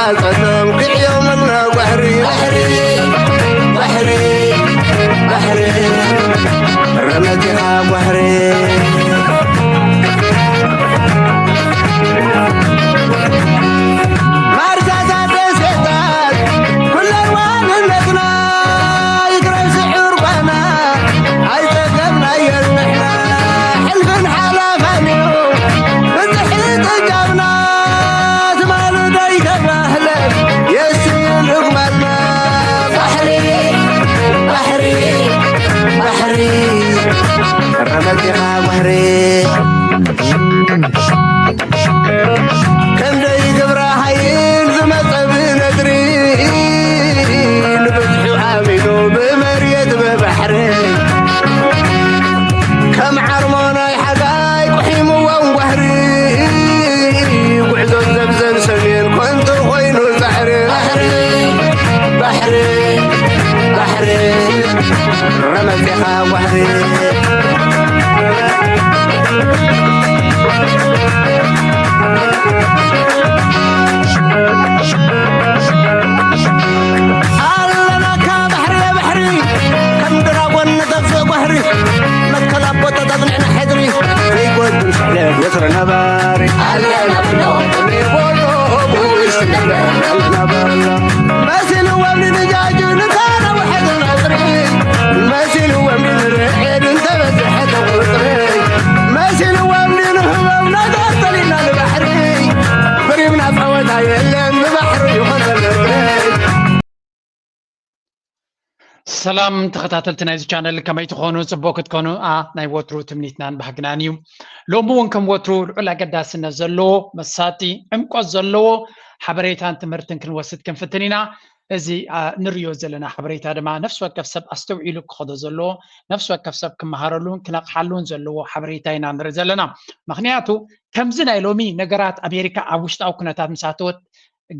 ኣጸተም ክዕዮምና ጓሕሪ፣ ጓሕሪ፣ ጓሕሪ፣ ጓሕሪ፣ ረመቲኻ ጓሕሪ። ማርሳታት ደሴታት ኩለን ዋንነትና ይግረም ስዑር ጓና ኣይጸገብናዮን ንሕና። ሕልፍን ሓላፋን እዩ ብዝሒ ጥጃውና። ትማሊ ዶይተባህለ የስዩ ልግመልና። ባሕሪ፣ ባሕሪ፣ ባሕሪ፣ ረመጺኻ ባሕሪ። ክንደይ ግብረ ሓይል ዝመጸ ብነድሪ፣ ንብዝሑ ኣሚኑ ብመሬት ብባሕሪ። ከም ዓርሞናይ ሓጋይ ቁሒምዎም ጓህሪ፣ ጉዕዞ ዘብዘን ሰሜን ኮንቶ ኮይኑ ጻዕሪ። ባሕሪ፣ ባሕሪ፣ ባሕሪ፣ ረመጺኻ ጓህሪ። ኣለናካ ባሕሪ ባሕሪ፣ ከም ድራጎን ንጠፍእ ጓሕሪ፣ መትከል ኣቦታት ኣጽኒዕና ሕድሪ፣ ዘይጎድል ስሕለት ወትሩ ነባሪ። ኣለና ብሎ ብሚቦሎ ብውሽጢ ኣለና በሎ። መሲልዎም ንድጃጁ ንተነውሐ ዝነጥሪ፣ መሲልዎም ንርዕድ እንተበዝሐ ተቑጥሪ፣ መሲልዎም ንንህቦም ነገር ጠሊና ንባሕሪ፣ ብሪምና ጸወታ የለን ብባሕሪ ይኾነ ምድሪ። ሰላም ተኸታተልቲ ናይዚ ቻነል፣ ከመይ ትኾኑ? ጽቡቕ ክትኮኑ፣ ኣ፣ ናይ ወትሩ ትምኒትናን ባህግናን እዩ። ሎሚ እውን ከም ወትሩ ልዑል ኣገዳስነት ዘለዎ፣ መሳጢ፣ ዕምቆት ዘለዎ ሓበሬታን ትምህርትን ክንወስድ ክንፍትን ኢና። እዚ፣ ኣ፣ ንርእዮ ዘለና ሓበሬታ ድማ ነፍሲ ወከፍ ሰብ ኣስተውዒሉ ክኸዶ ዘለዎ፣ ነፍሲ ወከፍ ሰብ ክመሃረሉን ክነቕሓሉን ዘለዎ ሓበሬታ ኢና ንርኢ ዘለና። ምኽንያቱ ከምዚ ናይ ሎሚ ነገራት ኣሜሪካ ኣብ ውሽጣዊ ኩነታት ምስ ኣተወት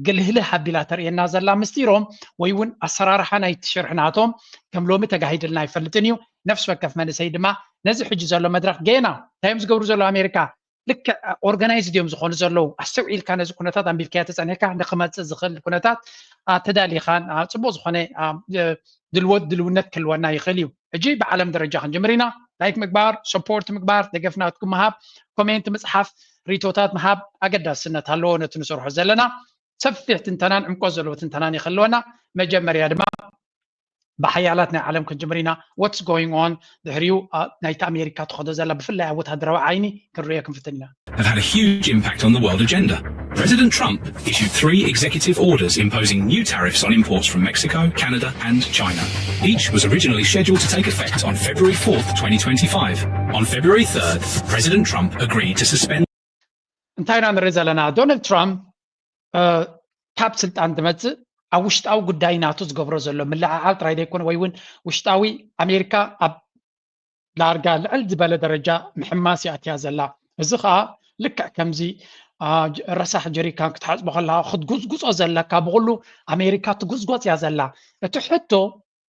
ግልህልህ ኣቢላ ተርእየና ዘላ ምስጢሮም ወይ እውን ኣሰራርሓ ናይቲ ሽርሒ ናቶም ከም ሎሚ ተጋሂድልና ኣይፈልጥን እዩ። ነፍሲ ወከፍ መንእሰይ ድማ ነዚ ሕጂ ዘሎ መድረኽ ጌና እንታይ እዮም ዝገብሩ ዘለዉ ኣሜሪካ ልክዕ ኦርጋናይዝድ እዮም ዝኾኑ ዘለዉ። ኣስተውዒልካ ነዚ ኩነታት ኣንቢብካዮ ተጸኒሕካ ንክመጽእ ዝኽእል ኩነታት፣ ኣ፣ ተዳሊኻን፣ ኣ፣ ጽቡቕ ዝኾነ፣ ኣ፣ እ፣ ድልወት ድልውነት ክህልወና ይኽእል እዩ። ሕጂ ብዓለም ደረጃ ክንጅምር ኢና። ላይክ ምግባር፣ ሰፖርት ምግባር፣ ደገፍ ናትኩም ምሃብ፣ ኮሜንት ምጽሓፍ፣ ሪቶታት ምሃብ ኣገዳስነት ኣለዎ ነቲ ንሰርሖ ዘለና። ሰፊሕ ትንተናን ዕምቆት ዘለዎ ትንተናን ይኽህልወና። መጀመርያ ድማ ብሓያላት ናይ ዓለም ክንጅምር ኢና። What's going on? ድሕሪኡ፣ ኣ፣ ናይቲ ኣሜሪካ ትኸዶ ዘላ ብፍላይ ኣብ ወታደራዊ ዓይኒ ክንርእዮ ክንፍትን ኢና። Have had a huge impact on the world agenda. President Trump issued three executive orders imposing new tariffs on imports from Mexico, Canada, and China. Each was originally scheduled to take effect on February fourth, twenty twenty-five. On February third, President Trump agreed to suspend እንታይ ኢና ንርኢ ዘለና? ዶናልድ ትራምፕ፣ እ፣ ካብ ስልጣን ዝመጽእ ኣብ ውሽጣዊ ጉዳይ ናቱ ዝገብሮ ዘሎ ምልዕዓል ጥራይ ዘይኮነ፣ ወይ እውን ውሽጣዊ ኣሜሪካ ኣብ ዳርጋ ልዕል ዝበለ ደረጃ ምሕማስ እያ ኣትያ ዘላ። እዚ ኸኣ ልክዕ ከምዚ፣ ኣ፣ ጀ-፣ ረሳሕ ጀሪካን ክትሓጽቦ ከለኻ ክትጉጽጉጾ ዘለካ፣ ብኹሉ ኣሜሪካ ትጉጽጎጽ እያ ዘላ። እቲ ሕቶ፣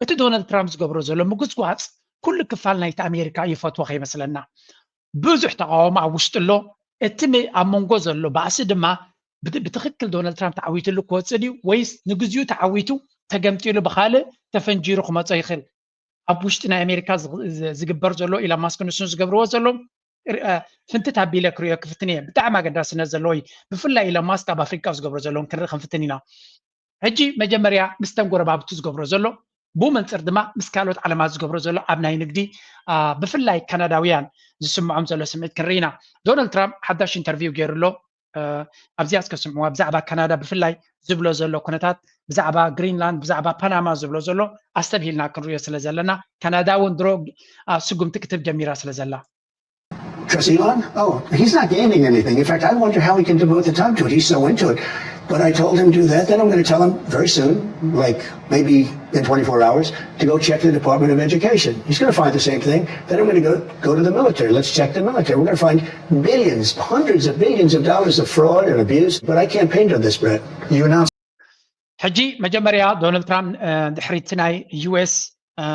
እቲ ዶናልድ ትራምፕ ዝገብሮ ዘሎ ምጉጽጓጽ ኩሉ ክፋል ናይቲ ኣሜሪካ ይፈትዎ ከይመስለና። ብዙሕ ተቓውሞ ኣብ ውሽጢ ኣሎ። እቲ ም-፣ ኣብ መንጎ ዘሎ ባእሲ ድማ ብት-፣ ብትኽክል ዶናልድ ትራምፕ ተዓዊትሉ ክወጽእ ድዩ ወይስ ንግዚኡ ተዓዊቱ ተገምጢሉ ብኻልእ ተፈንጂሩ ክመጾ ይኽእል? ኣብ ውሽጢ ናይ ኣሜሪካ ዝ-፣ ዝ-፣ ዝግበር ዘሎ ኢሎን ማስክ ንሱ ዝገብርዎ ዘሎ ር-፣ እ፣ ፍንትት ኣቢለ ክርእዮ ክፍትን እየ። ብጣዕሚ ኣገዳስነት ዘለዎ እዩ። ብፍላይ ኢሎን ማስክ ኣብ ኣፍሪቃ ዝገብሮ ዘለውን ክንርኢ ክንፍትን ኢና። ሕጂ መጀመርያ ምስተን ጎረባብቱ ዝገብሮ ዘሎ፣ ብኡ መንጽር ድማ ምስ ካልኦት ዓለማት ዝገብሮ ዘሎ ኣብ ናይ ንግዲ፣ ኣ፣ ብፍላይ ካናዳውያን ዝስምዖም ዘሎ ስምዒት ክንርኢ ኢና። ዶናልድ ትራምፕ ሓዳሽ ኢንተርቪው ገይሩ ኣሎ። እ፣ ኣብዚኣ እስከ ስምዕዋ፣ ብዛዕባ ካናዳ ብፍላይ ዝብሎ ዘሎ ኩነታት፣ ብዛዕባ ግሪንላንድ፣ ብዛዕባ ፓናማ ዝብሎ ዘሎ ኣስተብሂልና ክንርእዮ ስለ ዘለና፣ ካናዳ እውን ድሮ፣ ኣ፣ ስጉምቲ ክትህብ ጀሚራ ስለ ዘላ። Trust Elon? Oh, he's not gaining anything. In fact, I wonder how he can devote the time to it. He's so into it. But I told him do that. Then I'm going to tell him very soon, like maybe in twenty-four hours, to go check the Department of Education. He's going to find the same thing. Then I'm going to go go to the military. Let's check the military. We're going to find billions, hundreds of billions of dollars of fraud and abuse. But I campaigned on this, Brett. You announced. ሕጂ መጀመርያ ዶናልድ ትራምፕ፣ እ፣ ድሕሪ እቲ ናይ ዩ ኤስ፣ እ፣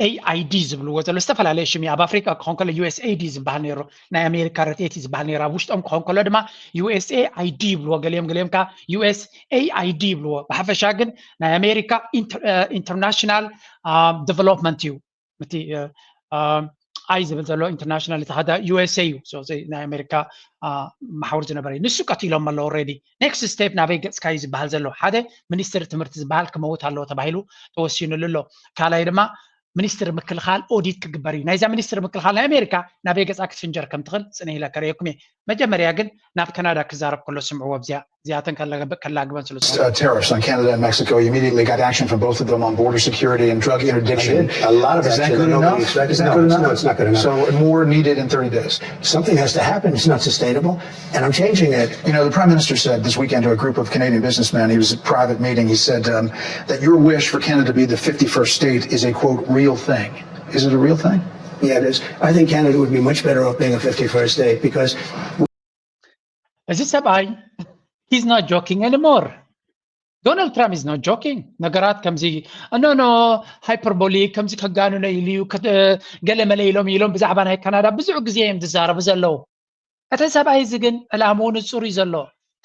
USAID ዝብልዎ ዘሎ ዝተፈላለየ ሽም እዩ። ኣብ ኣፍሪካ ክኾን ከሎ USAID ዝበሃል ነይሩ፣ ናይ ኣሜሪካ ረድኤት እዩ ዝበሃል ነይሩ። ኣብ ውሽጦም ክኾን ከሎ ድማ USAID ይብልዎ፣ ገሊኦም ገሊኦም ከዓ USAID ይብልዎ። ብሓፈሻ ግን ናይ ኣሜሪካ ኢንተርናሽናል ዲቨሎፕመንት እዩ። እቲ ኣይ ዝብል ዘሎ ኢንተርናሽናል፣ እቲ ሓደ USA እዩ። ናይ ኣሜሪካ መሓውር ዝነበረ እዩ። ንሱ ቀቲሎም ኣሎ። ኦልሬዲ ኔክስት ስቴፕ ናበይ ገፅካ እዩ ዝበሃል ዘሎ። ሓደ ሚኒስትሪ ትምህርቲ ዝበሃል ክመውት ኣለዎ ተባሂሉ ተወሲኑሉ ኣሎ። ካልኣይ ድማ ሚኒስትሪ ምክልኻል ኦዲት ክግበር እዩ። ናይዛ ሚኒስትሪ ምክልኻል ናይ ኣሜሪካ ናበይ ገፃ ክትፍንጀር ከም ትኽእል ፅነ ኢለ ከርእየኩም እየ። መጀመርያ ግን ናብ ካናዳ ክዛረብ ከሎ ስምዕዎ። ኣብዚኣ እዚኣተን ከላግበን ስለ ዝኾነ uh, tariffs on Canada and Mexico. You immediately got action from both of them on border security and drug interdiction. A lot of Is that action good that enough? Nobody expected. Is that No, good it's enough? not- it's not good enough. So more needed in thirty days. Something has to happen. It's not sustainable, and I'm changing it. You know, the prime minister said this weekend to a group of Canadian businessmen, he was at a private meeting, he said um, that your wish for Canada to be the fifty-first state is a, quote, real thing. Is it a real thing? Yeah, it is. I think Canada would be much better off being a fifty-first state because እዚ ሰብኣይ he's not joking anymore። ዶናልድ ትራምፕ is not joking። ነገራት ከምዚ no no ሃይፐርቦሊክ ከምዚ ከጋንኖ ኢሉ እዩ፣ ገለመለ ኢሎም ኢሎም ብዛዕባ ናይ ካናዳ ብዙሕ ግዜ እዮም ዝዛረቡ ዘለዉ። እቲ ሰብኣይ እዚ ግን ዕላምኡ ንፁር እዩ ዘሎ።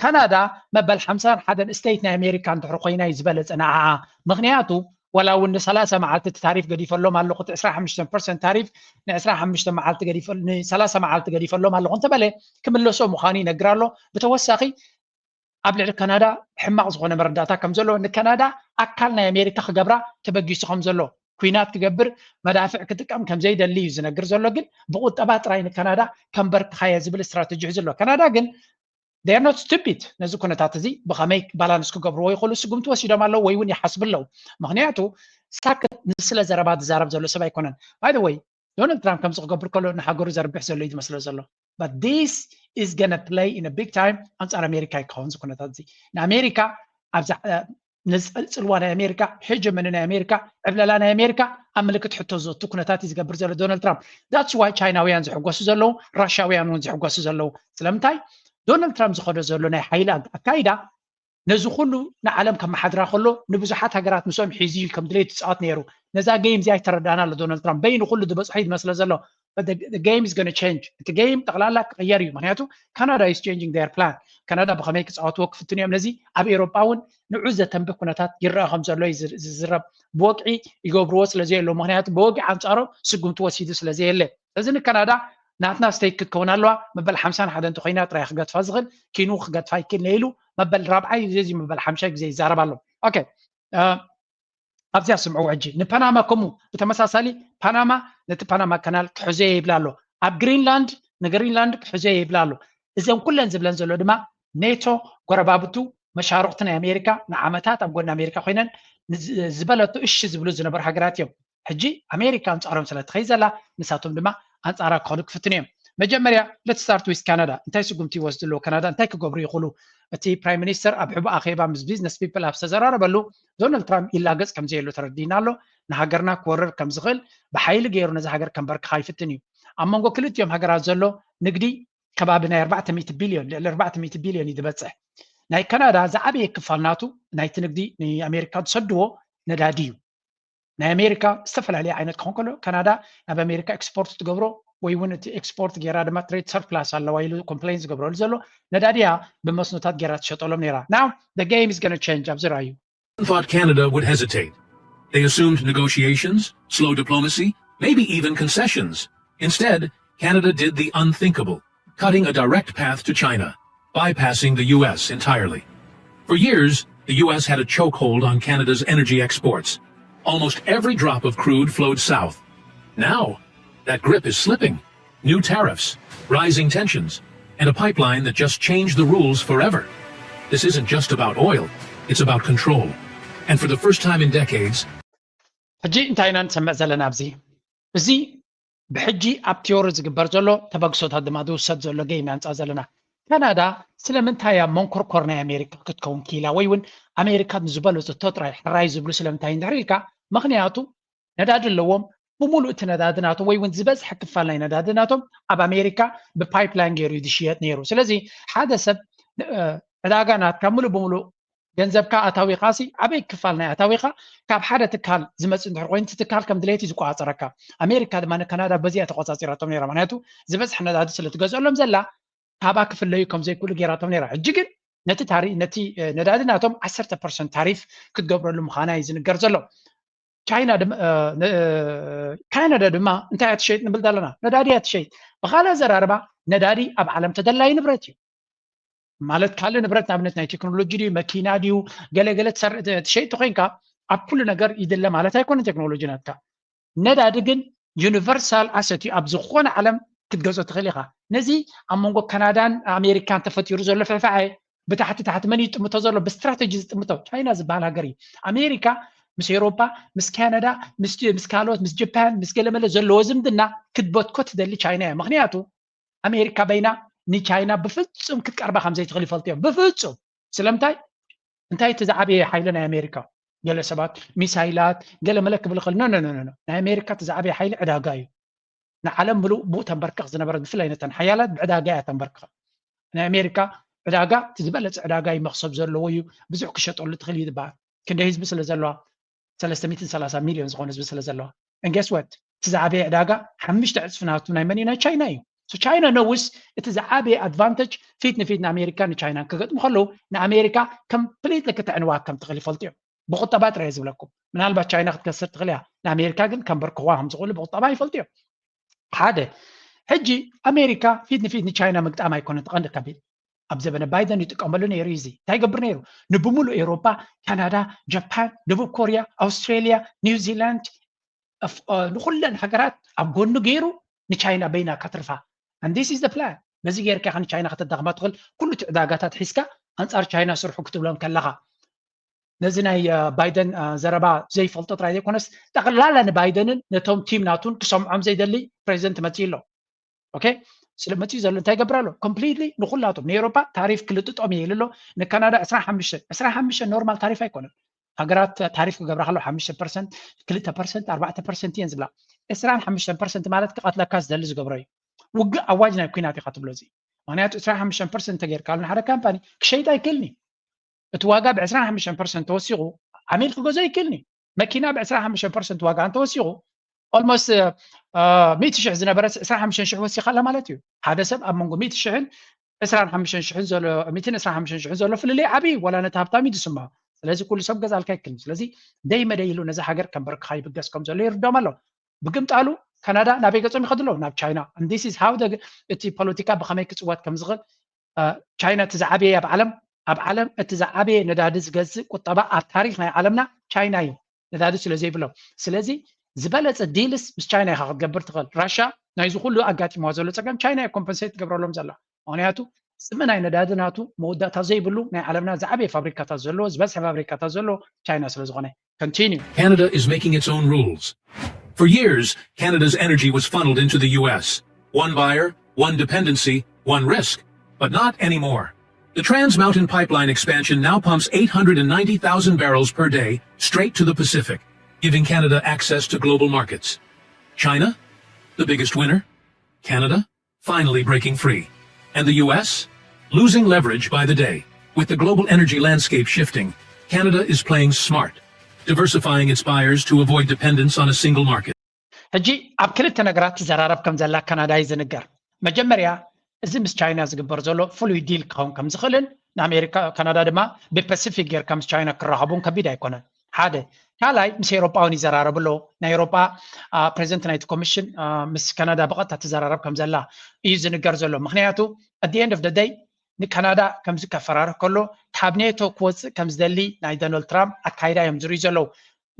ካናዳ መበል ሓምሳን ሓደን ስቴት ናይ ኣሜሪካ እንድሕር ኮይና እዩ ዝበለፀ ንዓኣ። ምክንያቱ ዋላ እውን ንሰላሳ መዓልቲ እቲ ታሪፍ ገዲፈሎም ኣለኹ፣ እቲ ዕስራ ሓሙሽተ ፐርሰንት ታሪፍ ንዕስራ ሓሙሽተ መዓልቲ ገዲፈ- ንሰላሳ መዓልቲ ገዲፈሎም ኣለኹ እንተበለ ክምለሶ ምዃኑ ይነግር ኣሎ። ብተወሳኺ ኣብ ልዕሊ ካናዳ ሕማቕ ዝኾነ መረዳእታ ከም ዘሎ፣ ንካናዳ ኣካል ናይ ኣሜሪካ ክገብራ ተበጊሱ ከም ዘሎ፣ ኩናት ክገብር መዳፍዕ ክጥቀም ከም ዘይደሊ እዩ ዝነግር ዘሎ። ግን ብቁጠባ ጥራይ ንካናዳ ከንበርክኻየ ዝብል ስትራተጂ ሒዙ ኣሎ። ካናዳ ግን they are not stupid። ነዚ ኩነታት እዚ ብኸመይ ባላንስ ክገብርዎ ይኽእሉ ስጉምቲ ወሲዶም ኣለዉ ወይ እውን ይሓስቡ ኣለዉ። ምክንያቱ ሳክት ንስለ ዘረባ ዝዛረብ ዘሎ ሰብ ኣይኮነን። By the way ዶናልድ ትራምፕ ከምዚ ክገብር ከሎ ንሃገሩ ዘርብሕ ዘሎ እዩ ዝመስሎ ዘሎ። But this is gonna play in a big time ኣንጻር ኣሜሪካ እዩ ክኸውን እዚ ኩነታት እዚ። ንኣሜሪካ ኣብዛ ነዚ ፅልዋ ናይ ኣሜሪካ፣ ሄጀመኒ ናይ ኣሜሪካ፣ ዕብለላ ናይ ኣሜሪካ ኣብ ምልክት ሕቶ ዘእቱ ኩነታት እዩ ዝገብር ዘሎ ዶናልድ ትራምፕ። That's why ቻይናውያን ዝሕጎሱ ዘለዉ፣ ራሻውያን እውን ዝሕጎሱ ዘለዉ። ስለምንታይ? ዶናልድ ትራምፕ ዝኸዶ ዘሎ ናይ ሓይሊ ኣካይዳ ነዚ ኩሉ ንዓለም ከመሓድራ ከሎ ንብዙሓት ሃገራት ምስኦም ሒዙ እዩ ከም ድሌት ዝፃወት ነይሩ። ነዛ ጌም እዚኣ ኣይተረዳእና ኣሎ ዶናልድ ትራምፕ። በይኑ ኩሉ ዝበፅሖ እዩ ዝመስሎ ዘሎ። But the, the game is gonna change። እቲ ጌም ጠቕላላ ክቕየር እዩ። ምክንያቱ ካናዳ is changing their plan። ካናዳ ብኸመይ ክፃወትዎ ክፍትኑ እዮም። ነዚ ኣብ ኤሮጳ እውን ንዑ ዘተንብህ ኩነታት ይረአ ከም ዘሎ እዩ ዝዝረብ። ብወግዒ ይገብርዎ ስለ ዘየለዉ፣ ምክንያቱ ብወግዒ ኣንፃሮም ስጉምቲ ወሲዱ ስለ ዘየለ። ስለዚ ንካናዳ ናትና ስቴት ክትከውን ኣለዋ። መበል ሓምሳን ሓደን እንተኮይና ጥራይ ክገድፋ ዝኽእል፣ ኪኑ ክገድፋ ይክእል ኢሉ መበል ራብዓይ ግዜ እዚ መበል ሓምሻይ ግዜ ይዛረብ ኣሎ። ኦኬ ኣብዚኣ ስምዕዎ ሕጂ። ንፓናማ ከምኡ ብተመሳሳሊ ፓናማ ነቲ ፓናማ ካናል ክሕዞ ይብላ ኣሎ። ኣብ ግሪንላንድ ንግሪንላንድ ክሕዞ ይብላ ኣሎ። እዘን ኩለን ዝብለን ዘሎ ድማ ኔቶ ጎረባብቱ መሻርቕቲ ናይ ኣሜሪካ ንዓመታት ኣብ ጎኒ ኣሜሪካ ኮይነን ዝበለቶ እሺ ዝብሉ ዝነበሩ ሃገራት እዮም። ሕጂ ኣሜሪካ ኣንፃሮም ስለ ትኸይ ዘላ ንሳቶም ድማ ኣንፃራ ክኸዱ ክፍትኑ እዮም። መጀመርያ let's start with ካናዳ። እንታይ ስጉምቲ ይወስዱ ኣለዉ? ካናዳ እንታይ ክገብሩ ይኽእሉ? እቲ ፕራይም ሚኒስተር ኣብ ሕቡእ ኣኼባ ምስ ቢዝነስ ፒፕል ኣብ ዝተዘራረበሉ ዶናልድ ትራምፕ ይላገፅ ከም ዘየሎ ተረዲእና ኣሎ። ንሃገርና ክወርር ከም ዝኽእል ብሓይሊ ገይሩ ነዚ ሃገር ከንበርክኻ ይፍትን እዩ። ኣብ መንጎ ክልቲኦም ሃገራት ዘሎ ንግዲ ከባቢ ናይ ኣርባዕተ ሚእቲ ቢልዮን ልዕሊ ኣርባዕተ ሚእቲ ቢልዮን እዩ ዝበፅሕ። ናይ ካናዳ ዝዓበየ ክፋል ናቱ ናይቲ ንግዲ ንኣሜሪካ ዝሰድዎ ነዳዲ እዩ። ናይ ኣሜሪካ ዝተፈላለየ ዓይነት ክኾን ከሎ ካናዳ ናብ ኣሜሪካ ኤክስፖርት ትገብሮ ወይ እውን እቲ ኤክስፖርት ገይራ ድማ ትሬድ ሰርፕላስ ኣለዋ ኢሉ ኮምፕሌን ዝገብረሉ ዘሎ ነዳዲያ ብመስኖታት ገይራ ትሸጠሎም ነይራ። Now the game is gonna change ኣብዚ ራእዩ thought Canada would hesitate. They assumed negotiations, slow diplomacy, maybe even concessions. Instead, Canada did the unthinkable, cutting a direct path to China, bypassing the U S entirely. For years, the U S had a chokehold on Canada's energy exports. Almost every drop of crude flowed south. Now, that grip is slipping. New tariffs, rising tensions, and a pipeline that just changed the rules forever. This isn't just about oil, it's about control. And for the first time in decades, ሕጂ እንታይ ኢና ንሰምዕ ዘለና ኣብዚ? እዚ ብሕጂ ኣብ ቲዮሪ ዝግበር ዘሎ ተበግሶታት ድማ ዝውሰድ ዘሎ ጌም ኢና ንፃወት ዘለና። ካናዳ ስለምንታይ እያ መንኮርኮር ናይ ኣሜሪካ ክትከውን ክኢላ ወይ እውን ኣሜሪካ ንዝበለፀቶ ጥራይ ሕራይ ዝብሉ ስለምንታይ እንድሕር ኢልካ፣ ምክንያቱ ነዳዲ ኣለዎም። ብምሉእ እቲ ነዳዲ ናቶም ወይ እውን ዝበዝሐ ክፋል ናይ ነዳዲ ናቶም ኣብ ኣሜሪካ ብፓይፕላይን ገይሩ እዩ ዝሽየጥ ነይሩ። ስለዚ ሓደ ሰብ ዕዳጋ ናትካ ሙሉእ ብምሉእ ገንዘብካ ኣታዊኻሲ ዓበይ ክፋል ናይ ኣታዊኻ ካብ ሓደ ትካል ዝመፅእ እንድሕር ኮይኑ እቲ ትካል ከም ድሌት እዩ ዝቆፃፀረካ። ኣሜሪካ ድማ ንካናዳ በዚኣ ተቆፃፂራቶም ነይራ፣ ምክንያቱ ዝበዝሐ ነዳዲ ስለ ትገዝአሎም ዘላ ካብኣ ክፍለዩ ከም ዘይክእሉ ገይራቶም ነይራ። ሕጂ ግን ነቲ ታሪ ነቲ ነዳዲ ናቶም ዓሰርተ ፐርሰንት ታሪፍ ክትገብረሉ ምዃና እዩ ዝንገር ዘሎ። ቻይና ካናዳ ድማ እንታይ እያ ትሸይጥ ንብል ዘለና? ነዳዲ እያ ትሸይጥ። ብካልእ ኣዘራርባ ነዳዲ ኣብ ዓለም ተደላዩ ንብረት እዩ። ማለት ካልእ ንብረት ንኣብነት ናይ ቴክኖሎጂ ድዩ መኪና ድዩ ገለገለ ትሸይጥ ኮይንካ ኣብ ኩሉ ነገር ይድለ ማለት ኣይኮነ ቴክኖሎጂ ናትካ። ነዳዲ ግን ዩኒቨርሳል ኣሰት እዩ። ኣብ ዝኾነ ዓለም ክትገዝኦ ትኽእል ኢኻ። ነዚ ኣብ መንጎ ካናዳን ኣሜሪካን ተፈጢሩ ዘሎ ፍዕፋዐ ብታሕቲ ታሕቲ መን ይጥምቶ ዘሎ? ብስትራተጂ ዝጥምቶ ቻይና ዝበሃል ሃገር እዩ። ኣሜሪካ ምስ ኤሮፓ፣ ምስ ካናዳ፣ ምስ ካልኦት ምስ ጃፓን ምስ ገለመለ ዘለዎ ዝምድና ክትበትኮ ትደሊ ቻይና እያ። ምክንያቱ ኣሜሪካ በይና ንቻይና ብፍጹም ክትቀርባ ከም ዘይትኽእል ይፈልጡ እዮም። ብፍጹም። ስለምንታይ? እንታይ እቲ ዝዓበየ ሓይሊ ናይ ኣሜሪካ? ገለ ሰባት ሚሳይላት ገለ መለ ክብል ይኽእል። ኖ ኖ ኖ ኖ። ናይ ኣሜሪካ እቲ ዝዓበየ ሓይሊ ዕዳጋ እዩ። ንዓለም ምሉእ ብኡ ተንበርክኽ ዝነበረት ብፍላይ ነተን ሓያላት ብዕዳጋ እያ ተንበርክኸን። ናይ ኣሜሪካ ዕዳጋ እቲ ዝበለፀ ዕዳጋ እዩ፣ መኽሰብ ዘለዎ እዩ፣ ብዙሕ ክሸጠሉ ትኽእል እዩ ዝበሃል። ክንደይ ህዝቢ ስለ ዘለዋ ሰለስተ ሚእትን ሰላሳ ሚልዮን ዝኾነ ህዝቢ ስለ ዘለዋ። And guess what? እቲ ዝዓበየ ዕዳጋ ሓሙሽተ ዕፅፊ ናቱ ናይ መን እዩ? ናይ ቻይና እዩ። So ቻይና ነውስ እቲ ዝዓበየ ኣድቫንቴጅ ፊት ንፊት ንኣሜሪካ ንቻይናን ክገጥሙ ከለዉ ንኣሜሪካ ኮምፕሊትሊ ክተዕንዋ ከም ትኽእል ይፈልጡ እዮም። ብቁጠባ ጥራይ ዝብለኩም። ምናልባት ቻይና ክትከስር ትኽእል እያ፣ ንኣሜሪካ ግን ከንበርክኽዋ ከም ዝኽእሉ ብቁጠባ ይፈልጡ እዮም። ሓደ ሕጂ ኣሜሪካ ፊት ንፊት ንቻይና ምግጣም ኣይኮነን ቀንዲ ከቢድ። ኣብ ዘበነ ባይደን ይጥቀመሉ ነይሩ እዩ። እዚ እንታይ ይገብር ነይሩ? ንብምሉእ ኤውሮፓ፣ ካናዳ፣ ጃፓን፣ ደቡብ ኮርያ፣ ኣውስትሬልያ፣ ኒውዚላንድ፣ ንኩለን ሃገራት ኣብ ጎኑ ገይሩ ንቻይና በይና ከትርፋ። And this is the plan። በዚ ጌርካ ኢኻ ንቻይና ከተዳኽማ ትኽእል። ኩሉ እቲ ዕዳጋታት ሒዝካ ኣንጻር ቻይና ስርሑ ክትብሎም ከለኻ ነዚ ናይ ባይደን ዘረባ ዘይፈልጦ ጥራይ ዘይኮነስ ጠቕላላ ንባይደንን ነቶም ቲም ናቱን ክሰምዖም ዘይደሊ ፕሬዚደንት መፅኡ ኣሎ። ኦኬ፣ ስለ መፅኡ ዘሎ እንታይ ይገብር ኣሎ? ኮምፕሊትሊ ንኩላቶም ንኤውሮፓ ታሪፍ ክልጥጦም እየ ኢሉ ኣሎ። ንካናዳ ዕስራን ሓሙሽተን ዕስራን ሓሙሽተን ኖርማል ታሪፍ ኣይኮነን። ሃገራት ታሪፍ ክገብራ ከለዋ ሓሙሽተ ፐርሰንት፣ ክልተ ፐርሰንት፣ ኣርባዕተ ፐርሰንት እየን ዝብላ። ዕስራን ሓሙሽተን ፐርሰንት ማለት ክቐትለካ ዝደሊ ዝገብሮ እዩ። ውግእ ኣዋጅ ናይ ኩናት ኢኻ ትብሎ እዚ። ምክንያቱ ዕስራን ሓሙሽተን ፐርሰንት እንተጌርካሉ ንሓደ ካምፓኒ ክሸይጥ ኣይክእልን እዩ። እቲ ዋጋ ብ ዕስራን ሓሙሽተን ፐርሰንት ተወሲኹ ዓሚል ክገዝኦ ኣይክእልን እዩ። መኪና ብ ዕስራን ሓሙሽተን ፐርሰንት ዋጋ እንተወሲኹ ኦልሞስት ሚእቲ ሽሕ ዝነበረ ዕስራን ሓሙሽተን ሽሕ ወሲኻ ኣላ ማለት እዩ። ሓደ ሰብ ኣብ መንጎ ሚእቲ ሽሕን ዕስራን ሓሙሽተን ሽሕን ዘሎ ሚእትን ዕስራን ሓሙሽተን ሽሕን ዘሎ ፍልልይ ዓብዪ እዩ። ዋላ ነቲ ሃብታም እዩ ዝስምዖ። ስለዚ ኩሉ ሰብ ገዛልካ ኣይክእልን። ስለዚ ደይ መደይ ኢሉ ነዛ ሃገር ከም በርክኻ ይብገስ ከም ዘሎ ይርድኦም ኣሎ። ብግምጣሉ ካናዳ ናበይ ገጾም ይኸዱ ኣለዉ? ናብ ቻይና። And this is how the እቲ ፖለቲካ ብኸመይ ክጽወት ከም ዝኽእል ቻይና እቲ ዝዓበየ ኣብ ዓለም ኣብ ዓለም እቲ ዝዓበየ ነዳዲ ዝገዝእ ቁጠባ ኣብ ታሪክ ናይ ዓለምና ቻይና እዩ። ነዳዲ ስለ ዘይብሎም ስለዚ ዝበለፀ ዲልስ ምስ ቻይና ኢኻ ክትገብር ትኽእል። ራሻ ናይዚ ኩሉ ኣጋጢምዋ ዘሎ ፀገም ቻይና እየ ኮምፐንሴት ትገብረሎም ዘላ። ምክንያቱ ፅምእ ናይ ነዳዲ ናቱ መወዳእታ ዘይብሉ ናይ ዓለምና ዝዓበየ ፋብሪካታት ዘለዎ ዝበዝሐ ፋብሪካታት ዘለዎ ቻይና ስለ ዝኾነ። Continue. Canada is making its own rules. For years, Canada's energy was funneled into the U S. One buyer, one dependency, one risk. But not anymore. The Trans Mountain Pipeline expansion now pumps eight hundred and ninety thousand barrels per day straight to the Pacific, giving Canada access to global markets. China, the biggest winner. Canada, finally breaking free. And the U S? Losing leverage by the day. With the global energy landscape shifting, Canada is playing smart, diversifying its buyers to avoid dependence on a single market. ሕጂ ኣብ ክልተ ነገራት ትዘራረብ ከም ዘላ ካናዳ እዩ ዝንገር። መጀመርያ እዚ ምስ ቻይና ዝግበር ዘሎ ፍሉይ ዲል ክኸውን ከም ዝኽእልን ንኣሜሪካ ካናዳ ድማ ብፐሲፊክ ጌርካ ምስ ቻይና ክራኸቡን ከቢድ ኣይኮነን። ሓደ ካልኣይ ምስ ኤሮጳ እውን ይዘራረቡ ኣለዉ። ናይ ኤሮጳ ፕሬዚደንት ናይቲ ኮሚሽን ምስ ካናዳ ብቐጥታ ትዘራረብ ከም ዘላ እዩ ዝንገር ዘሎ። ምክንያቱ at the end of the day ንካናዳ ከምዚ ከፈራርህ ከሎ ካብ ኔቶ ክወፅእ ከም ዝደሊ ናይ ዶናልድ ትራምፕ ኣካይዳ እዮም ዝርእዩ ዘለዉ።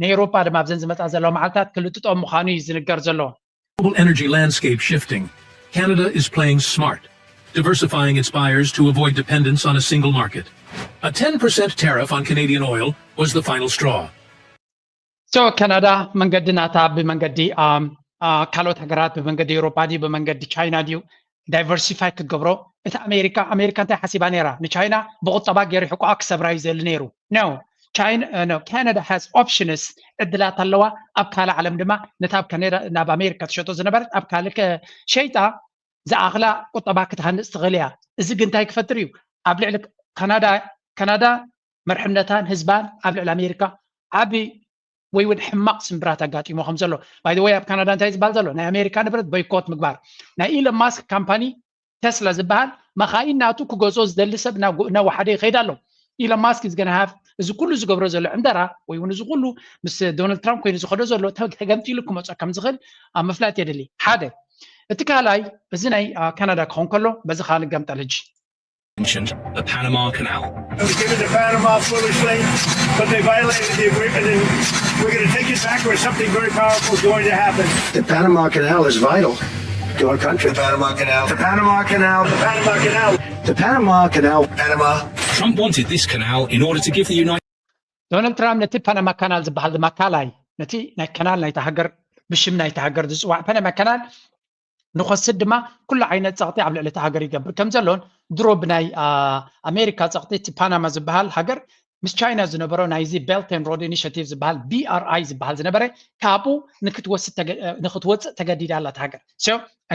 ንኤውሮጳ ድማ ኣብዘን ዝመፃ ዘለዋ መዓልታት ክልጥጦም ምዃኑ እዩ ዝንገር ዘሎ። Global energy landscape shifting. Canada is playing smart, diversifying its buyers to avoid dependence on a single market. A ten percent tariff on Canadian oil was the final straw. So ካናዳ መንገዲ ናታ ብመንገዲ ካልኦት ሃገራት ብመንገዲ ኤውሮጳ ድዩ ብመንገዲ ቻይና ድዩ ዳይቨርሲፋይ ክትገብሮ? እቲ ኣሜሪካ ኣሜሪካ እንታይ ሓሲባ ነይራ? ንቻይና ብቁጠባ ገይሩ ሕቆኣ ክሰብራ እዩ ዘሊ ነይሩ። No, China, no, Canada has options, ዕድላት ኣለዋ። ኣብ ካልእ ዓለም ድማ ነታ ኣብ ካናዳ ናብ ኣሜሪካ ትሸጦ ዝነበረት ኣብ ካልእ ሸይጣ ዝኣኽላ ቁጠባ ክትሃንፅ ትኽእል እያ። እዚ ግን እንታይ ክፈጥር እዩ? ኣብ ልዕሊ ካናዳ ካናዳ መርሕነታን ህዝባን ኣብ ልዕሊ ኣሜሪካ ዓቢ ወይ እውን ሕማቕ ስምብራት ኣጋጢሞ ከም ዘሎ። ባይ ወይ ኣብ ካናዳ እንታይ ዝበሃል ዘሎ? ናይ ኣሜሪካ ንብረት ቦይኮት ምግባር፣ ናይ ኢሎን ማስክ ካምፓኒ ቴስላ ዝበሃል መኻይን ናቱ ክገዝኦ ዝደሊ ሰብ እናወሓደ ይኸይድ ኣሎ። ኢሎን ማስክ ዝገናሃፍ እዚ ኩሉ ዝገብሮ ዘሎ ዕንደራ ወይ እውን እዚ ኩሉ ምስ ዶናልድ ትራምፕ ኮይኑ ዝኸዶ ዘሎ ተገምጢሉ ክመፆ ከም ዝኽእል ኣብ ምፍላጥ የድሊ። ሓደ እቲ ካልኣይ እዚ ናይ ካናዳ ክኸውን ከሎ በዚ ከዓ ንገምጠል ሕጂ። The Panama Canal. Given the Panama foolish thing, but they violated the agreement, and we're going to take it back, or something very powerful is going to happen. The Panama Canal is vital to our country. The Panama Canal. The Panama Canal. The Panama Canal. The Panama Canal. Panama. Trump wanted this canal in order to give the United ዶናልድ ትራምፕ ነቲ ፓናማ ካናል ዝበሃል ድማ ካልኣይ ነቲ ናይ ካናል ናይታ ሃገር ብሽም ናይታ ሃገር ዝፅዋዕ ፓናማ ካናል ንኸስድ ድማ ኩሉ ዓይነት ፀቕጢ ኣብ ልዕሊ እቲ ሃገር ይገብር ከም ዘሎን ድሮ ብናይ ኣሜሪካ ፀቕጢ እቲ ፓናማ ዝበሃል ሃገር ምስ ቻይና ዝነበሮ ናይዚ ቤልት ኤንድ ሮድ ኢኒሽቲቭ ዝበሃል ቢ ኣር ኣይ ዝበሃል ዝነበረ ካብኡ ንክትወፅእ ተገዲዳ ኣላ ሃገር።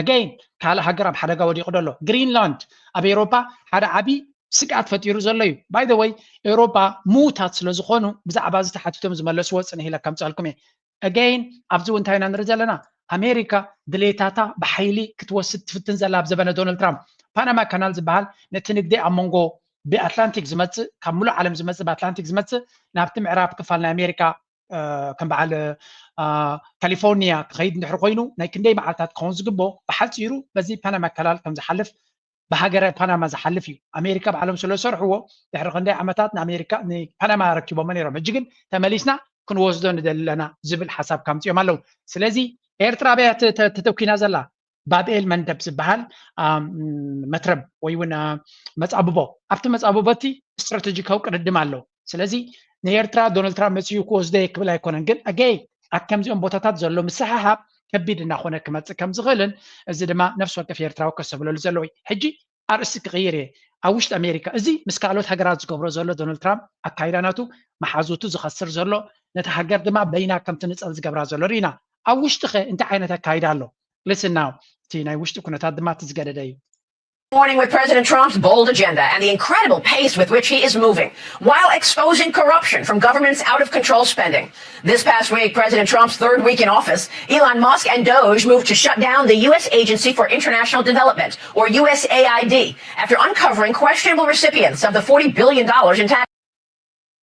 ኣገይን ካልእ ሃገር ኣብ ሓደጋ ወዲቑ ደሎ። ግሪንላንድ ኣብ ኤሮፓ ሓደ ዓብዪ ስግኣት ፈጢሩ ዘሎ እዩ። ባይ ወይ ኤሮፓ ምዉታት ስለ ዝኾኑ ብዛዕባ እዚ ተሓቲቶም ዝመለስዎ ፅንሕ ኢለ ከምፅኣልኩም እየ። ኣገይን ኣብዚ እውን እንታይ ኢና ንርኢ ዘለና? ኣሜሪካ ድሌታታ ብሓይሊ ክትወስድ ትፍትን ዘላ ኣብ ዘበነ ዶናልድ ትራምፕ ፓናማ ካናል ዝበሃል ነቲ ንግዲ ኣብ መንጎ ብኣትላንቲክ ዝመፅእ ካብ ሙሉእ ዓለም ዝመፅእ ብኣትላንቲክ ዝመፅእ ናብቲ ምዕራብ ክፋል ናይ ኣሜሪካ ከም በዓል ካሊፎርኒያ ክኸይድ እንድሕር ኮይኑ ናይ ክንደይ መዓልታት ክኸውን ዝግቦ ብሓፂሩ በዚ ፓናማ ካናል ከም ዝሓልፍ ብሃገረ ፓናማ ዝሓልፍ እዩ። ኣሜሪካ ባዕሎም ስለ ዝሰርሕዎ ድሕሪ ክንደይ ዓመታት ንኣሜሪካ ንፓናማ ኣረኪቦሞ ነይሮም። ሕጂ ግን ተመሊስና ክንወስዶ ንደሊ ኣለና ዝብል ሓሳብ ካምፅኦም ኣለዉ። ስለዚ ኤርትራ ኣበይ እያ ተተኪና ዘላ? ባብኤል መንደብ ዝበሃል መትረብ ወይ እውን መፃብቦ ኣብቲ መፃብቦ እቲ ስትራተጂካዊ ቅድድም ኣለዉ። ስለዚ ንኤርትራ ዶናልድ ትራምፕ መፅኡ ክወስዶ እየ ክብል ኣይኮነን፣ ግን ኣገይ ኣብ ከምዚኦም ቦታታት ዘሎ ምስሕሓብ ከቢድ እናኾነ ክመፅእ ከም ዝኽእልን እዚ ድማ ነፍሲ ወከፍ ኤርትራዊ ከስተብለሉ ዘለዎ እዩ። ሕጂ ኣርእስቲ ክቕይር እየ። ኣብ ውሽጢ ኣሜሪካ እዚ ምስ ካልኦት ሃገራት ዝገብሮ ዘሎ ዶናልድ ትራምፕ ኣካይዳ ናቱ መሓዙቱ ዝኸስር ዘሎ ነቲ ሃገር ድማ በይና ከም ትንፀል ዝገብራ ዘሎ ርኢና። ኣብ ውሽጢ ኸ እንታይ ዓይነት ኣካይዳ ኣሎ? ልስናው እቲ ናይ ውሽጢ ኩነታት ድማ እቲ ዝገደደ እዩ። Morning with President Trump's bold agenda and the incredible pace with which he is moving while exposing corruption from government's out of control spending. This past week, President Trump's third week in office, Elon Musk and Doge moved to shut down the U S Agency for International Development, or U S A I D, after uncovering questionable recipients of the forty billion dollars in tax.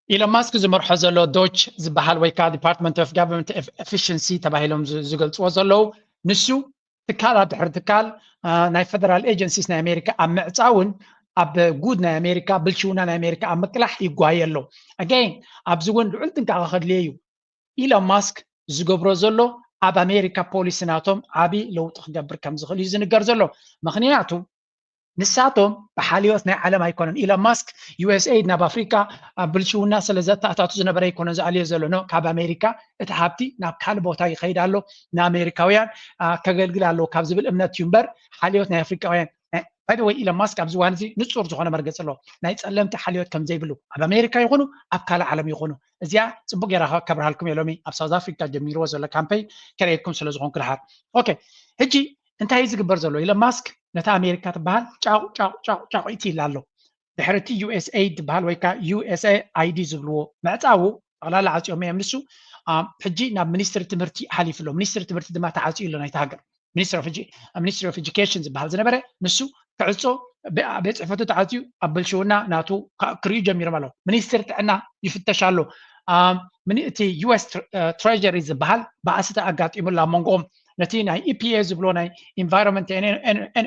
ኢሎን ማስክ ዝመርሖ ዘሎ ዶች ዝበሃል ወይ ከዓ ዲፓርትመንት ኦፍ ጋቨርንመንት ኤፊሽንሲ ተባሂሎም ዝገልፅዎ ዘለዉ ንሱ ትካላት ድሕሪ ትካል ናይ ፈደራል ኤጀንሲስ ናይ ኣሜሪካ ኣብ ምዕፃውን ኣብ ጉድ ናይ ኣሜሪካ ብልሽውና ናይ ኣሜሪካ ኣብ ምቅላሕ ይጓየ ኣሎ። ኣገይን ኣብዚ እውን ልዑል ጥንቃቐ ከድልየ እዩ። ኢሎን ማስክ ዝገብሮ ዘሎ ኣብ ኣሜሪካ ፖሊሲ ናቶም ዓብዪ ለውጢ ክገብር ከም ዝኽእል እዩ ዝንገር ዘሎ። ምኽንያቱ ንሳቶም ብሓልዮት ናይ ዓለም ኣይኮነን። ኢሎን ማስክ ዩ ኤስ ኤይድ ናብ ኣፍሪካ ኣብ ብልሽውና ስለ ዘተኣታቱ ዝነበረ ኣይኮነን ዝኣልዮ ዘሎ። ኖ፣ ካብ ኣሜሪካ እቲ ሃብቲ ናብ ካልእ ቦታ ይኸይድ ኣሎ፣ ንኣሜሪካውያን ከገልግል ኣለዎ ካብ ዝብል እምነት እዩ እምበር ሓልዮት ናይ ኣፍሪካውያን ባይ ወይ ኢሎን ማስክ ኣብዚ እዋን እዚ ንፁር ዝኾነ መርገፂ ኣለዎ። ናይ ፀለምቲ ሓልዮት ከም ዘይብሉ ኣብ ኣሜሪካ ይኹኑ ኣብ ካልእ ዓለም ይኹኑ። እዚኣ ፅቡቅ ገይራ ከብርሃልኩም እየ ሎሚ ኣብ ሳውዝ ኣፍሪካ ጀሚርዎ ዘሎ ካምፔይን ከርእየኩም ስለ ዝኾንኩ ድሓር። ኦኬ፣ ሕጂ እንታይ እዩ ዝግበር ዘሎ? ኢሎን ማስክ ነታ ኣሜሪካ ትበሃል ጫቑ ጫቑ ጫቑ ጫቑ ኢትይላ ኣሎ። ድሕሪ እቲ ዩ ኤስ ኤይድ ዝበሃል ወይ ከዓ ዩ ኤስ ኤ ኣይ ዲ ዝብልዎ ምዕፃዉ ጠቕላላ ዓፅዮሞ እዮም። ንሱ ሕጂ ናብ ሚኒስትሪ ትምህርቲ ሓሊፉ ኣሎ። ሚኒስትሪ ትምህርቲ ድማ ተዓፅዩ ኣሎ ናይቲ ሃገር። ሚኒስትሪ ኦፍ ኤጁኬሽን ዝበሃል ዝነበረ ንሱ ክዕፆ ቤት ፅሕፈቱ ተዓፅዩ ኣብ ብልሽውና ናቱ ክርእዩ ጀሚሮም ኣለዉ። ሚኒስትሪ ጥዕና ይፍተሽ ኣሎ። እቲ ዩ ኤስ ትሬጀሪ ዝበሃል ባእሲ ኣጋጢሙላ ኣብ መንጎኦም ነቲ ናይ ኢ ፒ ኤ ዝብሎ ናይ ኢንቫይሮንመንት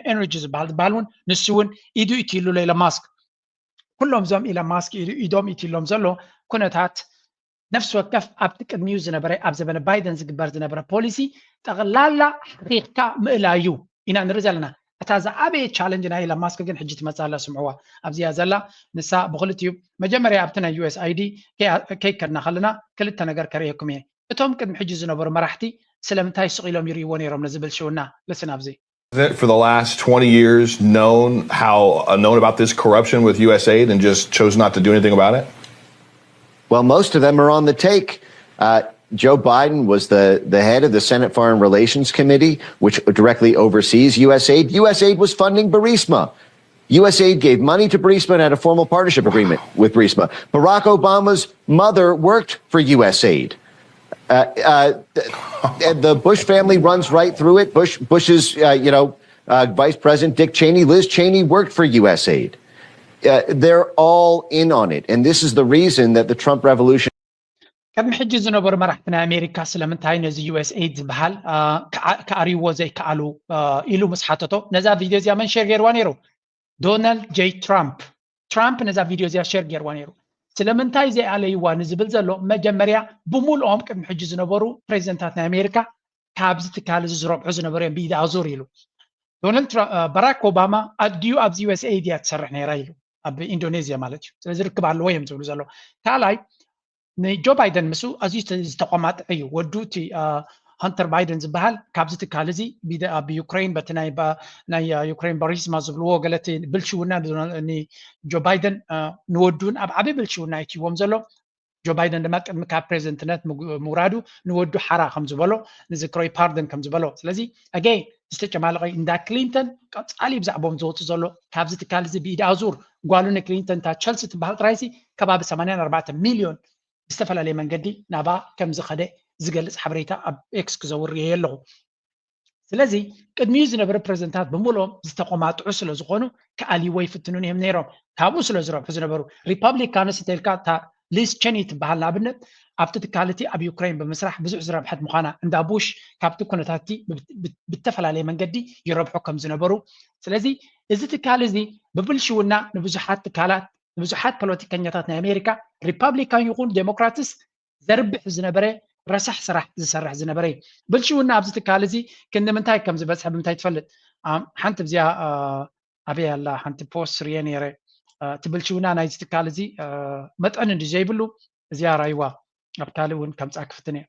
ኤነርጂ ዝበሃል ዝበሃል እውን ንሱ እውን ኢዱ ኢትይሉ ኢሎን ማስክ። ኩሎም እዞም ኢሎን ማስክ ኢዶም ኢትሎም ዘሎ ኩነታት ነፍሲ ወከፍ ኣብቲ ቅድሚኡ ዝነበረ ኣብ ዘበነ ባይደን ዝግበር ዝነበረ ፖሊሲ ጠቕላላ ሓኺኽካ ምእላዩ ኢና ንርኢ ዘለና። እታ ዝዓበየ ቻለንጅ ናይ ኢሎን ማስክ ግን ሕጂ ትመፅእ ኣላ። ስምዕዋ ኣብዚኣ ዘላ ንሳ ብክልቲኡ መጀመርያ ኣብቲ ናይ ዩ ኤስ ኣይ ዲ ከይከድና ከለና ክልተ ነገር ከርእየኩም እየ። እቶም ቅድሚ ሕጂ ዝነበሩ መራሕቲ ስለምንታይ ስቕ ኢሎም ይርእይዎ ነይሮም ነዚ ብልሽውና? ልስን ኣብዚ for the last twenty years known how uh, known about this corruption with U S aid and just chose not to do anything about it? Well, most of them are on the take. Uh, Joe Biden was the, the head of the Senate Foreign Relations Committee, which directly oversees U S aid. U S aid was funding Burisma. USAID gave money to Burisma and had a formal partnership agreement with Burisma. Barack Obama's mother worked for USAID. Uh, uh, the, the Bush family runs right through it. Bush, Bush's, uh, you know, uh, Vice President Dick Cheney, Liz Cheney worked for USAID. Uh, they're all in on it. And this is the reason that the Trump revolution ቅድሚ ሕጂ ዝነበሩ መራሕቲ ናይ ኣሜሪካ ስለምንታይ ነዚ USAID ዝበሃል ክኣርይዎ ዘይከኣሉ ኢሉ ምስ ሓተቶ፣ ነዛ ቪድዮ እዚኣ መን ሸር ገይርዋ ነይሩ? ዶናልድ ጄ ትራምፕ። ትራምፕ ነዛ ቪድዮ እዚኣ ሸር ገይርዋ ነይሩ። ስለምንታይ ዘይኣለይዋ ንዝብል ዘሎ፣ መጀመርያ ብምልኦም ቅድሚ ሕጂ ዝነበሩ ፕሬዚደንታት ናይ ኣሜሪካ ካብዚ ትካል እዚ ዝረብሑ ዝነበሩ እዮም ብኢድ ኣዙር ኢሉ። ዶናልድ ትራ- እ፣ ባራክ ኦባማ ኣዲኡ ኣብዚ USAID እያ ትሰርሕ ነይራ ኢሉ፣ ኣብ ኢንዶኔዝያ ማለት እዩ። ስለዚ ርክብ ኣለዎ እዮም ዝብሉ ዘሎ። ካልኣይ፣ ንጆ ባይደን ምስኡ ኣዝዩ ዝተ- ዝተቆማጥዐ እዩ። ወዱ እቲ እ፣ ሃንተር ባይደን ዝበሃል ካብዚ ትካል እዚ ቢደ- ኣብ ዩክሬን በቲ ናይ ባ- ናይ እ፣ ዩክሬን ባሪስማ ዝብልዎ ገለቲ ብልሽውና ንጆ ባይደን እ፣ ንወዱን ኣብ ዓብዪ ብልሽውና ይትይዎም ዘሎ። ጆ ባይደን ድማ ቅድሚ ካብ ፕሬዚደንትነት ምውራዱ ንወዱ ሓራ ከም ዝበሎ፣ ንዝክሮይ ፓርደን ከም ዝበሎ። ስለዚ ኣገይ ዝተጨማለቐ እንዳ ክሊንተን ቀፃሊ ብዛዕባኦም ዝወፁ ዘሎ ካብዚ ትካል እዚ ብኢድ ኣዙር ጓሉ ንክሊንተን እታ ቸልሲ ትበሃል ጥራይሲ ከባቢ ሰማንያን ኣርባዕተ ሚልዮን ብዝተፈላለየ መንገዲ ናባ ከም ዝኸደ ዝገልፅ ሓበሬታ ኣብ ኤክስ ክዘውር እየ ኣለኹ። ስለዚ ቅድሚኡ ዝነበረ ፕሬዚደንታት ብምልኦም ዝተቆማጥዑ ስለ ዝኾኑ ክኣልይዎ ይፍትኑን እዮም ነይሮም። ካብኡ ስለ ዝረብሑ ዝነበሩ ሪፓብሊካንስ እንተልካ እታ ሊዝ ቸኒ ትበሃል ንኣብነት ኣብቲ ትካል እቲ ኣብ ዩክሬን ብምስራሕ ብዙሕ ዝረብሐት ምዃና እንዳ ቡሽ ካብቲ ኩነታት እቲ ብተፈላለየ መንገዲ ይረብሑ ከም ዝነበሩ። ስለዚ እዚ ትካል እዚ ብብልሽውና ንብዙሓት ትካላት ንብዙሓት ፖለቲከኛታት ናይ ኣሜሪካ ሪፓብሊካን ይኹን ዴሞክራትስ ዘርብሕ ዝነበረ ረሳሕ ስራሕ ዝሰርሕ ዝነበረ እዩ። ብልሽውና ኣብዚ ትካል እዚ ክንዲ ምንታይ ከም ዝበፅሐ ብምንታይ ትፈልጥ? ሓንቲ ብዚኣ ኣበይ ኣላ ሓንቲ ፖስት ርየ ነይረ። እቲ ብልሽውና ናይዚ ትካል እዚ መጠን እንዲ ዘይብሉ እዚኣ ራይዋ ኣብ ካልእ እውን ከምፃ ክፍትን እየ።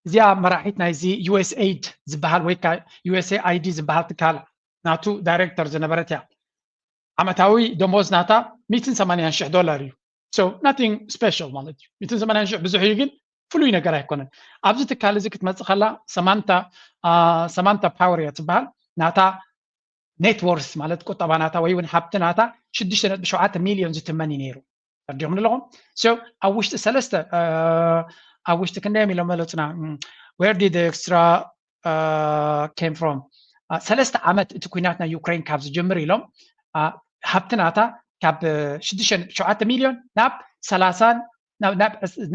እዚኣ መራሒት ናይዚ USAID ዝበሃል ወይ ከዓ USAID ዝበሃል ትካል ናቱ ዳይሬክተር ዝነበረት እያ። ዓመታዊ ደሞዝ ናታ ሚእትን ሰማንያን ሽሕ ዶላር እዩ። So nothing special ማለት እዩ። ሚእትን ሰማንያን ሽሕ ብዙሕ እዩ፣ ግን ፍሉይ ነገር ኣይኮነን። ኣብዚ ትካል እዚ ክትመፅእ ከላ ሰማንታ ሰማንታ ፓወር እያ ትበሃል። ናታ ኔትወርስ ማለት ቁጠባ ናታ ወይ እውን ሃብቲ ናታ ሽዱሽተ ነጥቢ ሸውዓተ ሚልዮን ዝትመን እዩ ነይሩ። ተርዲኹም ኣለኹም። So ኣብ ውሽጢ ሰለስተ ኣብ ውሽጢ ክንደዮም ኢሎም መለፁና። Where did the extra came from? ሰለስተ ዓመት እቲ ኩናት ናይ ዩክሬን ካብ ዝጅምር ኢሎም ሃብቲ ናታ ካብ ሽዱሽተ ነጥቢ ሸውዓተ ሚልዮን ናብ ሰላሳን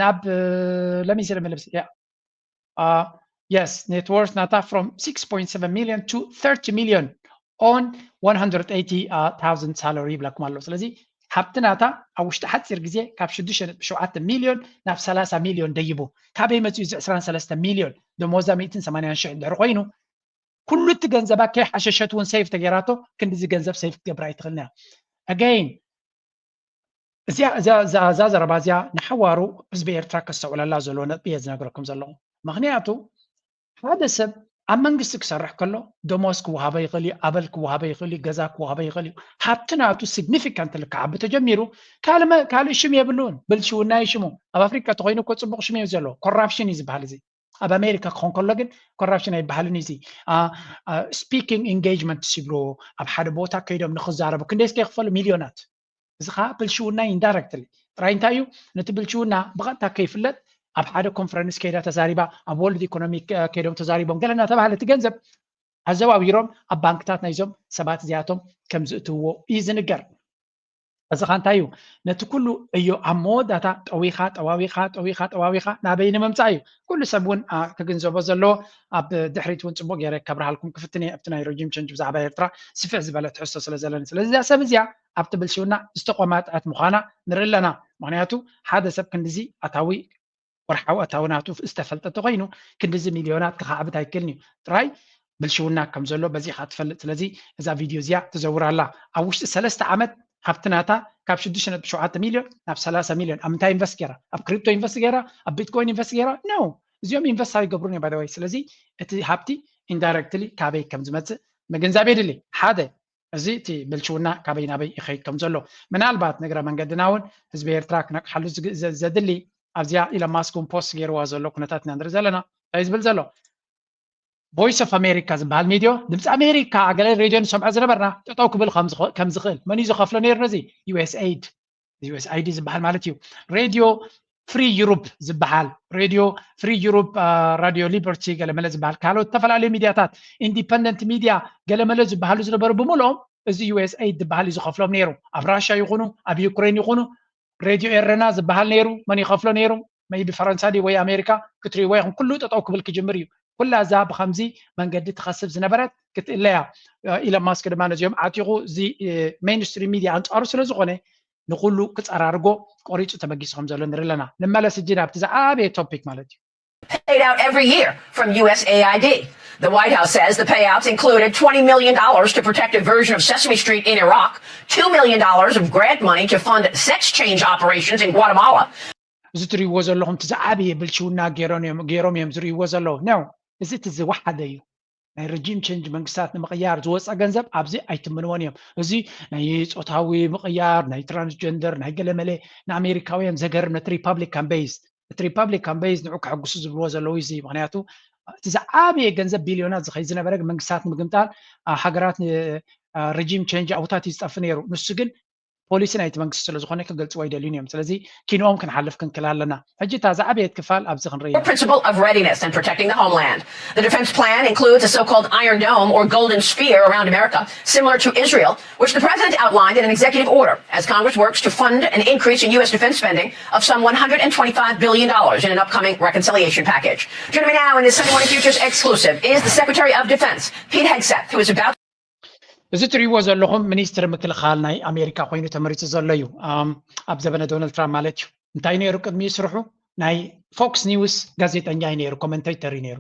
ናብ let me see let me see yes net worth ናታ from six point seven million to thirty million on one hundred eighty thousand salary ይብለኩም ኣሎ። ስለዚ ሃብቲ ናታ ኣብ ውሽጢ ሓፂር ግዜ ካብ ሽዱሽተ ነጥቢ ሸውዓተ ሚልዮን ናብ ሰላሳ ሚልዮን ደይቡ። ካበይ መፅኡ እዚ ዕስራን ሰለስተ ሚልዮን ደሞዛ ሚእትን ሰማንያን ሽሕ እንድሕር ኮይኑ ኩሉ እቲ ገንዘባ ከይሓሸሸት እውን ሴፍ ተገይራቶ ክንዲዚ ገንዘብ ሴፍ ክትገብር ኣይትኽእልን እያ። Again እዚኣ እዛ እዛ እዛ ዘረባ እዚኣ ንሓዋሩ ህዝቢ ኤርትራ ከስተውዕለላ ዘለዎ ነጥቢ እየ ዝነግረኩም ዘለኹ። ምኽንያቱ ሓደ ሰብ ኣብ መንግስቲ ክሰርሕ ከሎ ደሞዝ ክወሃቦ ይኽእል እዩ፣ ኣበል ክወሃቦ ይኽእል እዩ፣ ገዛ ክወሃቦ ይኽእል እዩ። ሃብቲ ናቱ ሲግኒፊካንትሊ ክዓቢ ተጀሚሩ ካልእ መ- ካልእ ሽም የብሉን። ብልሽውና እዩ ሽሙ። ኣብ ኣፍሪቃ ተኮይኑ እኮ ፅቡቅ ሽም እዩ ዘሎ። ኮራፕሽን እዩ ዝበሃል እዚ። ኣብ ኣሜሪካ ክኾን ከሎ ግን ኮራፕሽን ኣይበሃልን እዩ። እዚ ስፒኪንግ ኢንጌጅመንት ይብልዎ። ኣብ ሓደ ቦታ ከይዶም ንክዛረቡ ክንደይ እስከ ይኽፈሉ? ሚልዮናት። እዚ ከዓ ብልሽውና ኢንዳይረክትሊ ጥራይ እንታይ እዩ? ነቲ ብልሽውና ብቐጥታ ከይፍለጥ ኣብ ሓደ ኮንፈረንስ ከይዳ ተዛሪባ፣ ኣብ ወርልድ ኢኮኖሚ ከይዶም ተዛሪቦም ገለ እናተባሃለ እቲ ገንዘብ ኣዘዋዊሮም ኣብ ባንክታት ናይዞም ሰባት እዚኣቶም ከም ዝእትውዎ እዩ ዝንገር። እዚ ኻ እንታይ እዩ? ነቲ ኩሉ እዮ ኣብ መወዳእታ ጠዊኻ ጠዋዊኻ ጠዊኻ ጠዋዊኻ ናበይ ንምምፃእ እዩ። ኩሉ ሰብ እውን ክግንዘቦ ዘለዎ ኣብ ድሕሪት እውን ፅቡቅ ገይረ ከብርሃልኩም ክፍትን እየ ኣብቲ ናይ ረጂም ቸንጅ ብዛዕባ ኤርትራ ስፍሕ ዝበለ ትሕዝቶ ስለ ዘለኒ። ስለዚ እዚኣ ሰብ እዚኣ ኣብቲ ብልሽውና ዝተቆማጥዐት ምዃና ንርኢ ኣለና። ምክንያቱ ሓደ ሰብ ክንዲዚ ኣታዊ ወርሓዊ ኣታዊ ናቱ ዝተፈልጠ ተኮይኑ ክንዲዚ ሚልዮናት ክኻዕብት ኣይክእልን እዩ። ጥራይ ብልሽውና ከም ዘሎ በዚ ኢኻ ትፈልጥ። ስለዚ እዛ ቪድዮ እዚኣ ትዘውር ኣላ። ኣብ ውሽጢ ሰለስተ ዓመት ሃብቲ ናታ ካብ ሽዱሽተ ነጥቢ ሸውዓተ ሚልዮን ናብ ሰላሳ ሚልዮን ኣብ ምንታይ ኢንቨስት ገይራ? ኣብ ክሪፕቶ ኢንቨስት ገይራ? ኣብ ቢትኮይን ኢንቨስት ገይራ? ኖ፣ እዚኦም ኢንቨስት ኣይገብሩን እዮም ባይደወይ። ስለዚ እቲ ሃብቲ ኢንዳይረክትሊ ካበይ ከም ዝመፅእ ምግንዛብ የድሊ። ሓደ እዚ እቲ ብልሽውና ካበይ ናበይ ይኸይድ ከም ዘሎ ምናልባት ንግረ መንገድና እውን ህዝቢ ኤርትራ ክነቅሓሉ ዘድሊ ኣብዚኣ ኢሎን ማስክ እውን ፖስት ገይርዋ ዘሎ ኩነታት ኢና ንርኢ ዘለና። እንታይ ዝብል ዘሎ ቮይስ ኦፍ ኣሜሪካ ዝበሃል ሚድዮ፣ ድምፂ ኣሜሪካ፣ ገለ ሬድዮ ንሰምዖ ዝነበርና፣ ጠጠው ክብል ከም ዝኽ- ከም ዝኽእል፣ መን እዩ ዝኸፍሎ ነይሩ ነዚ? ዩ ኤስ ኤይድ፣ ዩ ኤስ ኣይ ዲ ዝበሃል ማለት እዩ። ሬድዮ ፍሪ ዩሩፕ ዝበሃል፣ ሬድዮ ፍሪ ዩሩፕ፣ ራዲዮ ሊበርቲ፣ ገለመለ ዝበሃል፣ ካልኦት ዝተፈላለዩ ሚድያታት፣ ኢንዲፐንደንት ሚድያ፣ ገለመለ ዝበሃሉ ዝነበሩ ብምልኦም፣ እዚ ዩ ኤስ ኤይድ ዝበሃል እዩ ዝኸፍሎም ነይሩ። ኣብ ራሻ ይኹኑ ኣብ ዩክሬን ይኹኑ፣ ሬድዮ ኤረና ዝበሃል ነይሩ። መን ይኸፍሎ ነይሩ? መይቢ ፈረንሳ ድዩ ወይ ኣሜሪካ? ክትርእይዎ ኢኹም። ኩሉ ጠጠው ክብል ክጅምር እዩ። ኩላ እዛ ብኸምዚ መንገዲ ትኸስብ ዝነበረት ክትእለያ። ኢለን ማስክ ድማ ነዚኦም ዓጢቑ፣ እዚ ሜይንስትሪም ሚድያ ኣንጻሩ ስለ ዝኾነ፣ ንኹሉ ክጸራርጎ ቆሪጹ ተበጊሱ ከም ዘሎ ንርኢ ኣለና። ንመለስ እጂ ናብቲ ዝዓበየ ቶፒክ ማለት እዩ። Paid out every year from U S A I D. The White House says the payouts included twenty million dollars to protect a version of Sesame Street in Iraq, two million dollars of grant money to fund sex change operations in Guatemala. እዚ ትርእይዎ ዘለኹም እቲ ዝዓበየ ብልሽውና ገይሮም እዮም ገይሮም እዮም ዝርእይዎ ዘለዉ ነው። እዚ እቲ ዝወሓደ እዩ። ናይ ረጂም ቸንጅ መንግስታት ንምቕያር ዝወፀ ገንዘብ ኣብዚ ኣይትምንዎን እዮም። እዚ ናይ ፆታዊ ምቕያር፣ ናይ ትራንስጀንደር፣ ናይ ገለመለ ንኣሜሪካውያን ዘገርም ነቲ ሪፓብሊካን ቤይዝ እቲ ሪፓብሊካን ቤይዝ ንዑ ከሐጉሱ ዝብልዎ ዘለዉ እዚ ምክንያቱ እቲ ዝዓበየ ገንዘብ ቢልዮናት ዝኸይ ዝነበረ መንግስታት ንምግምጣል ሃገራት ረጂም ቸንጅ ኣውታት እዩ ዝጠፊ ነይሩ። ንሱ ግን ፖሊሲ ናይቲ መንግስቲ ስለ ዝኾነ ክገልፅዎ ኣይደልዩን እዮም። ስለዚ ኪንኦም ክንሓልፍ ክንክል ኣለና። ሕጂ እታ ዝዓበየት ክፋል ኣብዚ ክንርኢ principle of readiness and protecting the homeland. The defense plan includes a so-called Iron Dome or Golden Sphere around America, similar to Israel, which the president outlined in an executive order as Congress works to fund an increase in U S defense spending of some one hundred and twenty-five billion dollars in an upcoming reconciliation package. Joining me now in this Sunday Morning Futures exclusive is the Secretary of Defense, Pete Hegseth, who is about እዚ ትርእይዎ ዘለኹም ሚኒስትሪ ምክልኻል ናይ ኣሜሪካ ኮይኑ ተመሪፁ ዘሎ እዩ። ኣብ ዘበነ ዶናልድ ትራምፕ ማለት እዩ። እንታይ ነይሩ ቅድሚ ስርሑ? ናይ ፎክስ ኒውስ ጋዜጠኛ እዩ ነይሩ፣ ኮመንቴተር እዩ ነይሩ።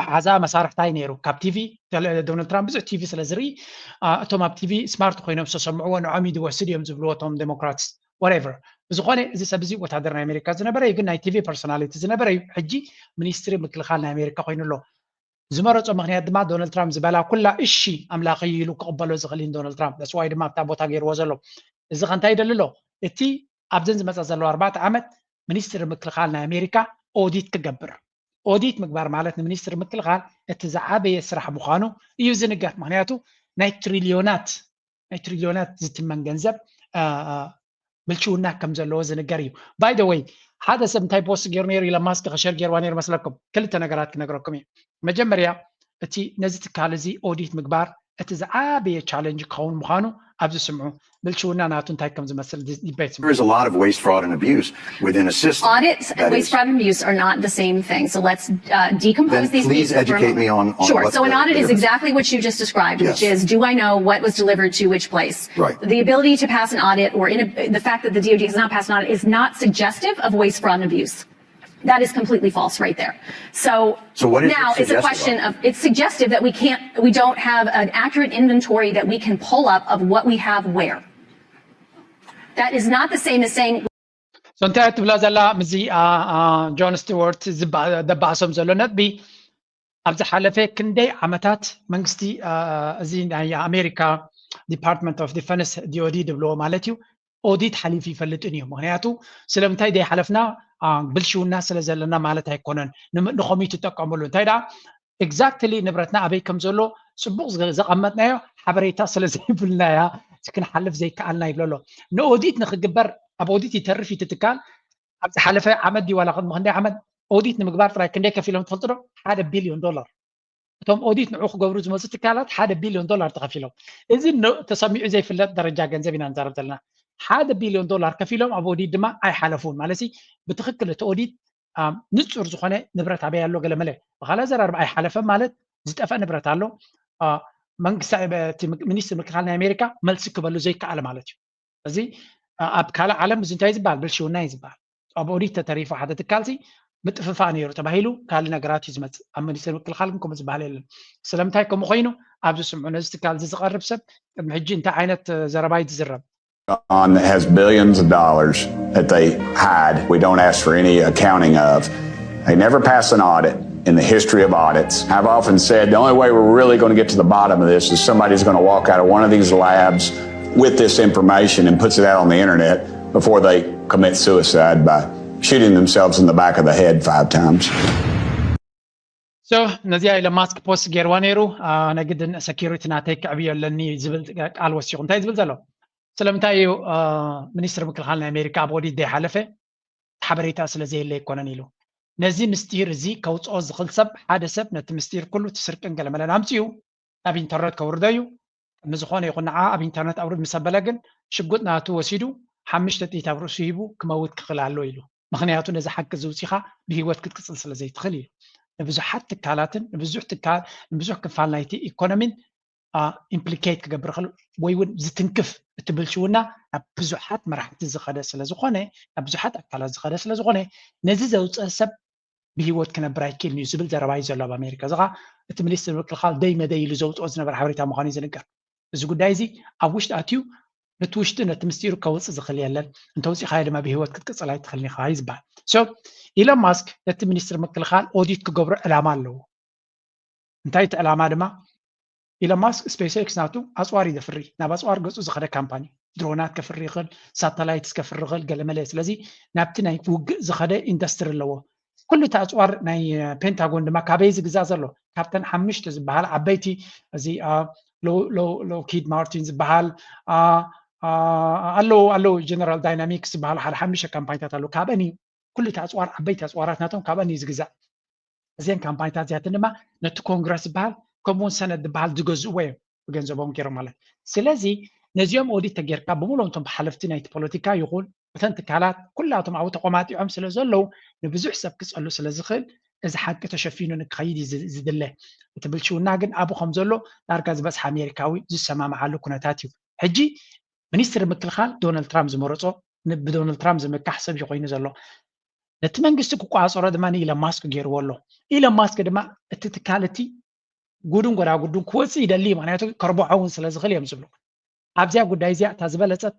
መዓዛ መሳርሕታይ ነይሩ ካብ ቲቪ። ዶናልድ ትራምፕ ብዙሕ ቲቪ ስለ ዝርኢ እቶም ኣብ ቲቪ ስማርት ኮይኖም ዝተሰምዕዎ ንዖም እዩ ዝወስድ እዮም ዝብልዎ እቶም ዴሞክራትስ። ወሬቨር ብዝኾነ እዚ ሰብ እዚ ወታደር ናይ ኣሜሪካ ዝነበረ እዩ፣ ግን ናይ ቲቪ ፐርሶናሊቲ ዝነበረ እዩ። ሕጂ ሚኒስትሪ ምክልኻል ናይ ኣሜሪካ ኮይኑ ኣሎ። ዝመረፆ ምክንያት ድማ ዶናልድ ትራምፕ ዝበላ ኩላ እሺ ኣምላኸይ ኢሉ ክቕበሎ ዝኽእል እዩ ዶናልድ ትራምፕ። That's why ድማ ኣብታ ቦታ ገይርዎ ዘሎ። እዚ ከ እንታይ ይደሊ ኣሎ? እቲ ኣብዘን ዝመፃ ዘለዋ ኣርባዕተ ዓመት ሚኒስትሪ ምክልኻል ናይ ኣሜሪካ ኦዲት ክገብር። ኦዲት ምግባር ማለት ንሚኒስትሪ ምክልኻል እቲ ዝዓበየ ስራሕ ምዃኑ እዩ ዝንገር። ምክንያቱ ናይ ትሪልዮናት ናይ ትሪልዮናት ዝትመን ገንዘብ ብልሽውና ከም ዘለዎ ዝንገር እዩ። By the way ሓደ ሰብ እንታይ ፖስት ገይሩ ነይሩ? ኢለን ማስክ ከሸር ገይርዋ ነይሩ መስለኩም? ክልተ ነገራት ክነግረኩም እዩ። መጀመርያ እቲ ነዚ ትካል እዚ ኦዲት ምግባር እቲ ዝዓበየ ቻለንጅ ክኸውን ምዃኑ ኣብዚ ስምዑ። ብልሽውና ናቱ እንታይ ከም ዝመስል ዲቤት There is a lot of waste, fraud, and abuse within a system. Audits and waste, fraud, and abuse are not the same thing. So let's uh, decompose Then these please pieces for a educate me moment. on, on Sure. what So an the audit is difference exactly what you just described, which Yes. is, do I know what was delivered to which place? Right. The ability to pass an audit or in the fact that the D O D has not passed an audit is not suggestive of waste, fraud, and abuse. That is completely false right there. So, So what is it now it's a suggestive question of? Of it's suggestive that we can't, we don't have an accurate inventory that we can pull up of what we have where. That is not the same as saying So እንታይ ትብላ ዘላ ምዚ ጆን ስቲዋርት ደባእሶም ዘሎ ነጥቢ? ኣብ ዝሓለፈ ክንደይ ዓመታት መንግስቲ እዚ ናይ ኣሜሪካ ዲፓርትመንት ኦፍ ዲፈንስ ዲኦዲ ድብልዎ ማለት እዩ ኦዲት ሓሊፉ ይፈልጥን እዩ። ምክንያቱ ስለምንታይ ዘይሓለፍና ብልሽውና ስለ ዘለና ማለት ኣይኮነን። ንኸምኡ ትጠቀምሉ እንታይ ደኣ ኤግዛክትሊ ንብረትና ኣበይ ከም ዘሎ ፅቡቕ ዘቐመጥናዮ ሓበሬታ ስለ ዘይብልና እያ ክንሓልፍ ዘይከኣልና ይብሎ ኣሎ። ንኦዲት ንክግበር ኣብ ኦዲት ይተርፍ እዩ እቲ ትካል ኣብ ዝሓለፈ ዓመት ድዩ ዋላ ቅድሚ ክንደይ ዓመት ኦዲት ንምግባር ጥራይ ክንደይ ከፊሎም ትፈልጡ ዶ? ሓደ ቢልዮን ዶላር። እቶም ኦዲት ንዑ ክገብሩ ዝመፁ ትካላት ሓደ ቢልዮን ዶላር ተኸፊሎም። እዚ ተሰሚዑ ዘይፍለጥ ደረጃ ገንዘብ ኢና ንዛረብ ዘለና። ሓደ ቢልዮን ዶላር ከፊሎም ኣብ ኦዲት ድማ ኣይሓለፉን ማለት ብትክክል እቲ ኦዲት ንፁር ዝኾነ ንብረት ኣበይ ኣሎ ገለመለ ብካልእ ኣዘራርባ ኣይሓለፈን ማለት ዝጠፈእ ንብረት ኣሎ። መንግስቲ ሚኒስትሪ ምክልኻል ናይ ኣሜሪካ መልሲ ክበሉ ዘይከኣለ ማለት እዩ። እዚ ኣብ ካልእ ዓለም እዚ እንታይ ዝበሃል ብልሽውና እዩ ዝበሃል። ኣብ ኦዲት ተተሪፉ ሓደ ትካል ሲ ምጥፍፋእ ነይሩ ተባሂሉ ካልእ ነገራት እዩ ዝመፅእ። ኣብ ሚኒስትሪ ምክልኻል ግን ከምኡ ዝበሃል የለን። ስለምንታይ ከምኡ ኮይኑ ኣብዚ ስምዑ። ነዚ ትካል እዚ ዝቐርብ ሰብ ቅድሚ ሕጂ እንታይ ዓይነት ዘረባ እዩ ዝዝረብ? That has billions of dollars that they hide. We don't ask for any accounting of. They never pass an audit in the history of audits. I've often said the only way we're really going to get to the bottom of this is somebody's going to walk out of one of these labs with this information and puts it out on the internet before they commit suicide by shooting themselves in the back of the head five times. ነዚኣ ኢሎን ማስክ ፖስት ገይርዋ ነይሩ። ነግድን ሰኪሪቲ ናተይ ክዕብዮ ኣለኒ ዝብል ቃል ወሲኹ። እንታይ ዝብል ዘሎ? ስለምንታይ እዩ ሚኒስትር ምክልኻል ናይ ኣሜሪካ ኣብ ኦዲት ዘይሓለፈ ሓበሬታ ስለ ዘየለ ኣይኮነን ኢሉ። ነዚ ምስጢር እዚ ከውፅኦ ዝኽእል ሰብ ሓደ ሰብ ነቲ ምስጢር ኩሉ እቲ ስርቅን ገለመለን ኣምፅኡ ናብ ኢንተርነት ከውርዶ እዩ። ንዝኾነ ይኹን ንዓ ኣብ ኢንተርነት ኣውርድ ምስ ኣበለ ግን ሽጉጥ ናቱ ወሲዱ ሓሙሽተ ጥይት ኣብ ርእሱ ሂቡ ክመውት ክኽእል ኣሎ ኢሉ። ምኽንያቱ ነዚ ሓቂ እዚ ውፂኻ ብህይወት ክትቅፅል ስለ ዘይትኽእል እዩ። ንብዙሓት ትካላትን ንብዙሕ ትካል ንብዙሕ ክፋል ናይቲ ኢኮኖሚን ኢምፕሊኬት ክገብር ይኽእል ወይ እውን ዝትንክፍ እቲ ብልሽውና ናብ ብዙሓት መራሕቲ ዝኸደ ስለ ዝኾነ ናብ ብዙሓት ኣካላት ዝኸደ ስለ ዝኾነ ነዚ ዘውፅአ ሰብ ብህይወት ክነብር ኣይክእልን እዩ ዝብል ዘረባ እዩ ዘሎ ኣብ ኣሜሪካ። እዚ ኸዓ እቲ ሚኒስትር ምክልኻል ደይ መደይ ኢሉ ዘውፅኦ ዝነበረ ሓበሬታ ምዃኑ እዩ ዝንገር። እዚ ጉዳይ እዚ ኣብ ውሽጢ ኣትዩ ነቲ ውሽጢ ነቲ ምስጢሩ ከውፅእ ዝኽእል የለን፣ እንተውፂኻዮ ድማ ብህይወት ክትቅፅል ኣይትኽእልን ኢኻ እዩ ዝበሃል። ሶ ኢሎን ማስክ ነቲ ሚኒስትር ምክልኻል ኦዲት ክገብሮ ዕላማ ኣለዎ። እንታይ እቲ ዕላማ ድማ ኢሎን ማስክ ስፔስ ኤክስ ናቱ ኣፅዋር እዩ ዘፍሪ። ናብ ኣፅዋር ገፁ ዝኸደ ካምፓኒ ድሮናት ከፍሪ ይኽእል፣ ሳተላይትስ ከፍሪ ይኽእል፣ ገለመለ። ስለዚ ናብቲ ናይ ውግእ ዝኸደ ኢንዱስትሪ ኣለዎ። ኩሉ እቲ ኣፅዋር ናይ ፔንታጎን ድማ ካበይ ዝግዛእ ዘሎ? ካብተን ሓሙሽተ ዝበሃል ዓበይቲ፣ እዚ ሎኪድ ማርቲን ዝበሃል ኣለዉ ኣለዉ ጀነራል ዳይናሚክስ ዝበሃል ሓደ ሓሙሽተ ካምፓኒታት ኣለዉ። ካብአን እዩ ኩሉ እቲ ኣፅዋር ዓበይቲ ኣፅዋራት ናቶም ካብአን እዩ ዝግዛእ። እዚአን ካምፓኒታት እዚኣተን ድማ ነቲ ኮንግረስ ዝበሃል ከምኡውን ሰነድ ዝበሃል ዝገዝእዎ እዮም ብገንዘቦም ገይሮም ማለት። ስለዚ ነዚኦም ኦዲት ተጌርካ ብምሎም እቶም ብሓለፍቲ ናይቲ ፖለቲካ ይኹን እተን ትካላት ኩላቶም ኣብኡ ተቆማጢዖም ስለ ዘለዉ ንብዙሕ ሰብ ክፀሉ ስለ ዝኽእል እዚ ሓቂ ተሸፊኑ ንክኸይድ እዩ ዝድለ። እቲ ብልሽውና ግን ኣብኡ ከም ዘሎ ዳርጋ ዝበፅሓ ኣሜሪካዊ ዝሰማምዓሉ ኩነታት እዩ። ሕጂ ሚኒስትሪ ምክልኻል ዶናልድ ትራምፕ ዝመረፆ ብዶናልድ ትራምፕ ዝምካሕ ሰብ እዩ ኮይኑ ዘሎ። ነቲ መንግስቲ ክቆፃፀሮ ድማ ንኢሎን ማስክ ገይርዎ ኣሎ። ኢሎን ማስክ ድማ እቲ ትካል እቲ ጉዱን ጎዳጉዱን ክወፅእ ይደሊ እዩ። ምክንያቱ ከርብሖ እውን ስለ ዝኽእል እዮም ዝብሉ። ኣብዚኣ ጉዳይ እዚኣ እታ ዝበለፀት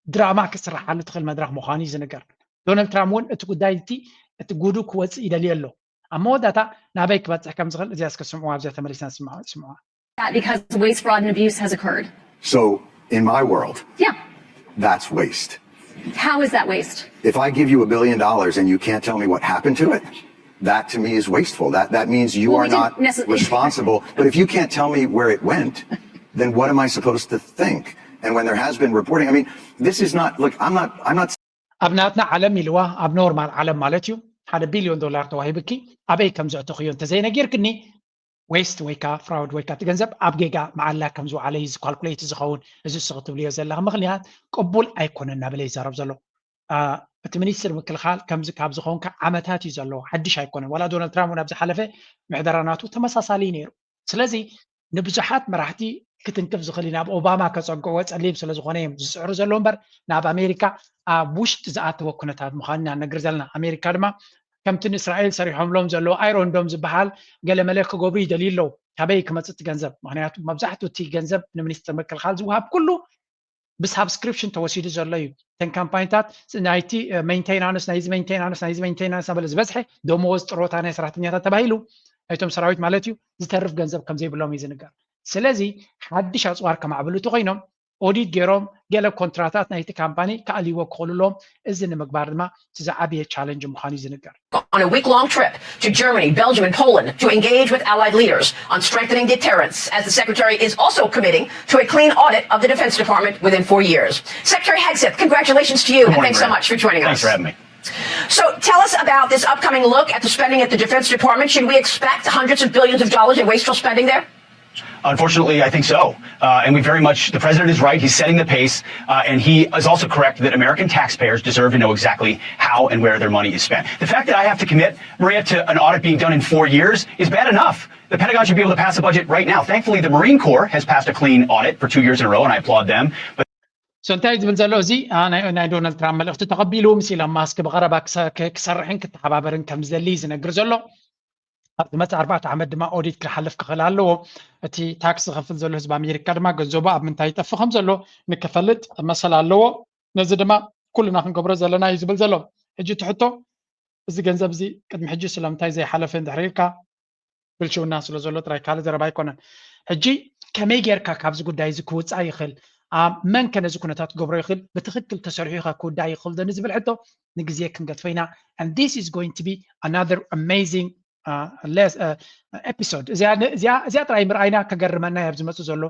ድራማ ክስርሓሉ ትኽእል መድረኽ ምዃኑ እዩ ዝንገር። ዶናልድ ትራምፕ እውን እቲ ጉዳይ እቲ እቲ ጉዱ ክወፅእ ይደልዮ ኣሎ። ኣብ መወዳእታ ናበይ ክበፅሕ ከም ዝኽእል እዚኣ እስከ ስምዑ፣ ኣብዚኣ ተመሊስና ስምዑ። Because waste, fraud, and abuse has occurred. So, in my world, Yeah. that's waste. How is that waste? If I give you a billion dollars and you can't tell me what happened to it, that to me is wasteful. That that means you Well, are we didn't not necessarily- responsible. But if you can't tell me where it went, then what am I supposed to think? And when there has been reporting, I mean, this is not look. I'm not. I'm not ኣብ ናትና ዓለም ኢልዋ ኣብ ኖርማል ዓለም ማለት እዩ ሓደ ቢልዮን ዶላር ተዋሂብኪ ኣበይ ከም ዘእተኽዮ እንተዘይነጊርክኒ ዌስት ወይ ከዓ ፍራውድ ወይ ከዓ እቲ ገንዘብ ኣብ ጌጋ መዓላ ከም ዝወዓለ እዩ ዝኳልኩሌት ዝኸውን። እዚ ንስኺ ትብልዮ ዘለኺ ምኽንያት ቅቡል ኣይኮነን እናበለ ይዛረብ ዘሎ። እቲ ሚኒስትር ምክልኻል ከምዚ ካብ ዝኾንካ ዓመታት እዩ ዘለዎ፣ ሓድሽ ኣይኮነን። ዋላ ዶናልድ ትራምፕ እውን ኣብ ዝሓለፈ ምሕደራ ናቱ ተመሳሳሊ እዩ ነይሩ። ስለዚ ንብዙሓት መራሕቲ ክትንክፍ ዝኽእል እዩ። ናብ ኦባማ ከፀግዕዎ ፀሊም ስለ ዝኾነ እዮም ዝፅዕሩ ዘለዉ እምበር ናብ ኣሜሪካ ኣብ ውሽጢ ዝኣተወ ኩነታት ምዃኑ ኢና ንነግር ዘለና። ኣሜሪካ ድማ ከምቲ ንእስራኤል ሰሪሖምሎም ዘለዉ ኣይሮንዶም ዝበሃል ገለመለ ክገብሩ ይደልዩ ኣለዉ። ካበይ ክመፅእ እቲ ገንዘብ? ምክንያቱ መብዛሕትኡ እቲ ገንዘብ ንሚኒስትር ምክልኻል ዝወሃብ ኩሉ ብሳብስክሪፕሽን ተወሲዱ ዘሎ እዩ። እተን ካምፓኒታት ናይቲ ሜንቴናንስ ናይዚ ሜንቴናንስ ናይዚ ሜንቴናንስ እናበለ ዝበዝሐ ደመወዝ ጥሮታ ናይ ሰራሕተኛታት ተባሂሉ ናይቶም ሰራዊት ማለት እዩ ዝተርፍ ገንዘብ ከም ዘይብሎም እዩ ዝንገር። ስለዚ ሓድሽ ኣፅዋር ከማዕብሉ እንተኮይኖም ኦዲት ገይሮም ገለ ኮንትራታት ናይቲ ካምፓኒ ክኣልይዎ ክኽእሉ ኣለዎም። እዚ ንምግባር ድማ እቲ ዝዓበየ ቻለንጅ ምዃኑ እዩ ዝንገር። On a week long trip to Germany, Belgium, and Poland to engage with allied leaders on strengthening deterrence, as the Secretary is also committing to a clean audit of the Defense Department within four years. Secretary Hegseth, congratulations to you, and morning, thanks so Maria. Much for joining Thanks us. For having me. So tell us about this upcoming look at the spending at the Defense Department. Should we expect hundreds of billions of dollars in wasteful spending there? Unfortunately, I think so. Uh, and we very much, the president is right. He's setting the pace. Uh, and he is also correct that American taxpayers deserve to know exactly how and where their money is spent. The fact that I have to commit, Maria, to an audit being done in four years is bad enough. The Pentagon should be able to pass a budget right now. Thankfully, the Marine Corps has passed a clean audit for two years in a row, and I applaud them. But so እንታይ ዝብል ዘሎ እዚ ናይ ዶናልድ ትራምፕ መልእኽቲ ተቐቢሉ ምስ ኢሎን ማስክ ብቐረባ ክሰርሕን ክተሓባበርን ከም ዝደሊ ዝነግር ዘሎ። ኣብ ዝመፅእ ኣርባዕተ ዓመት ድማ ኦዲት ክሓልፍ ክኽእል ኣለዎ። እቲ ታክስ ዝኸፍል ዘሎ ህዝቢ ኣሜሪካ ድማ ገንዘቡ ኣብ ምንታይ ይጠፍ ከም ዘሎ ንክፈልጥ መሰል ኣለዎ። ነዚ ድማ ኩልና ክንገብሮ ዘለና እዩ ዝብል ዘሎ። ሕጂ እቲ ሕቶ እዚ ገንዘብ እዚ ቅድሚ ሕጂ ስለምንታይ ዘይሓለፈ እንድሕር ኢልካ ብልሽውና ስለ ዘሎ ጥራይ ካልእ ዘረባ ኣይኮነን። ሕጂ ከመይ ጌርካ ካብዚ ጉዳይ እዚ ክውፃእ ይኽእል? መን ከ ነዚ ኩነታት ክገብሮ ይኽእል? ብትኽክል ተሰሪሑ ከ ክውዳእ ይኽእል ዶ ንዝብል ሕቶ ንግዜ ክንገድፎ ኢና። And this is going to be another amazing episode እዚኣ ጥራይ ምርኣይና ከገርመና ኣብ ዝመፁ ዘሎ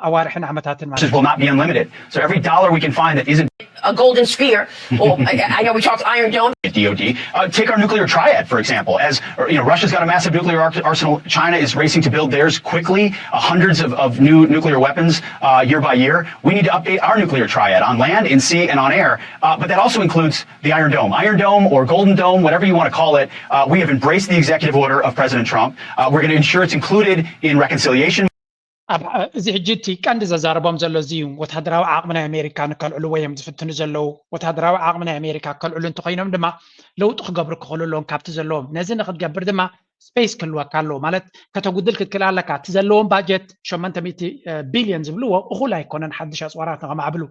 ኣዋርሕን ዓመታትን ማለት will not be unlimited. So every dollar we can find that isn't a golden sphere. Or I, I know we talked Iron Dome. D O D. Uh, take our nuclear triad, for example. As you know, Russia's got a massive nuclear arsenal. China is racing to build theirs quickly. Uh, hundreds of, of new nuclear weapons uh, year by year. We need to update our nuclear triad on land, in sea, and on air. Uh, but that also includes the Iron Dome. Iron Dome or Golden Dome, whatever you want to call it. Uh, we have embraced the executive order of President Trump. Uh, we're going to ensure it's included in reconciliation. እዚ ሕጂ እቲ ቀንዲ ዘዛርቦም ዘሎ እዚ እዩ። ወታደራዊ ዓቕሚ ናይ ኣሜሪካ ንከልዕልዎ እዮም ዝፍትኑ ዘለዉ። ወታደራዊ ዓቕሚ ናይ ኣሜሪካ ከልዕሉ እንተኮይኖም ድማ ለውጢ ክገብሩ ክኽእሉ ኣለዎም ካብቲ ዘለዎም። ነዚ ንክትገብር ድማ ስፔስ ክህልወካ ኣለዎ። ማለት ከተጉድል ክትክእል ኣለካ። እቲ ዘለዎም ባጀት ሸሞንተ ሚእቲ ቢልዮን ዝብልዎ እኹል ኣይኮነን ሓድሽ ኣፅዋራት ንከማዕብሉ።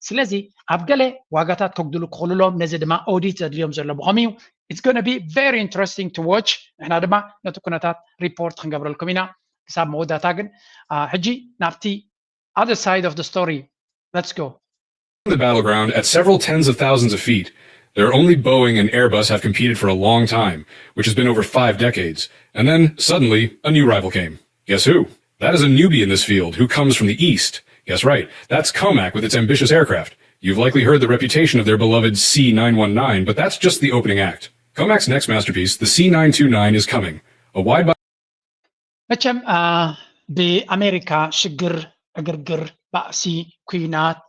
ስለዚ ኣብ ገለ ዋጋታት ከጉድሉ ክኽእሉ ኣለዎም። ነዚ ድማ ኦዲት ዘድልዮም ዘሎ ብኸምኡ እዩ። It's going to be very interesting to watch። ንሕና ድማ ነቲ ኩነታት ሪፖርት ክንገብረልኩም ኢና። ክሳብ መወዳእታ ግን ሕጂ ናብቲ other side of the story let's go the battleground at several tens of thousands of feet. There are only Boeing and Airbus have competed for a long time, which has been over five decades. And then, suddenly, a new rival came. Guess who? That is a newbie in this field who comes from the East. Guess right. That's Comac with its ambitious aircraft. You've likely heard the reputation of their beloved C nine one nine, but that's just the opening act. Comac's next masterpiece, the C nine two nine, is coming. A wide body መቸም ብኣሜሪካ ሽግር፣ ዕግርግር፣ ባእሲ፣ ኩናት፣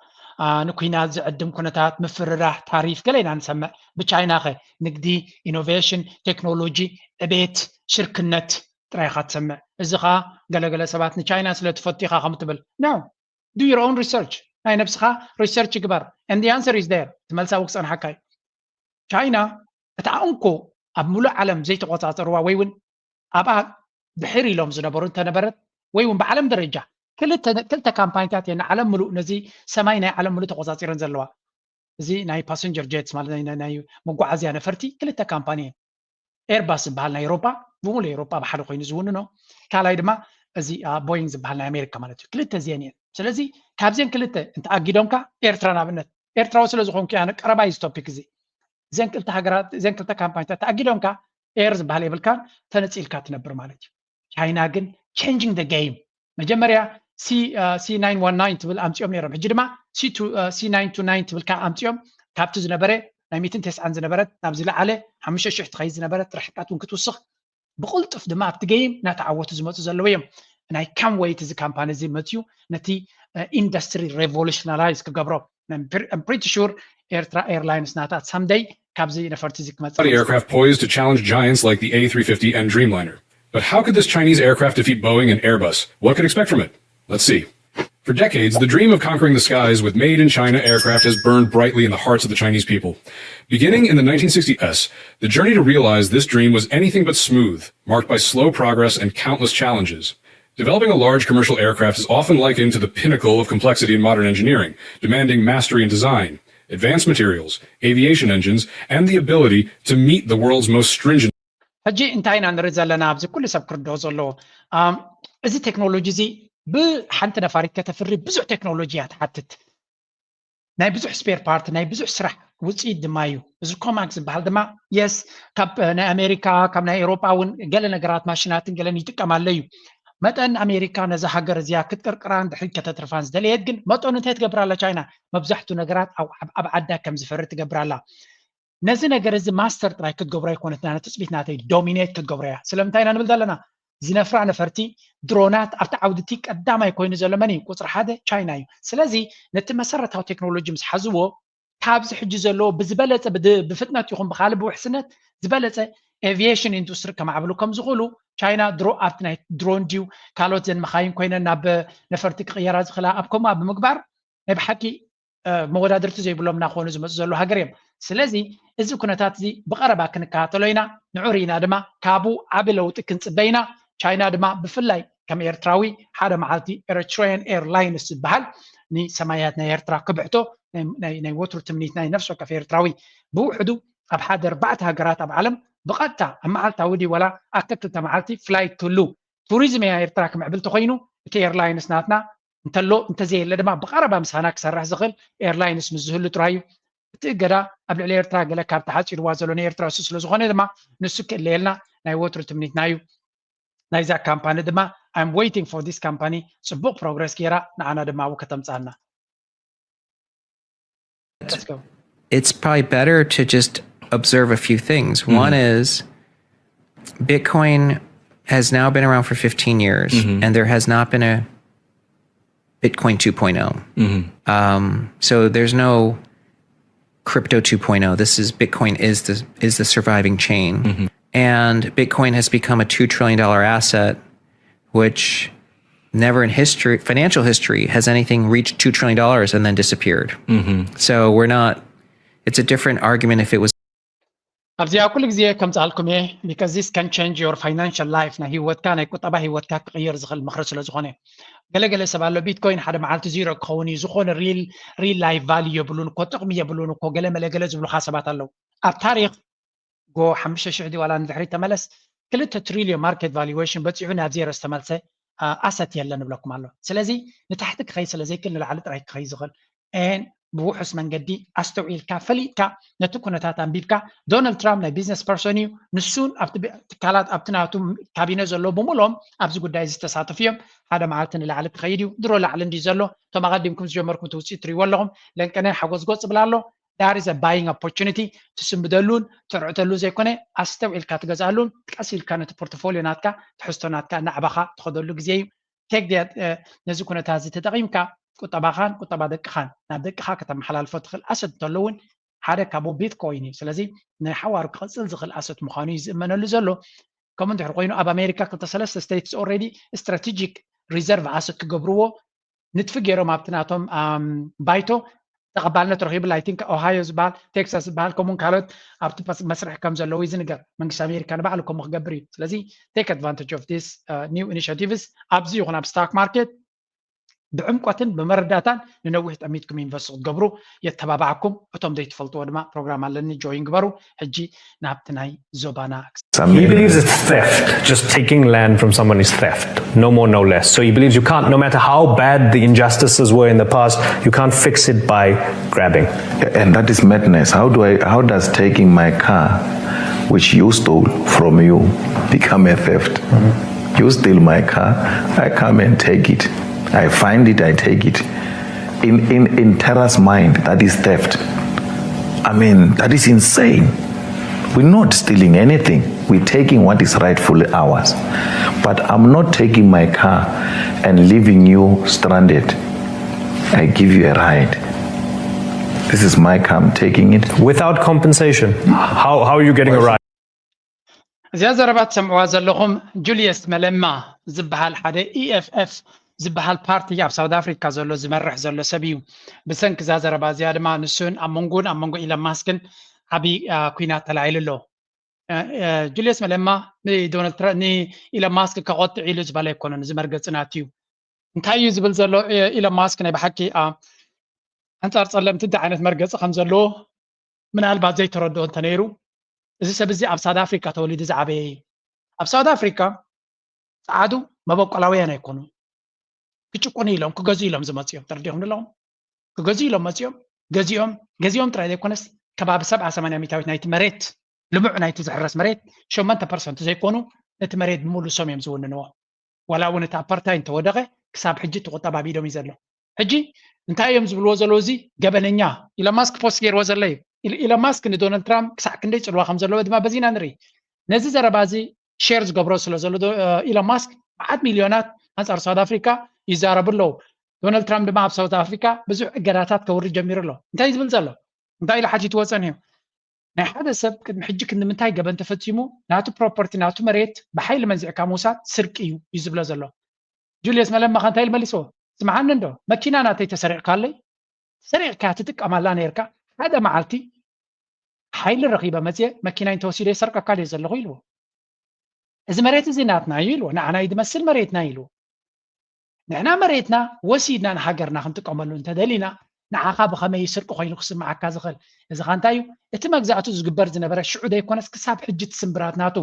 ንኩናት ዝዕድም ኩነታት፣ ምፍርራሕ፣ ታሪፍ ገለ ኢና ንሰምዕ። ብቻይና ኸ ንግዲ፣ ኢኖቬሽን፣ ቴክኖሎጂ፣ ዕቤት፣ ሽርክነት ጥራይ ኢኻ ትሰምዕ። እዚ ኸኣ ገለገለ ሰባት ንቻይና ስለ ትፈቱ ኢኻ ከም ትብል። No, do your own research። ናይ ነብስኻ ሪሰርች ግበር። And the answer is there። እቲ መልሲ ኣብኡ ክጸንሓካ እዩ። ቻይና እታ እንኮ ኣብ ሙሉእ ዓለም ዘይተቆጻጸርዋ ወይ እውን ኣብኣ ድሕር ኢሎም ዝነበሩ እንተነበረት ወይ እውን ብዓለም ደረጃ ክልተ ክልተ ካምፓኒታት እየን ንዓለም ሙሉእ ነዚ ሰማይ ናይ ዓለም ሙሉእ ተቆጻጺረን ዘለዋ። እዚ ናይ ፓሰንጀር ጀትስ ማለት ናይ መጓዓዝያ ነፈርቲ ክልተ ካምፓኒ እየን። ኤርባስ ዝበሃል ናይ ኤሮፓ ብሙሉ ኤሮፓ ብሓደ ኮይኑ ዝውንኖ፣ ካልኣይ ድማ እዚ ቦይንግ ዝበሃል ናይ ኣሜሪካ ማለት እዩ። ክልተ እዚአን እየን። ስለዚ ካብዚአን ክልተ እንተኣጊዶምካ ኤርትራ ንኣብነት ኤርትራዊ ስለ ዝኾንኩ ኣነ ቀረባ እዩ ቶፒክ እዚ። እዘን ክልተ ሃገራት እዘን ክልተ ካምፓኒታት ተኣጊዶምካ ኤር ዝበሃል የብልካን ተነፂልካ ትነብር ማለት እዩ። ቻይና ግን changing the game መጀመርያ C nine one nine ትብል ኣምፂኦም ነይሮም። ሕጂ ድማ C nine two nine ትብል ከዓ ኣምፂኦም ካብቲ ዝነበረ ናይ ሚትን ተስዓን ዝነበረት ናብዚ ለዓለ ሓሙሽተ ሽሕ ትኸይድ ዝነበረት ርሕቀት እውን ክትውስኽ ብቕልጡፍ ድማ ኣብቲ ጌም እናተዓወቱ ዝመፁ ዘለዉ እዮም። ናይ ካም ወይት እዚ ካምፓኒ እዚ መፅዩ ነቲ ኢንዱስትሪ ሬቮሉሽናላይዝ ክገብሮ። I'm pretty sure ኤርትራ ኤርላይንስ ናታ ሳምደይ ካብዚ ነፈርቲ እዚ ክመፅእ aircraft poised to challenge giants like the A three fifty and Dreamliner. But how could this Chinese aircraft defeat Boeing and Airbus? What could expect from it? Let's see. For decades, the dream of conquering the skies with made in China aircraft has burned brightly in the hearts of the Chinese people. Beginning in the nineteen sixties, the journey to realize this dream was anything but smooth, marked by slow progress and countless challenges. Developing a large commercial aircraft is often likened to the pinnacle of complexity in modern engineering, demanding mastery in design, advanced materials, aviation engines, and the ability to meet the world's most stringent ሕጂ እንታይ ኢና ንርኢ ዘለና ኣብዚ ኩሉ ሰብ ክርድኦ ዘለዎ እዚ ቴክኖሎጂ እዚ ብሓንቲ ነፋሪት ከተፍሪ ብዙሕ ቴክኖሎጂ እያ ትሓትት ናይ ብዙሕ ስፔር ፓርት ናይ ብዙሕ ስራሕ ውፅኢት ድማ እዩ እዚ ኮማክ ዝበሃል ድማ የስ ካብ ናይ ኣሜሪካ ካብ ናይ ኤሮጳ እውን ገለ ነገራት ማሽናትን ገለን ይጥቀማለ እዩ መጠን ኣሜሪካ ነዛ ሃገር እዚኣ ክትቅርቅራ እንድሕር ከተትርፋን ዝደለየት ግን መጠኑ እንታይ ትገብር ኣላ ቻይና መብዛሕቱ ነገራት ኣብ ዓዳ ከም ዝፈሪ ትገብር ኣላ ነዚ ነገር እዚ ማስተር ጥራይ ክትገብሮ ኣይኮነትና ትፅቢት ናተይ ዶሚኔት ክትገብሮ እያ ስለምንታይ ኢና ንብል ዘለና ዝነፍራ ነፈርቲ ድሮናት ኣብቲ ዓውድቲ ቀዳማይ ኮይኑ ዘሎ መን እዩ ቁፅሪ ሓደ ቻይና እዩ ስለዚ ነቲ መሰረታዊ ቴክኖሎጂ ምስ ሓዝዎ ካብዚ ሕጂ ዘለዎ ብዝበለፀ ብፍጥነት ይኹን ብካልእ ብውሕስነት ዝበለፀ ኤቪዬሽን ኢንዱስትሪ ከማዕብሉ ከም ዝኽእሉ ቻይና ድሮ ኣብቲ ናይ ድሮን ድዩ ካልኦት ዘን መኻይን ኮይነን ናብ ነፈርቲ ክቕየራ ዝኽእላ ኣብ ከምኡ ብምግባር ናይ ብሓቂ መወዳድርቲ ዘይብሎም እናኾኑ ዝመፁ ዘለዉ ሃገር እዮም ስለዚ እዚ ኩነታት እዚ ብቐረባ ክንከታተሎ ኢና ንዑ ርኢና ድማ ካብኡ ዓቢ ለውጢ ክንፅበ ኢና ቻይና ድማ ብፍላይ ከም ኤርትራዊ ሓደ መዓልቲ ኤሪትሪያን ኤርላይንስ ዝበሃል ንሰማያት ናይ ኤርትራ ክብሕቶ ናይ ወትሩ ትምኒት ናይ ነፍሲ ወከፍ ኤርትራዊ ብውሕዱ ኣብ ሓደ ኣርባዕተ ሃገራት ኣብ ዓለም ብቐጥታ ኣብ መዓልታዊ ድዩ ወላ ኣብ ክልተ መዓልቲ ፍላይት ክህሉ ቱሪዝም እያ ኤርትራ ክምዕብል ተኮይኑ እቲ ኤርላይንስ ናትና እንተሎ እንተዘየለ ድማ ብቐረባ ምሳና ክሰርሕ ዝኽእል ኤርላይንስ ምስ ዝህሉ ጥራይ እዩ እቲ እገዳ ኣብ ልዕሊ ኤርትራ ገለ ካብ ተሓፂርዋ ዘሎ ንኤርትራ እሱ ስለዝኾነ ድማ ንሱ ክእለየልና ናይ ወትሩ ትምኒትና እዩ። ናይዛ ካምፓኒ ድማ I'm waiting for this company ጽቡቕ progress ገይራ ንዓና ድማ ኣብኡ ከተምጻና። It's probably better to just observe a few things. Mm-hmm. One is Bitcoin has now been around for fifteen years, mm-hmm. and there has not been a Bitcoin 2.0. Mm-hmm. Um, so there's no crypto 2.0. This is Bitcoin is the is the surviving chain, mm-hmm. and Bitcoin has become a two trillion dollar asset, which never in history, financial history, has anything reached two trillion dollars and then disappeared. Mm-hmm. So we're not. It's a different argument if it was ኣብዚኣ ኩሉ ግዜ ከምፅኣልኩም እየ because this can change your financial life ናይ ህይወትካ ናይ ቁጠባ ህይወትካ ክቕየር ዝኽእል ምኽሪ ስለ ዝኾነ ገለገለ ሰብ ኣሎ ቢትኮይን ሓደ መዓልቲ ዚሮ ክኸውን እዩ ዝኾነ real real life value የብሉን እኮ ጥቕሚ የብሉን እኮ ገለ መለ ገለ ዝብሉካ ሰባት ኣለዉ ኣብ ታሪክ ጎ ሓሙሽተ ሽሕ ድዩ ዋላ ንድሕሪት ተመለስ ክልተ trillion market valuation በፂሑ ናብ ዜሮ ዝተመልሰ asset የለን እብለኩም ኣሎ ስለዚ ንታሕቲ ክኸይድ ስለ ዘይክእል ንላዕሊ ጥራይ ክኸይድ ዝኽእል ብውሑስ መንገዲ ኣስተውዒልካ ፈሊጥካ ነቲ ኩነታት ኣንቢብካ ዶናልድ ትራምፕ ናይ business person እዩ ንሱን ኣብቲ ትካላት ኣብቲ ናቱ ካቢነ ዘለዎ ብምሎም ኣብዚ ጉዳይ ዝተሳተፉ እዮም ሓደ መዓልቲ ንላዕሊ ክኸይድ እዩ ድሮ ላዕሊ እንዲ ዘሎ እቶም ኣቐዲምኩም ዝጀመርኩም ትውፅኢት ትሪእዎ ኣለኹም ለንቀነ ሓጎስ ጎፅ ብላ ኣሎ there is a buying opportunity ትስምደሉን ትርዕተሉ ዘይኮነ ኣስተውዒልካ ትገዝኣሉን ቀስ ኢልካ ነቲ portfolio ናትካ ትሕዝቶ ናትካ ናዕባኻ ትኸደሉ ግዜ እዩ take ነዚ ኩነታት እዚ ተጠቒምካ ቁጠባኻን ቁጠባ ደቅኻን ናብ ደቅኻ ከተመሓላልፎ ትኽእል ኣሰት እንተሎ እውን ሓደ ካብኡ ቢትኮይን እዩ ስለዚ ናይ ሓዋሩ ክቕፅል ዝኽእል ኣሰት ምዃኑ እዩ ዝእመነሉ ዘሎ ከምኡ እንድሕር ኮይኑ ኣብ ኣሜሪካ ክልተ ሰለስተ states already strategic reserve asset ክገብርዎ ንጥፊ ገይሮም ኣብቲ ናቶም ባይቶ ተቐባልነት ረኺቡ I think ኦሃዮ ዝበሃል ቴክሳስ ዝበሃል ከምኡን ካልኦት ኣብቲ መስርሕ ከም ዘለዉ እዩ ዝንገር መንግስቲ ኣሜሪካ ንባዕሉ ከምኡ ክገብር እዩ ስለዚ take advantage of this new initiatives ኣብዚ ይኹን ኣብ stock market ብዕምቆትን ብመረዳታን ንነዊሕ ጠሚትኩም invest ክትገብሩ የተባባዓኩም እቶም ዘይትፈልጥዎ ድማ ፕሮግራም ኣለኒ join ግበሩ ሕጂ ናብቲ ናይ ዞባና He believes it's theft. Just taking land from someone is theft. No more, no less. So he believes you can't, no matter how bad the injustices were in the past, you can't fix it by grabbing. And that is madness. How do I? How does taking my car, which you stole from you, become a theft? You steal my car, I come and take it. I find it, I take it. In in in Terra's mind, that is theft. I mean, that is insane. We're not stealing anything. We're taking what is rightfully ours. But I'm not taking my car and leaving you stranded. I give you a ride. This is my car, I'm taking it. Without compensation, how, how are you getting a ride? እዚኣ ዘረባ ትሰምዕዋ ዘለኹም ጁልየስ መለማ ዝበሃል ሓደ ኢኤፍኤፍ ዝበሃል ፓርቲ ኣብ ሳውት ኣፍሪካ ዘሎ ዝመርሕ ዘሎ ሰብ እዩ ብሰንኪ እዛ ዘረባ እዚኣ ድማ ንሱን ኣብ መንጎን ኣብ መንጎ ኢለን ማስክን ዓብዪ ኩናት ተላዒሉ ኣሎ ጁልየስ መለማ ንዶናልድ ትራምፕ ንኢለን ማስክ ከቆጥዕ ኢሉ ዝበለ ኣይኮነን እዚ መርገፂ ናቱ እዩ እንታይ እዩ ዝብል ዘሎ ኢለን ማስክ ናይ ብሓቂ ኣንፃር ፀለምቲ እንታይ ዓይነት መርገፂ ከም ዘለዎ ምናልባት ዘይተረድኦ እንተነይሩ እዚ ሰብ እዚ ኣብ ሳውት ኣፍሪካ ተወሊዱ ዝዓበየ እዩ ኣብ ሳውት ኣፍሪካ ፀዓዱ መበቆላውያን ኣይኮኑ ክጭቁኑ ኢሎም ክገዙ ኢሎም ዝመፅኦም ተረዲኹም ኣለኹም ክገዙ ኢሎም መፅኦም ገዚኦም ገዚኦም ጥራይ ዘይኮነስ ከባቢ ሰብዓ ሰማንያ ሚታዊት ናይቲ መሬት ልሙዕ ናይቲ ዝሕረስ መሬት ሸሞንተ ፐርሰንት ዘይኮኑ ነቲ መሬት ብምሉሶም እዮም ዝውንንዎ ዋላ እውን እቲ ኣፓርታይ እንተወደቐ ክሳብ ሕጂ እቲ ቁጠባ ኣብ ኢዶም እዩ ዘሎ ሕጂ እንታይ እዮም ዝብልዎ ዘለዉ እዚ ገበነኛ ኢሎን ማስክ ፖስት ገይርዎ ዘሎ እዩ ኢሎን ማስክ ንዶናልድ ትራምፕ ክሳዕ ክንደይ ፅልዋ ከም ዘለዎ ድማ በዚና ንርኢ ነዚ ዘረባ እዚ ሼር ዝገብሮ ስለ ዘሎ ኢሎን ማስክ መዓት ሚልዮናት ኣንፃር ሳውት ኣፍሪካ ይዛረቡ ኣለዉ ዶናልድ ትራምፕ ድማ ኣብ ሳውት ኣፍሪካ ብዙሕ እገዳታት ከውርድ ጀሚሩ ኣሎ እንታይ ዝብል ዘሎ እንታይ ኢሉ ሓቲትዎ ፀኒሑ ናይ ሓደ ሰብ ቅድሚ ሕጂ ክንዲ ምንታይ ገበን ተፈፂሙ ናቱ ፕሮፐርቲ ናቱ መሬት ብሓይሊ መንዚዕካ ምውሳድ ስርቂ እዩ እዩ ዝብሎ ዘሎ ጁልየስ መለማ ከ እንታይ ኢሉ መሊስዎ ስምዓኒ እንዶ መኪና ናተይ ተሰሪቕካለይ ሰሪቕካ ትጥቀመላ ነርካ ሓደ መዓልቲ ሓይሊ ረኺበ መፅየ መኪናይ እንተወሲደ ይሰርቀካ ድየ ዘለኹ ኢልዎ እዚ መሬት እዚ ናትና እዩ ኢልዎ ንዓና እዩ ዝመስል መሬትና ኢልዎ ንሕና መሬትና ወሲድና ንሃገርና ክንጥቀመሉ እንተደሊና ንዓኻ ብኸመይ ስርቂ ኮይኑ ክስምዓካ ዝኽእል እዚ ኻ እንታይ እዩ እቲ መግዛእቱ ዝግበር ዝነበረ ሽዑ ዘይኮነስ ክሳብ ሕጂ እቲ ስምብራት ናቱ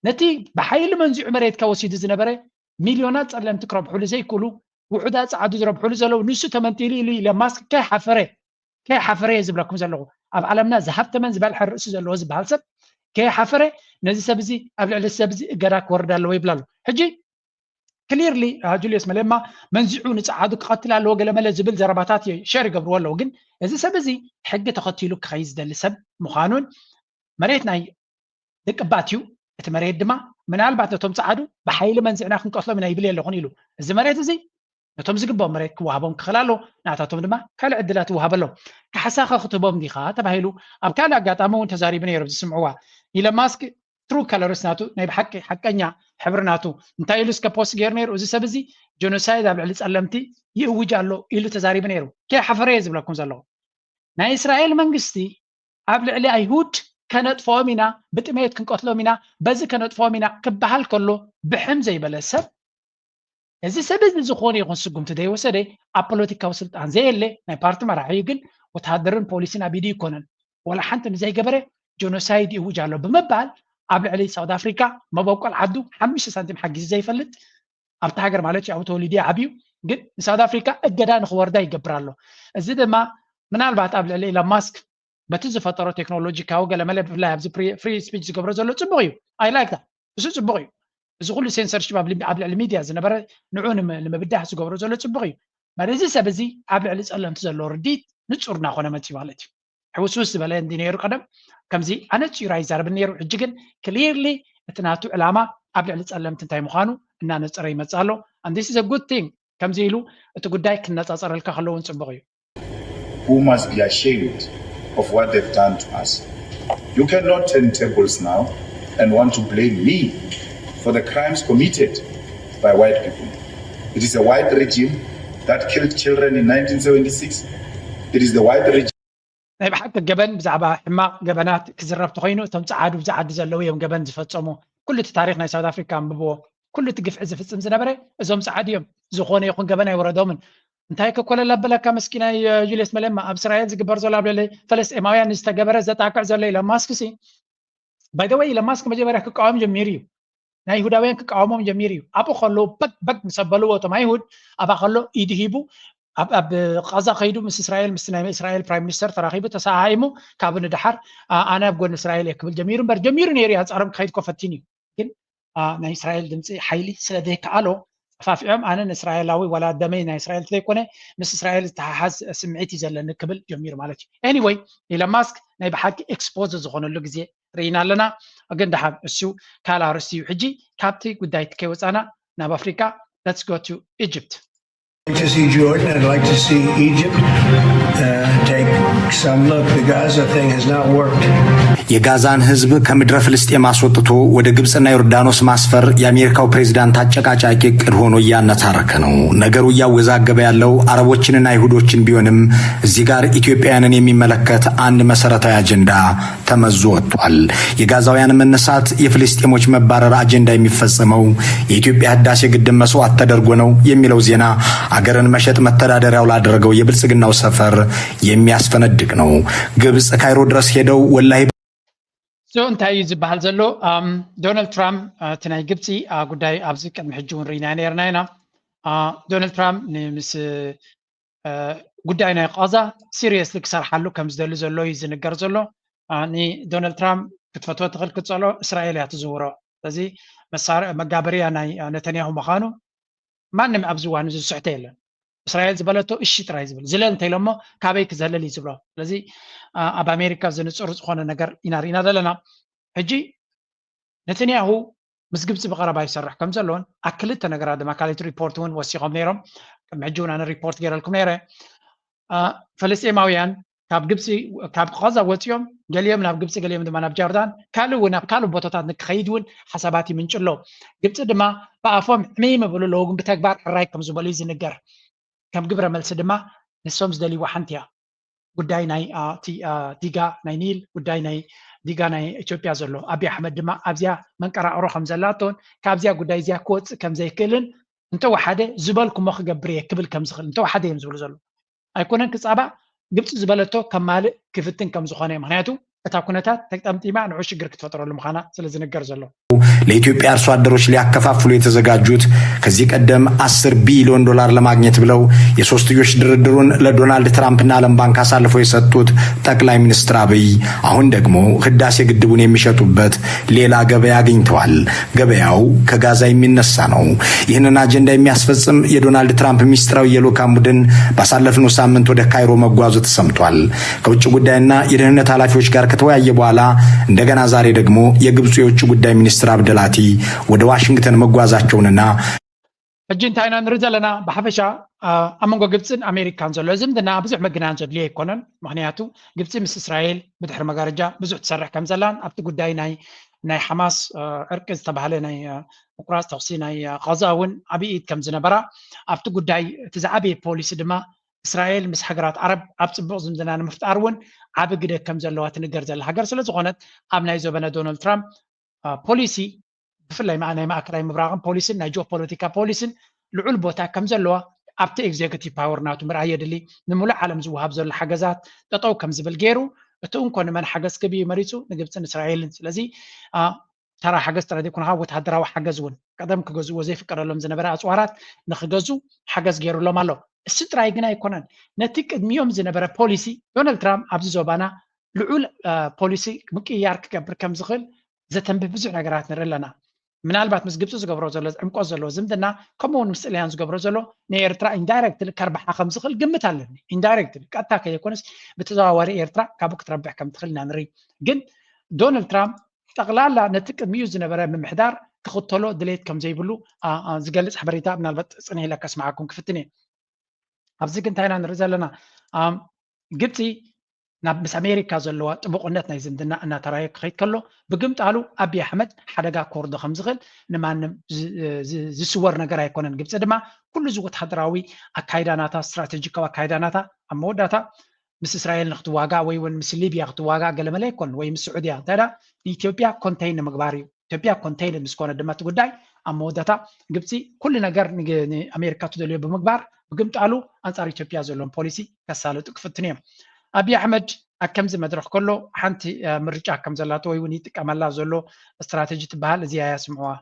ነቲ ብሓይሊ መንዚዑ መሬትካ ወሲዱ ዝነበረ ሚልዮናት ጸለምቲ ክረብሕሉ ዘይክእሉ ውሑዳት ጸዓዱ ዝረብሕሉ ዘለዉ ንሱ ተመንጢሉ ኢሉ ኢለ ማስክ ከይሓፈረ ከይሓፈረ እየ ዝብለኩም ዘለኹ ኣብ ዓለምና ዝሃብተመን ዝበልሐ ርእሲ ዘለዎ ዝበሃል ሰብ ከይሓፈረ ነዚ ሰብ እዚ ኣብ ልዕሊ ሰብ እዚ እገዳ ክወርድ ኣለዎ ይብል ኣሎ። ሕጂ ክሊርሊ ጁልዮስ መለማ መንዚዑ ንፀዓዱ ክቐትል ኣለዎ ገለመለ ዝብል ዘረባታት ሸር ይገብርዎ ኣለዉ። ግን እዚ ሰብ እዚ ሕጊ ተኸቲሉ ክኸይድ ዝደሊ ሰብ ምዃኑን መሬት ናይ ደቂ ባት እዩ፣ እቲ መሬት ድማ ምናልባት ነቶም ፀዓዱ ብሓይሊ መንዚዕና ክንቀትሎም ኢና ይብል የለኹን ኢሉ። እዚ መሬት እዚ ነቶም ዝግብኦም መሬት ክወሃቦም ክኽእል ኣለዎ፣ ናታቶም ድማ ካልእ ዕድላት ይወሃበሎም። ካሕሳኸ ክትህቦም ዲኻ ተባሂሉ ኣብ ካልእ ኣጋጣሚ እውን ተዛሪቡ ነይሩ። ዝስምዕዋ ኢለን ማስክ ትሩ ከለርስ ናቱ ናይ ብሓቂ ሓቀኛ ሕብሪ ናቱ እንታይ ኢሉ እስከ ፖስት ገይሩ ነይሩ? እዚ ሰብ እዚ ጀኖሳይድ ኣብ ልዕሊ ጸለምቲ ይእውጅ ኣሎ ኢሉ ተዛሪቡ ነይሩ። ከይሓፈረ እየ ዝብለኩም ዘለኹ። ናይ እስራኤል መንግስቲ ኣብ ልዕሊ ኣይሁድ ከነጥፍኦም ኢና፣ ብጥሜት ክንቀትሎም ኢና፣ በዚ ከነጥፍኦም ኢና ክበሃል ከሎ ብሕም ዘይበለ ሰብ እዚ ሰብ እዚ ዝኾነ ይኹን ስጉምቲ ዘይወሰደ ኣብ ፖለቲካዊ ስልጣን ዘየለ ናይ ፓርቲ መራሒ እዩ፣ ግን ወተሃደርን ፖሊስን ኣብ ኢዱ ይኮነን፣ ወላ ሓንቲ ንዘይገበረ ጆኖሳይድ ይእውጅ ኣሎ ብምባል ኣብ ልዕሊ ሳውት ኣፍሪካ መበቆል ዓዱ ሓሙሽተ ሳንቲም ሓጊዙ ዘይፈልጥ ኣብቲ ሃገር ማለት እዩ ኣብኡ ተወሊዱ እዩ ዓብዩ፣ ግን ንሳውት ኣፍሪካ እገዳ ንክወርዳ ይገብር ኣሎ። እዚ ድማ ምናልባት ኣብ ልዕሊ ኢሎን ማስክ በቲ ዝፈጠሮ ቴክኖሎጂካዊ ገለመለ ብፍላይ ኣብዚ ፍሪ ስፒች ዝገብሮ ዘሎ ፅቡቅ እዩ። ኣይ ላይክ ዳት፣ እሱ ፅቡቅ እዩ። እዚ ኩሉ ሴንሰርሽፕ ኣብ ልዕሊ ሚድያ ዝነበረ ንዑ ንምብዳህ ዝገብሮ ዘሎ ፅቡቅ እዩ። ማለት እዚ ሰብ እዚ ኣብ ልዕሊ ፀለምቲ ዘለዎ ርዲት ንፁር እናኮነ መፅዩ ማለት እዩ። ሕውስውስ ዝበለ እንዲ ነይሩ ቀደም ከምዚ ኣነፂሩ ኣይዛረብን ነይሩ። ሕጂ ግን ክሊርሊ እቲ ናቱ ዕላማ ኣብ ልዕሊ ፀለምቲ እንታይ ምዃኑ እናነፀረ ይመፅእ ኣሎ። And this is a good thing። ከምዚ ኢሉ እቲ ጉዳይ ክነፃፀረልካ ከለውን ፅቡቅ እዩ። Who must be ashamed of what they've done to us. You cannot turn tables now and want to blame me for the crimes committed by white people. It is a white regime that killed children in nineteen seventy-six. It is the white regime. ናይ ብሓቂ ገበን ብዛዕባ ሕማቕ ገበናት ክዝረብ ተኮይኑ እቶም ጸዓዱ ብዛ ዓዲ ዘለዉ እዮም ገበን ዝፈጸሙ። ኩሉ እቲ ታሪክ ናይ ሳውት ኣፍሪካ ኣንብብዎ። ኩሉ እቲ ግፍዒ ዝፍጽም ዝነበረ እዞም ጸዓዱ እዮም። ዝኾነ ይኹን ገበን ኣይወረዶምን። እንታይ ከኮለል ኣበለካ መስኪናይ ጁልየስ መለማ ኣብ እስራኤል ዝግበር ዘሎ ኣብ ልዕሊ ፈለስጤማውያን ዝተገበረ ዘጣቅዕ ዘሎ ኢሎን ማስክ ሲ ባይ ዘ ወይ ኢሎን ማስክ መጀመርያ ክቃወም ጀሚሩ እዩ። ናይ ይሁዳውያን ክቃወሞም ጀሚሩ እዩ። ኣብኡ ከለዉ በግ በግ ምስ ኣበልዎ እቶም ኣይሁድ ኣብኣ ከሎ ኢዱ ሂቡ ኣብ ቃዛ ከይዱ ምስ እስራኤል ምስቲ ናይ እስራኤል ፕራይም ሚኒስተር ተራኺቡ ተሰሃሂሙ ካብኡ ንደሓር ኣነ ኣብ ጎኒ እስራኤል እየ ክብል ጀሚሩ እምበር ጀሚሩ ነይሩ እዩ ኣንፃሮም ክኸይድ እኮ ፈቲኑ እዩ። ግን ናይ እስራኤል ድምፂ ሓይሊ ስለ ዘይከኣሎ ጠፋፊዖም ኣነ ንእስራኤላዊ ዋላ ደመይ ናይ እስራኤል ስለይኮነ ምስ እስራኤል ዝተሓሓዝ ስምዒት እዩ ዘለኒ ክብል ጀሚሩ ማለት እዩ። ኤኒወይ ኢሎን ማስክ ናይ ብሓቂ ኤክስፖዝ ዝኾነሉ ግዜ ርኢና ኣለና። ግን ደሓን እሱ ካልእ ኣርእስቲ እዩ። ሕጂ ካብቲ ጉዳይ እቲ ከይወፃና ናብ ኣፍሪካ let's go to Egypt. I'd like to see Jordan. I'd like to see Egypt uh, take some look. The Gaza thing has not worked. የጋዛን ህዝብ ከምድረ ፍልስጤም አስወጥቶ ወደ ግብፅና ዮርዳኖስ ማስፈር የአሜሪካው ፕሬዚዳንት አጨቃጫቂ እቅድ ሆኖ እያነታረከ ነው። ነገሩ እያወዛገበ ያለው አረቦችንና አይሁዶችን ቢሆንም እዚህ ጋር ኢትዮጵያውያንን የሚመለከት አንድ መሰረታዊ አጀንዳ ተመዞ ወጥቷል። የጋዛውያን መነሳት፣ የፍልስጤሞች መባረር አጀንዳ የሚፈጸመው የኢትዮጵያ ህዳሴ ግድብ መስዋዕት ተደርጎ ነው የሚለው ዜና አገርን መሸጥ መተዳደሪያው ላደረገው የብልጽግናው ሰፈር የሚያስፈነድቅ ነው። ግብጽ ካይሮ ድረስ ሄደው ወላሂ So እንታይ እዩ ዝበሃል ዘሎ? ዶናልድ ትራምፕ እቲ ናይ ግብፂ ጉዳይ ኣብዚ ቅድሚ ሕጂ እውን ርኢና ነርና ኢና። ዶናልድ ትራምፕ ንምስ ጉዳይ ናይ ቃዛ ሲሪየስሊ ክሰርሓሉ ከም ዝደሊ ዘሎ እዩ ዝንገር ዘሎ። ንዶናልድ ትራምፕ ክትፈትዎ ትኽእል ክትፀሎ እስራኤል እያ ትዝውሮ። ስለዚ መጋበርያ ናይ ነተንያሁ ምዃኑ ማንም ኣብዚ እዋን እዚ ዝስሕቶ የለን። እስራኤል ዝበለቶ እሺ ጥራይ ዝብል ዝለል እንተኢሎሞ ካበይ ክዘለል እዩ ዝብሎ። ስለዚ ኣብ ኣሜሪካ ዝንፅር ዝኾነ ነገር ኢና ርኢና ዘለና። ሕጂ ነተንያሁ ምስ ግብፂ ብቐረባ ይሰርሕ ከም ዘለዎን ኣብ ክልተ ነገራት ድማ ካልኦት ሪፖርት እውን ወሲኾም ነይሮም። ቅድሚ ሕጂ እውን ኣነ ሪፖርት ገይረልኩም ነይረ። ፈለስጤማውያን ካብ ግብፂ ካብ ቃዛ ወፂኦም ገሊኦም ናብ ግብፂ ገሊኦም ድማ ናብ ጃርዳን ካልእ እውን ኣብ ካልእ ቦታታት ንክኸይድ እውን ሓሳባት ይምንጭ ኣሎ። ግብፂ ድማ ብኣፎም ዕሚም ይብሉ ኣለዉ ግን ብተግባር ሕራይ ከም ዝበሉ እዩ ዝንገር። ከም ግብረ መልሲ ድማ ንሶም ዝደልይዋ ሓንቲ እያ። ጉዳይ ናይ ዲጋ ናይ ኒል ጉዳይ ናይ ዲጋ ናይ ኢትዮጵያ ዘሎ ኣብይ ኣሕመድ ድማ ኣብዚኣ መንቀራቕሮ ከም ዘላቶን ካብዚኣ ጉዳይ እዚኣ ክወፅእ ከም ዘይክእልን እንተወሓደ ዝበልኩሞ ክገብር እየ ክብል ከም ዝኽእል እንተወሓደ እዮም ዝብሉ ዘሎ። ኣይኮነን ክፃባእ ግብፂ ዝበለቶ ከማልእ ክፍትን ከም ዝኾነ ምክንያቱ እታ ኩነታት ተጠምጢማ ንዑ ሽግር ክትፈጥረሉ ምዃና ስለ ዝንገር ዘሎ። ለኢትዮጵያ አርሶ አደሮች ሊያከፋፍሉ የተዘጋጁት ከዚህ ቀደም አስር ቢሊዮን ዶላር ለማግኘት ብለው የሶስትዮሽ ድርድሩን ለዶናልድ ትራምፕና ዓለም ባንክ አሳልፈው የሰጡት ጠቅላይ ሚኒስትር አብይ አሁን ደግሞ ህዳሴ ግድቡን የሚሸጡበት ሌላ ገበያ አግኝተዋል። ገበያው ከጋዛ የሚነሳ ነው። ይህንን አጀንዳ የሚያስፈጽም የዶናልድ ትራምፕ ሚስጥራዊ የልዑካን ቡድን ባሳለፍነው ሳምንት ወደ ካይሮ መጓዙ ተሰምቷል። ከውጭ ጉዳይና የደህንነት ኃላፊዎች ጋር ከተወያየ በኋላ እንደገና ዛሬ ደግሞ የግብፁ የውጭ ጉዳይ ሚኒስትር አብደላቲ ወደ ዋሽንግተን መጓዛቸውንና ሕጂ እንታይ ኢና ንርኢ ዘለና? ብሓፈሻ ኣብ መንጎ ግብፅን ኣሜሪካን ዘሎ ዝምድና ብዙሕ ምግናን ዘድልዮ ኣይኮነን። ምክንያቱ ግብፂ ምስ እስራኤል ብድሕሪ መጋረጃ ብዙሕ ትሰርሕ ከም ዘላን ኣብቲ ጉዳይ ናይ ናይ ሓማስ ዕርቂ ዝተባህለ ናይ ምቁራፅ ተኩሲ ናይ ቃዛ እውን ዓብይ ኢድ ከም ዝነበራ ኣብቲ ጉዳይ እቲ ዝዓበየ ፖሊሲ ድማ እስራኤል ምስ ሃገራት ዓረብ ኣብ ፅቡቕ ዝምድና ንምፍጣር እውን ዓቢ ግደ ከም ዘለዋ ትንገር ዘላ ሃገር ስለ ዝኾነት ኣብ ናይ ዘበነ ዶናልድ ትራምፕ ፖሊሲ ብፍላይ ናይ ማእከላይ ምብራቕን ፖሊሲን ናይ ጂኦፖለቲካ ፖሊሲን ልዑል ቦታ ከም ዘለዋ ኣብቲ ኤግዜክቲቭ ፓወር ናቱ ምርኣይ የድሊ። ንምሉእ ዓለም ዝወሃብ ዘሎ ሓገዛት ጠጠው ከም ዝብል ገይሩ እቲ እንኮ ንመን ሓገዝ ክብ እዩ መሪፁ ንግብፅን እስራኤልን። ስለዚ ተራ ሓገዝ ጥራይ ዘይኮነ ወተሃደራዊ ሓገዝ እውን ቀደም ክገዝዎ ዘይፍቀደሎም ዝነበረ ኣፅዋራት ንክገዙ ሓገዝ ገይሩሎም ኣሎ። እሱ ጥራይ ግን ኣይኮነን። ነቲ ቅድሚኦም ዝነበረ ፖሊሲ ዶናልድ ትራምፕ ኣብዚ ዞባና ልዑል ፖሊሲ ምቅይያር ክገብር ከም ዝኽእል ዘተንብህ ብዙሕ ነገራት ንርኢ ኣለና። ምናልባት ምስ ግብፂ ዝገብሮ ዘሎ ዕምቆት ዘለዎ ዝምድና ከምኡ እውን ምስ ጥልያን ዝገብሮ ዘሎ ንኤርትራ ኢንዳይረክትሊ ከርብሓ ከም ዝኽእል ግምት ኣለኒ። ኢንዳይረክትሊ ቀጥታ ከይኮነስ ብተዘዋዋሪ ኤርትራ ካብኡ ክትረብሕ ከም ትኽእል ኢና ንርኢ። ግን ዶናልድ ትራምፕ ጠቕላላ ነቲ ቅድሚኡ ዝነበረ ምምሕዳር ክኽተሎ ድሌት ከም ዘይብሉ ዝገልፅ ሓበሬታ ምናልባት ፅንሕ ኢለ ከስምዓኩም ክፍትን እየ። ኣብዚ ግን እንታይ ኢና ንርኢ ዘለና? ግብፂ ናብ ምስ ኣሜሪካ ዘለዋ ጥቡቕነት ናይ ዝምድና እናተራየ ክኸይድ ከሎ ብግምጣሉ ኣብይ ኣሕመድ ሓደጋ ክወርዶ ከም ዝኽእል ንማንም ዝስወር ነገር ኣይኮነን። ግብፂ ድማ ኩሉ እዚ ወተሃደራዊ ኣካይዳ ናታ ስትራቴጂካዊ ኣካይዳ ናታ ኣብ መወዳእታ ምስ እስራኤል ንክትዋጋእ ወይ እውን ምስ ሊብያ ክትዋጋእ ገለመለ ኣይኮነን ወይ ምስ ስዑድያ እንታይ ንኢትዮጵያ ኮንቴይን ንምግባር እዩ። ኢትዮጵያ ኮንቴይን ምስ ኮነ ድማ እቲ ጉዳይ ኣብ መወዳእታ ግብፂ ኩሉ ነገር ንኣሜሪካ ትደልዮ ብምግባር ብግምጣሉ ኣንፃር ኢትዮጵያ ዘለዎም ፖሊሲ ከሳልጡ ክፍትኑ እዮም። ኣብይ ኣሕመድ ኣብ ከምዚ መድረክ ከሎ ሓንቲ ምርጫ ከም ዘላቶ ወይ እውን ይጥቀመላ ዘሎ ስትራተጂ ትበሃል እዚኣ እያ ስምዕዋ።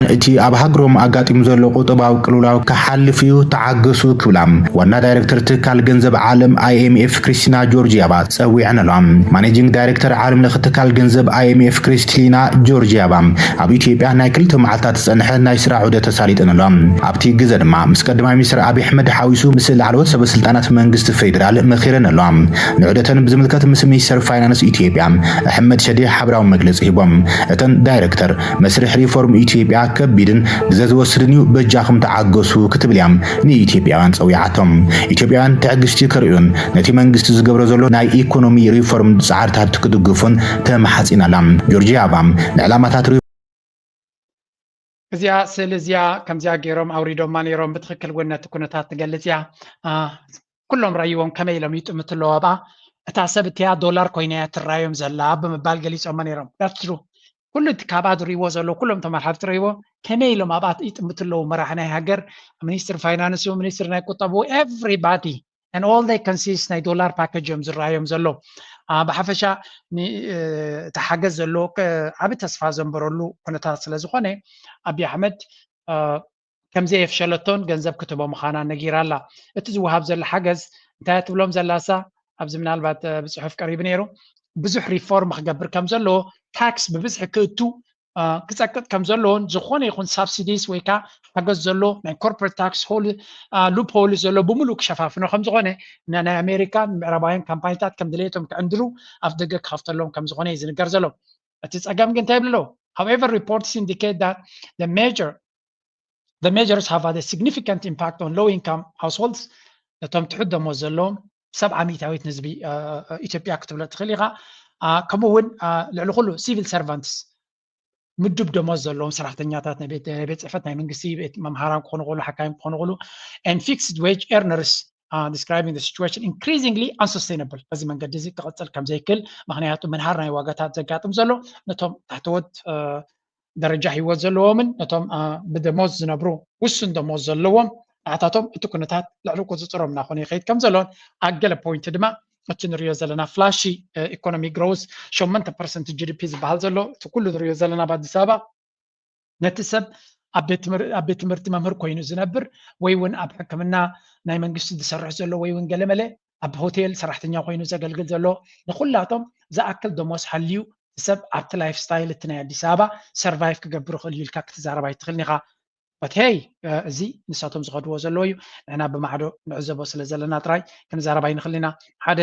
እቲ ኣብ ሃገሮም ኣጋጢሙ ዘሎ ቁጠባዊ ቅልውላው ክሓልፍ እዩ፣ ተዓገሱ ክብላ ዋና ዳይሬክተር ትካል ገንዘብ ዓለም ኣይኤምኤፍ ክሪስቲና ጆርጂያቫ ጸዊዐን ኣለዋ። ማኔጂንግ ዳይሬክተር ዓለም ለኸ ትካል ገንዘብ ኣይኤምኤፍ ክሪስቲና ጆርጂያቫ ኣብ ኢትዮጵያ ናይ ክልተ መዓልታት ዝጸንሐ ናይ ስራሕ ዑደት ተሳሊጠን ኣለዋ። ኣብቲ ግዘ ድማ ምስ ቀዳማይ ሚኒስትር ኣብይ ኣሕመድ ሓዊሱ ምስ ላዕለዎት ሰበ ስልጣናት መንግስቲ ፌዴራል መኺረን ኣለዋ። ንዑደተን ብዝምልከት ምስ ሚኒስተር ፋይናንስ ኢትዮጵያ ኣሕመድ ሸዴ ሓበራዊ መግለፂ ሂቦም። እተን ዳይሬክተር መስርሕ ሪፎርም ኢትዮጵያ ከቢድን ግዘ ዝወስድን እዩ፣ በጃኹም ተዓገሱ ክትብል እያ ንኢትዮጵያውያን ፀዊዓቶም። ኢትዮጵያውያን ትዕግስቲ ከርእዩን ነቲ መንግስቲ ዝገብሮ ዘሎ ናይ ኢኮኖሚ ሪፎርም ፃዕርታት ክድግፉን ተማሓፂና ኣላ። ጆርጂያቫ ንዕላማታት እዚኣ ስእሊ እዚኣ ከምዚኣ ገይሮም ኣውሪዶማ ነይሮም። ብትኽክል እውን ነቲ ኩነታት ትገልፅ እያ። ኩሎም ረይዎም ከመይ ኢሎም ይጥምቱ ኣለዉ ኣብኣ። እታ ሰብ እቲኣ ዶላር ኮይና እያ ትራዮም ዘላ ብምባል ገሊፆማ ነይሮም። That's true። ኩሉ እቲ ካብኣ ዝርእይዎ ዘለዉ ኩሎም ተመራሓርቲ ረይዎ ከመይ ኢሎም ኣብኣ ይጥምቱ ኣለዉ። መራሒ ናይ ሃገር፣ ሚኒስትር ፋይናንስ፣ ሚኒስትር ናይ ቁጠቡ፣ everybody and all they can see is ናይ ዶላር ፓኬጅ እዮም ዝረኣዮም ዘሎ። ብሓፈሻ እቲ ሓገዝ ዘሎ ዓቢ ተስፋ ዘንበረሉ ኩነታት ስለ ዝኾነ ኣብይ ኣሕመድ ከም ዘየፍሸለቶን ገንዘብ ክትቦ ምዃና ነጊራ ኣላ። እቲ ዝወሃብ ዘሎ ሓገዝ እንታይ ትብሎም ዘላ እሳ ኣብዚ ምናልባት ብፅሑፍ ቀሪቡ ነይሩ። ብዙሕ ሪፎርም ክገብር ከም ዘለዎ ታክስ ብብዝሒ ክእቱ ክፀቅጥ ከም ዘለዎን ዝኾነ ይኹን ሳብሲዲስ ወይ ከዓ ሓገዝ ዘሎ ናይ ኮርፖሬት ታክስ ሉፕ ሆል ዘሎ ብምሉእ ክሸፋፍኖ ከም ዝኾነ ናይ ኣሜሪካን ምዕራባውያን ካምፓኒታት ከም ድሌቶም ክዕንድሩ ኣፍ ደገ ክኸፍተሎም ከም ዝኾነ እዩ ዝንገር ዘሎ። እቲ ፀገም ግን እንታይ ይብሉ ኣለዉ? However, reports indicate that the major the measures have had a significant impact on low income households ነቶም ትሑት ደሞዝ ዘለዎም ሰብዓ ሚእታዊት ንህዝቢ ኢትዮጵያ ክትብሎ ትኽእል ኢኻ። ከምኡ እውን ልዕሊ ኩሉ ሲቪል ሰርቫንትስ ምዱብ ደሞዝ ዘለዎም ሰራሕተኛታት ናይ ቤት ጽሕፈት ናይ መንግስቲ ቤት መምሃራን ክኾኑ ክእሉ ሓካይም ክኾኑ ክእሉ and fixed wage earners describing the situation increasingly unsustainable በዚ መንገዲ እዚ ክቕፅል ከም ዘይክእል ምክንያቱ ምንሃር ናይ ዋጋታት ዘጋጥም ዘሎ ነቶም ታሕተዎት ደረጃ ህይወት ዘለዎምን ነቶም ብደሞዝ ዝነብሩ ውሱን ደሞዝ ዘለዎም ንዓታቶም እቲ ኩነታት ልዕሊ ቁፅፅሮም እናኾነ ይኸይድ ከም ዘሎን ኣብ ገለ ፖይንት ድማ እቲ ንሪኦ ዘለና ፍላሺ ኢኮኖሚ ግሮውስ ሸሞንተ ፐርሰንት ጂ ዲ ፒ ዝበሃል ዘሎ እቲ ኩሉ ንሪኦ ዘለና ኣብ ኣዲስ ኣበባ ነቲ ሰብ ኣብ ቤት ትምህር- ኣብ ቤት ትምህርቲ መምህር ኮይኑ ዝነብር ወይ እውን ኣብ ሕክምና ናይ መንግስቲ ዝሰርሕ ዘሎ ወይ እውን ገለመለ ኣብ ሆቴል ሰራሕተኛ ኮይኑ ዘገልግል ዘሎ ንኩላቶም ዝኣክል ደሞዝ ሃልዩ እቲ ሰብ ኣብቲ ላይፍ ስታይል እቲ ናይ ኣዲስ ኣበባ ሰርቫይቭ ክገብር ይኽእል እዩ ኢልካ ክትዛረብ ኣይትኽእልን ኢኻ። But hey እዚ ንሳቶም ዝኸድዎ ዘለዉ እዩ። ንሕና ብማዕዶ ንዕዘቦ ስለ ዘለና ጥራይ ክንዛረብ ኣይንኽእል ኢና። ሓደ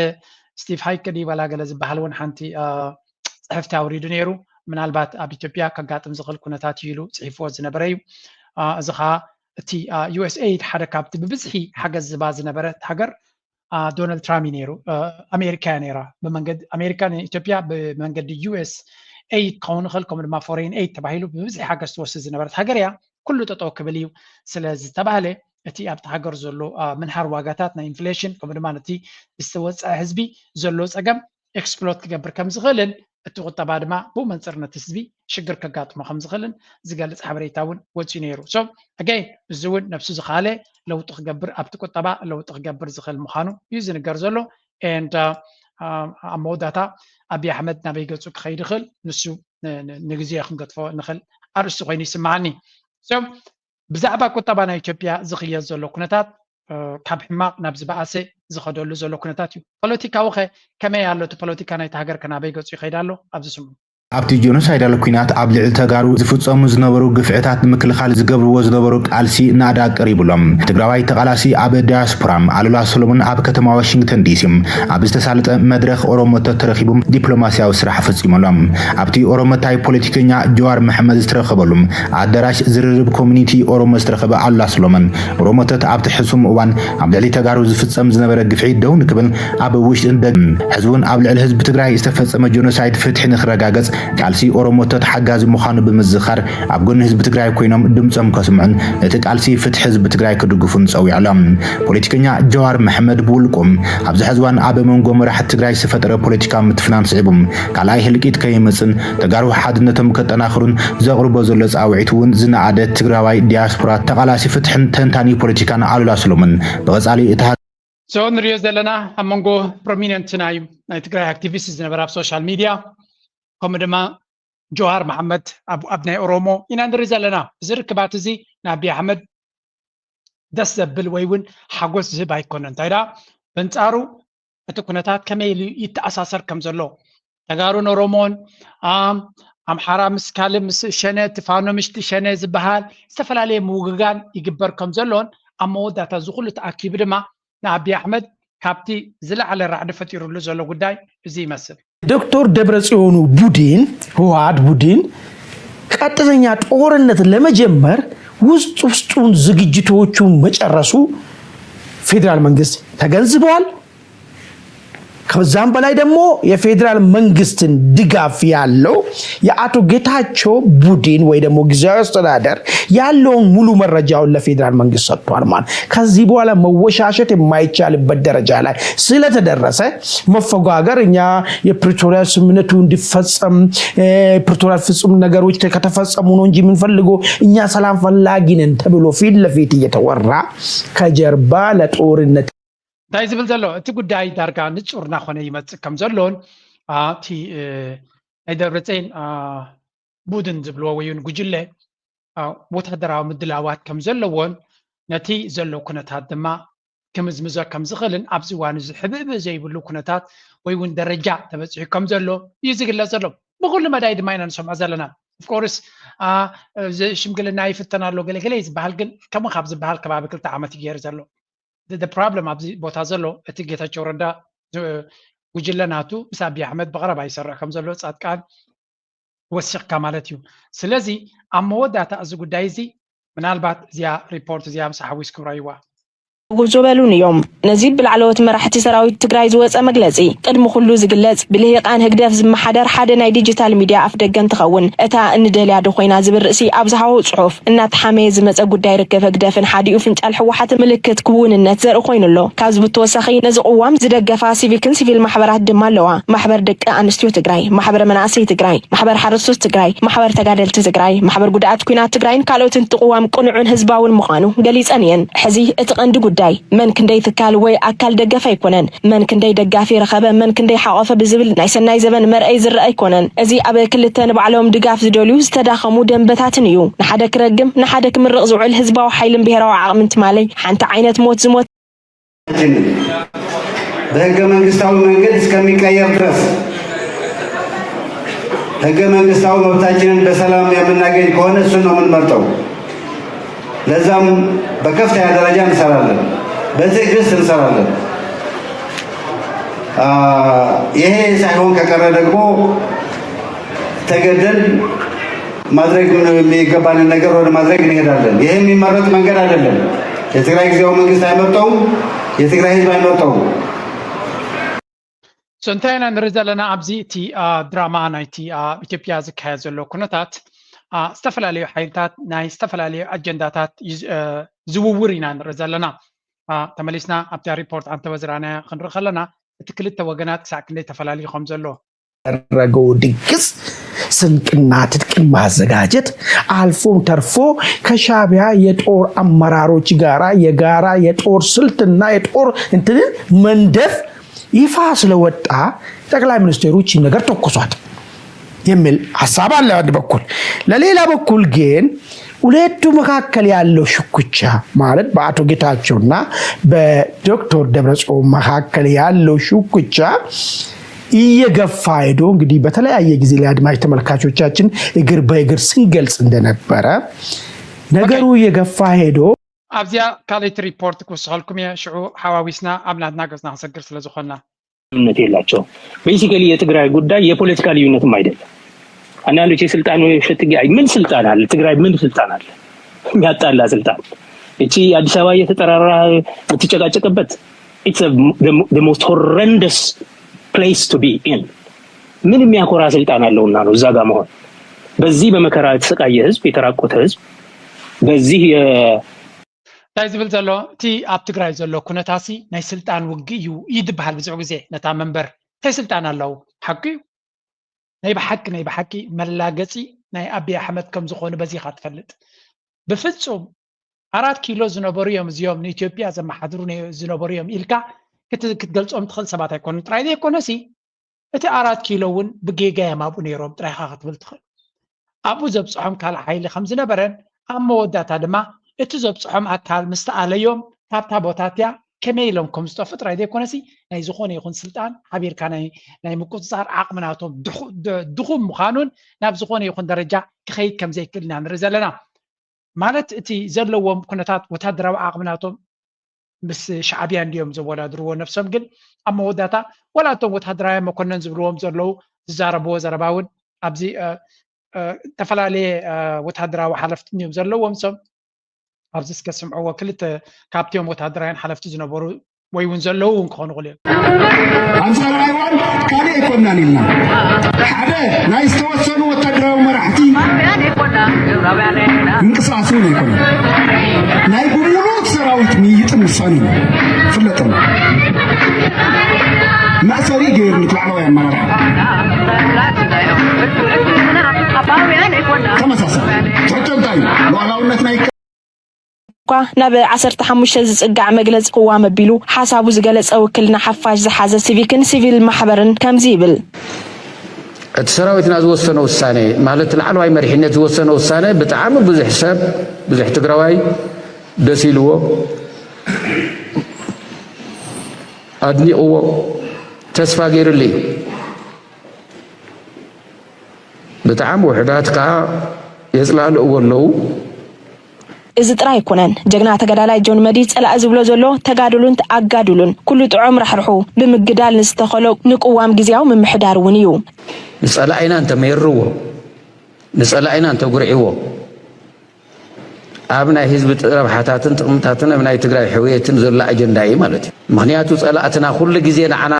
ስቲቭ ሃይክ ድዩ ባላ ገለ ዝበሃል እውን ሓንቲ ፅሕፍቲ ኣውሪዱ ነይሩ። ምናልባት ኣብ ኢትዮጵያ ከጋጥም ዝኽእል ኩነታት እዩ ኢሉ ፅሒፍዎ ዝነበረ እዩ። እዚ ከዓ እቲ ዩ ኤስ ኤይድ ሓደ ካብቲ ብብዝሒ ሓገዝ ዝባ ዝነበረት ሃገር ዶናልድ ትራምፕ እዩ ነይሩ። ኣሜሪካ እያ ነይራ ብመንገዲ ኣሜሪካ ንኢትዮጵያ ብመንገዲ ዩ ኤስ ኤይድ ክኸውን ይኽእል ከምኡ ድማ ፎሬን ኤይድ ተባሂሉ ብብዝሒ ሓገዝ ትወስድ ዝነበረት ሃገር እያ። ኩሉ ጠጠው ክብል እዩ ስለ ዝተባህለ እቲ ኣብቲ ሃገር ዘሎ ምንሃር ዋጋታት ናይ ኢንፍሌሽን ከምኡ ድማ ነቲ ዝተወፀዐ ህዝቢ ዘሎ ፀገም ኤክስፕሎት ክገብር ከም ዝኽእልን እቲ ቁጠባ ድማ ብኡ መንፅር ነቲ ህዝቢ ሽግር ከጋጥሞ ከም ዝኽእልን ዝገልፅ ሓበሬታ እውን ወፂኡ ነይሩ። So again እዚ እውን ነብሱ ዝኻለ ለውጢ ክገብር ኣብቲ ቁጠባ ለውጢ ክገብር ዝኽእል ምዃኑ እዩ ዝንገር ዘሎ። And ኣብ መወዳእታ ኣብይ ኣሕመድ ናበይ ገፁ ክኸይድ ይኽእል ንሱ ንግዜ ክንገድፎ ንኽእል ኣርእስቲ ኮይኑ ይስምዓኒ። So ብዛዕባ ቁጠባ ናይ ኢትዮጵያ ዝኽየድ ዘሎ ኩነታት ካብ ሕማቕ ናብ ዝበኣሰ ዝኸደሉ ዘሎ ኩነታት እዩ። ፖለቲካዊ ኸ ከመይ ኣሎ? እቲ ፖለቲካ ናይቲ ሃገር ከ ናበይ ገፁ ይኸይድ ኣሎ? ኣብዚ ስምዑ። ኣብቲ ጀኖሳይዳል ኲናት ኣብ ልዕሊ ተጋሩ ዝፍጸሙ ዝነበሩ ግፍዕታት ንምክልኻል ዝገብርዎ ዝነበሩ ቃልሲ ናእዳ ቀሪቡሎም። ትግራዋይ ተቓላሲ ኣብ ዳያስፖራ ኣሉላ ሰሎሞን ኣብ ከተማ ዋሽንግተን ዲሲ ኣብ ዝተሳለጠ መድረኽ ኦሮሞታት ተረኺቡ ዲፕሎማሲያዊ ስራሕ ፈጺሙሎም። ኣብቲ ኦሮሞታይ ፖለቲከኛ ጀዋር መሐመድ ዝተረኸበሉ ኣዳራሽ ዝርርብ ኮሚኒቲ ኦሮሞ ዝተረኸበ ኣሉላ ሰሎሞን ኦሮሞታት ኣብቲ ሕሱም እዋን ኣብ ልዕሊ ተጋሩ ዝፍጸም ዝነበረ ግፍዒ ደው ንክብል ኣብ ውሽጥን ደገን ህዝቡን ኣብ ልዕሊ ህዝቢ ትግራይ ዝተፈጸመ ጀኖሳይድ ፍትሒ ንክረጋገጽ ቃልሲ ኦሮሞታት ሓጋዚ ምዃኑ ብምዝኻር ኣብ ጎኒ ህዝቢ ትግራይ ኮይኖም ድምጾም ከስምዑን እቲ ቃልሲ ፍትሒ ህዝቢ ትግራይ ክድግፉን ጸዊዑ ኣሎ። ፖለቲከኛ ጀዋር መሐመድ ብውልቁ ኣብዚ ሕዚ እዋን ኣብ መንጎ መራሕቲ ትግራይ ዝተፈጠረ ፖለቲካዊ ምትፍናን ስዒቡ ካልኣይ ህልቂት ከይመጽን ተጋሩ ሓድነቶም ከጠናኽሩን ዘቕርቦ ዘሎ ጻውዒት እውን ዝነኣደ ትግራዋይ ዲያስፖራ ተቓላሲ ፍትሕን ተንታኒ ፖለቲካን ኣሉላ ሰሎሞን ብቐጻሊ እቲ So ንሪኦ ዘለና ኣብ መንጎ ፕሮሚነንት ናይ ናይ ትግራይ ኣክቲቪስት ዝነበረ ኣብ ሶሻል ሚድያ ከምኡ ድማ ጆሃር መሓመድ ኣብ ኣብ ናይ ኦሮሞ ኢና ንርኢ ዘለና። እዚ ርክባት እዚ ንኣብይ ኣሕመድ ደስ ዘብል ወይ እውን ሓጎስ ዝህብ ኣይኮነን። እንታይ ደኣ በንጻሩ እቲ ኩነታት ከመይ ኢሉ ይተኣሳሰር ከም ዘሎ ተጋሩን ኦሮሞን ኣምሓራ ምስ ካልእ ምስ ሸነ እቲ ፋኖ ምሽቲ ሸነ ዝበሃል ዝተፈላለየ ምውግጋን ይግበር ከም ዘሎን ኣብ መወዳእታ እዚ ኩሉ ተኣኪቡ ድማ ንኣብይ ኣሕመድ ካብቲ ዝለዓለ ራዕዲ ፈጢሩሉ ዘሎ ጉዳይ እዚ ይመስል። ዶክተር ደብረጽዮኑ ቡድን ህወሓት ቡድን ቀጥተኛ ጦርነት ለመጀመር ውስጥ ውስጡን ዝግጅቶቹ መጨረሱ ፌዴራል መንግስት ተገንዝበዋል። ከዛም በላይ ደግሞ የፌዴራል መንግስትን ድጋፍ ያለው የአቶ ጌታቸው ቡድን ወይ ደግሞ ጊዜያዊ አስተዳደር ያለውን ሙሉ መረጃውን ለፌዴራል መንግስት ሰጥቷል። ማለት ከዚህ በኋላ መወሻሸት የማይቻልበት ደረጃ ላይ ስለተደረሰ መፈጋገር እኛ የፕሪቶሪያ ስምምነቱ እንዲፈጸም ፕሪቶሪያ ፍጹም ነገሮች ከተፈጸሙ ነው እንጂ የምንፈልገው እኛ ሰላም ፈላጊ ነን ተብሎ ፊት ለፊት እየተወራ ከጀርባ ለጦርነት እንታይ ዝብል ዘሎ እቲ ጉዳይ ዳርጋ ንጹር እናኾነ ይመጽእ ከም ዘሎን እቲ ናይ ደብረፅዮን ቡድን ዝብልዎ ወይውን ጉጅለ ወታደራዊ ምድላዋት ከም ዘለዎን ነቲ ዘሎ ኩነታት ድማ ክምዝምዞ ከም ዝኽእልን ኣብዚ እዋን እዚ ሕብእብእ ዘይብሉ ኩነታት ወይ እውን ደረጃ ተበፂሑ ከም ዘሎ እዩ ዝግለፅ ዘሎ። ብኩሉ መዳይ ድማ ኢና ንሰምዖ ዘለና። ኦፍኮርስ ሽምግልና ይፍተን ኣሎ ገለገለ ዝበሃል ግን ከምኡ ካብ ዝበሃል ከባቢ ክልተ ዓመት እዩ ገይሩ ዘሎ። ፕሮብለም ኣብዚ ቦታ ዘሎ እቲ ጌታቸው ረዳ ጉጅለ ናቱ ምስ ኣብይ ኣሕመድ ብቐረባ ይሰርሕ ከም ዘሎ ፃድቃን ወሲኽካ ማለት እዩ። ስለዚ ኣብ መወዳእታ እዚ ጉዳይ እዚ ምናልባት እዚኣ ሪፖርት እዚኣ ምስ ሓዊስ ክብራይዋ ጉዞ በሉን እዮም። ነዚ ብላዕለዎት መራሕቲ ሰራዊት ትግራይ ዝወፀ መግለፂ ቅድሚ ኩሉ ዝግለፅ ብልሂቃን ህግደፍ ዝመሓደር ሓደ ናይ ዲጂታል ሚድያ ኣፍደገ እንትኸውን እታ እንደልያ ዶ ኮይና ዝብል ርእሲ ኣብ ዝሃቦ ፅሑፍ እናተሓመየ ዝመፀ ጉዳይ ርክብ ህግደፍን ሓዲኡ ፍንጫል ህወሓትን ምልክት ክውንነት ዘርኢ ኮይኑ ኣሎ። ካብዚ ብተወሳኺ ነዚ ቅዋም ዝደገፋ ሲቪክን ሲቪል ማሕበራት ድማ ኣለዋ። ማሕበር ደቂ ኣንስትዮ ትግራይ፣ ማሕበር መናእሰይ ትግራይ፣ ማሕበር ሓረስቶት ትግራይ፣ ማሕበር ተጋደልቲ ትግራይ፣ ማሕበር ጉድኣት ኲናት ትግራይን ካልኦትን እቲ ቅዋም ቅኑዕን ህዝባውን ምዃኑ ገሊፀን እየን። ሕዚ እቲ ቀንዲ ጉዳይ ጉዳይ። መን ክንደይ ትካል ወይ ኣካል ደገፍ ኣይኮነን፣ መን ክንደይ ደጋፊ ረኸበ፣ መን ክንደይ ሓቆፈ ብዝብል ናይ ሰናይ ዘበን መርኣይ ዝረኣ ኣይኮነን። እዚ ኣብ ክልተ ንባዕሎም ድጋፍ ዝደልዩ ዝተዳኸሙ ደንበታትን እዩ። ንሓደ ክረግም፣ ንሓደ ክምርቕ ዝውዕል ህዝባዊ ሓይልን ብሄራዊ ዓቕምን ትማሊ ሓንቲ ዓይነት ሞት ዝሞት በህገ መንግስታዊ መንገድ እስከሚቀየር ድረስ ህገ መንግስታዊ መብታችንን በሰላም የምናገኝ ከሆነ እሱን ነው የምንመርጠው። ለዛም በከፍተኛ ደረጃ እንሰራለን፣ በትዕግስት እንሰራለን። ይሄ ሳይሆን ከቀረ ደግሞ ተገደን ማድረግ የሚገባንን ነገር ወደ ማድረግ እንሄዳለን። ይሄ የሚመረጥ መንገድ አይደለም። የትግራይ ጊዜያዊ መንግስት አይመርጠውም። የትግራይ ህዝብ አይመርጠውም። እንታይ ኢና ንርኢ ዘለና ኣብዚ እቲ ድራማ ናይቲ ኣብ ኢትዮጵያ ዝካየድ ዘሎ ኩነታት፣ ዝተፈላለዩ ሓይልታት ናይ ዝተፈላለዩ ኣጀንዳታት ዝውውር ኢና ንርኢ ዘለና። ተመሊስና ኣብቲ ሪፖርት ኣንተወዝራና ክንርኢ ከለና፣ እቲ ክልተ ወገናት ክሳዕ ክንደይ ተፈላልዩ ከም ዘሎ ያደረገው ድግስ ስንቅና ትጥቅን ማዘጋጀት፣ አልፎም ተርፎ ከሻቢያ የጦር አመራሮች ጋራ የጋራ የጦር ስልትና የጦር እንትንን መንደፍ ይፋ ስለወጣ ጠቅላይ ሚኒስቴሩ ይቺን ነገር ተኮሷት የሚል ሀሳብ አለ በአንድ በኩል። ለሌላ በኩል ግን ሁለቱ መካከል ያለው ሽኩቻ ማለት በአቶ ጌታቸውና በዶክተር ደብረጽዮን መካከል ያለው ሽኩቻ እየገፋ ሄዶ እንግዲህ በተለያየ ጊዜ ለአድማጭ ተመልካቾቻችን እግር በእግር ስንገልጽ እንደነበረ ነገሩ እየገፋ ሄዶ ኣብዚኣ ካልኣይቲ ሪፖርት ክውስኸልኩም እየ። ሽዑ ሓዋዊስና ኣብ ናትና ገጽና ክሰግር ስለ ዝኾንና። እምነት የላቸውም። Basically የትግራይ ጉዳይ የፖለቲካ ልዩነትም አይደለም። አንዳንዶች የስልጣን ሸትጌ አይ ምን ስልጣን አለ ትግራይ ምን ስልጣን አለ የሚያጣላ ስልጣን እቺ አዲስ አበባ እየተጠራራ የምትጨቃጨቅበት it's most horrendous place to be in። ምን የሚያኮራ ስልጣን አለውና ነው እዛ ጋ መሆን? በዚህ በመከራ የተሰቃየ ህዝብ፣ የተራቆተ ህዝብ በዚህ እንታይ ዝብል ዘሎ እቲ ኣብ ትግራይ ዘሎ ኩነታሲ ናይ ስልጣን ውግእ እዩ ይድበሃል ብዙሕ ግዜ ነታ መንበር እንታይ ስልጣን ኣለዉ? ሓቂ እዩ። ናይ ብሓቂ ናይ ብሓቂ መላገፂ ናይ ኣቢ ኣሕመድ ከም ዝኾኑ በዚኻ ትፈልጥ። ብፍፁም ኣራት ኪሎ ዝነበሩ እዮም እዚኦም ንኢትዮጵያ ዘመሓድሩ ዝነበሩ እዮም ኢልካ ክትገልፆም ትኽእል ሰባት ኣይኮኑን። ጥራይ ዘይኮነሲ እቲ ኣራት ኪሎ እውን ብጌጋ እዮም ኣብኡ ነይሮም ጥራይኻ ክትብል ትኽእል። ኣብኡ ዘብፅሖም ካልእ ሓይሊ ከም ዝነበረን ኣብ መወዳእታ ድማ እቲ ዘብፅሖም ኣካል ምስ ተኣለዮም ካብታ ቦታ እቲኣ ከመይ ኢሎም ከም ዝጠፍኡ ጥራይ ዘይኮነሲ ናይ ዝኾነ ይኹን ስልጣን ሓቢርካ ናይ ምቁፅፃር ዓቕሚ ናቶም ድኹም ምዃኑን ናብ ዝኾነ ይኹን ደረጃ ክኸይድ ከም ዘይክእል ኢና ንርኢ ዘለና። ማለት እቲ ዘለዎም ኩነታት ወታደራዊ ዓቕሚ ናቶም ምስ ሻዕብያ እንዲዮም ዘወዳድርዎ ነብሶም ግን ኣብ መወዳእታ ወላ እቶም ወታደራውያን መኮነን ዝብልዎም ዘለዉ ዝዛረብዎ ዘረባ እውን ኣብዚ ዝተፈላለየ ወታደራዊ ሓለፍቲ እንዲዮም ዘለዎም ሶም ኣብዚ እስከ ስምዕዎ ክልተ ካብቲኦም ወታደራውያን ሓለፍቲ ዝነበሩ ወይ እውን ዘለዉ እውን ክኾኑ ይኽእሉ እዮም። ኣብዚ ካልኣይ እዋን ካልእ ኣይኮናን ኢልና ሓደ ናይ ዝተወሰኑ ወታደራዊ መራሕቲ ምንቅስቃስ እውን ኣይኮነን። ናይ ብምሉእ ሰራዊት ምይይጥን ውሳኔን ይፍለጥ ኣሎ። መእሰሪ ገይሩ ላዕለዋይ ኣመራርሓ ተመሳሳሊ ትሕቶ እንታይ እዩ? ሉዓላውነት ናይ እኳ ናብ ዓሰርተ ሓሙሽተ ዝጽጋዕ መግለጺ ቅዋም ኣቢሉ ሓሳቡ ዝገለጸ ውክልና ሓፋሽ ዝሓዘ ሲቪክን ሲቪል ማሕበርን ከምዚ ይብል። እቲ ሰራዊትና ዝወሰነ ውሳነ ማለት ላዕለዋይ መሪሕነት ዝወሰነ ውሳነ ብጣዕሚ ብዙሕ ሰብ ብዙሕ ትግራዋይ ደስ ኢልዎ ኣድኒቕዎ ተስፋ ገይሩሉ እዩ። ብጣዕሚ ውሑዳት ከዓ የፅላልእዎ ኣለዉ። እዚ ጥራይ ኣይኮነን። ጀግና ተጋዳላይ ጆን መዲድ ጸላኢ ዝብሎ ዘሎ ተጋድሉን ኣጋድሉን ኩሉ ጥዑም ራሕርሑ ብምግዳል ንዝተኸሎ ንቅዋም ግዝያዊ ምምሕዳር እውን እዩ። ንጸላኢና እንተመይርዎ፣ ንጸላኢና እንተጉርዒዎ፣ ኣብ ናይ ህዝቢ ረብሓታትን ጥቕምታትን ኣብ ናይ ትግራይ ሕውየትን ዘሎ ኣጀንዳ እዩ ማለት እዩ። ምኽንያቱ ጸላእትና ኩሉ ግዜ ንዓና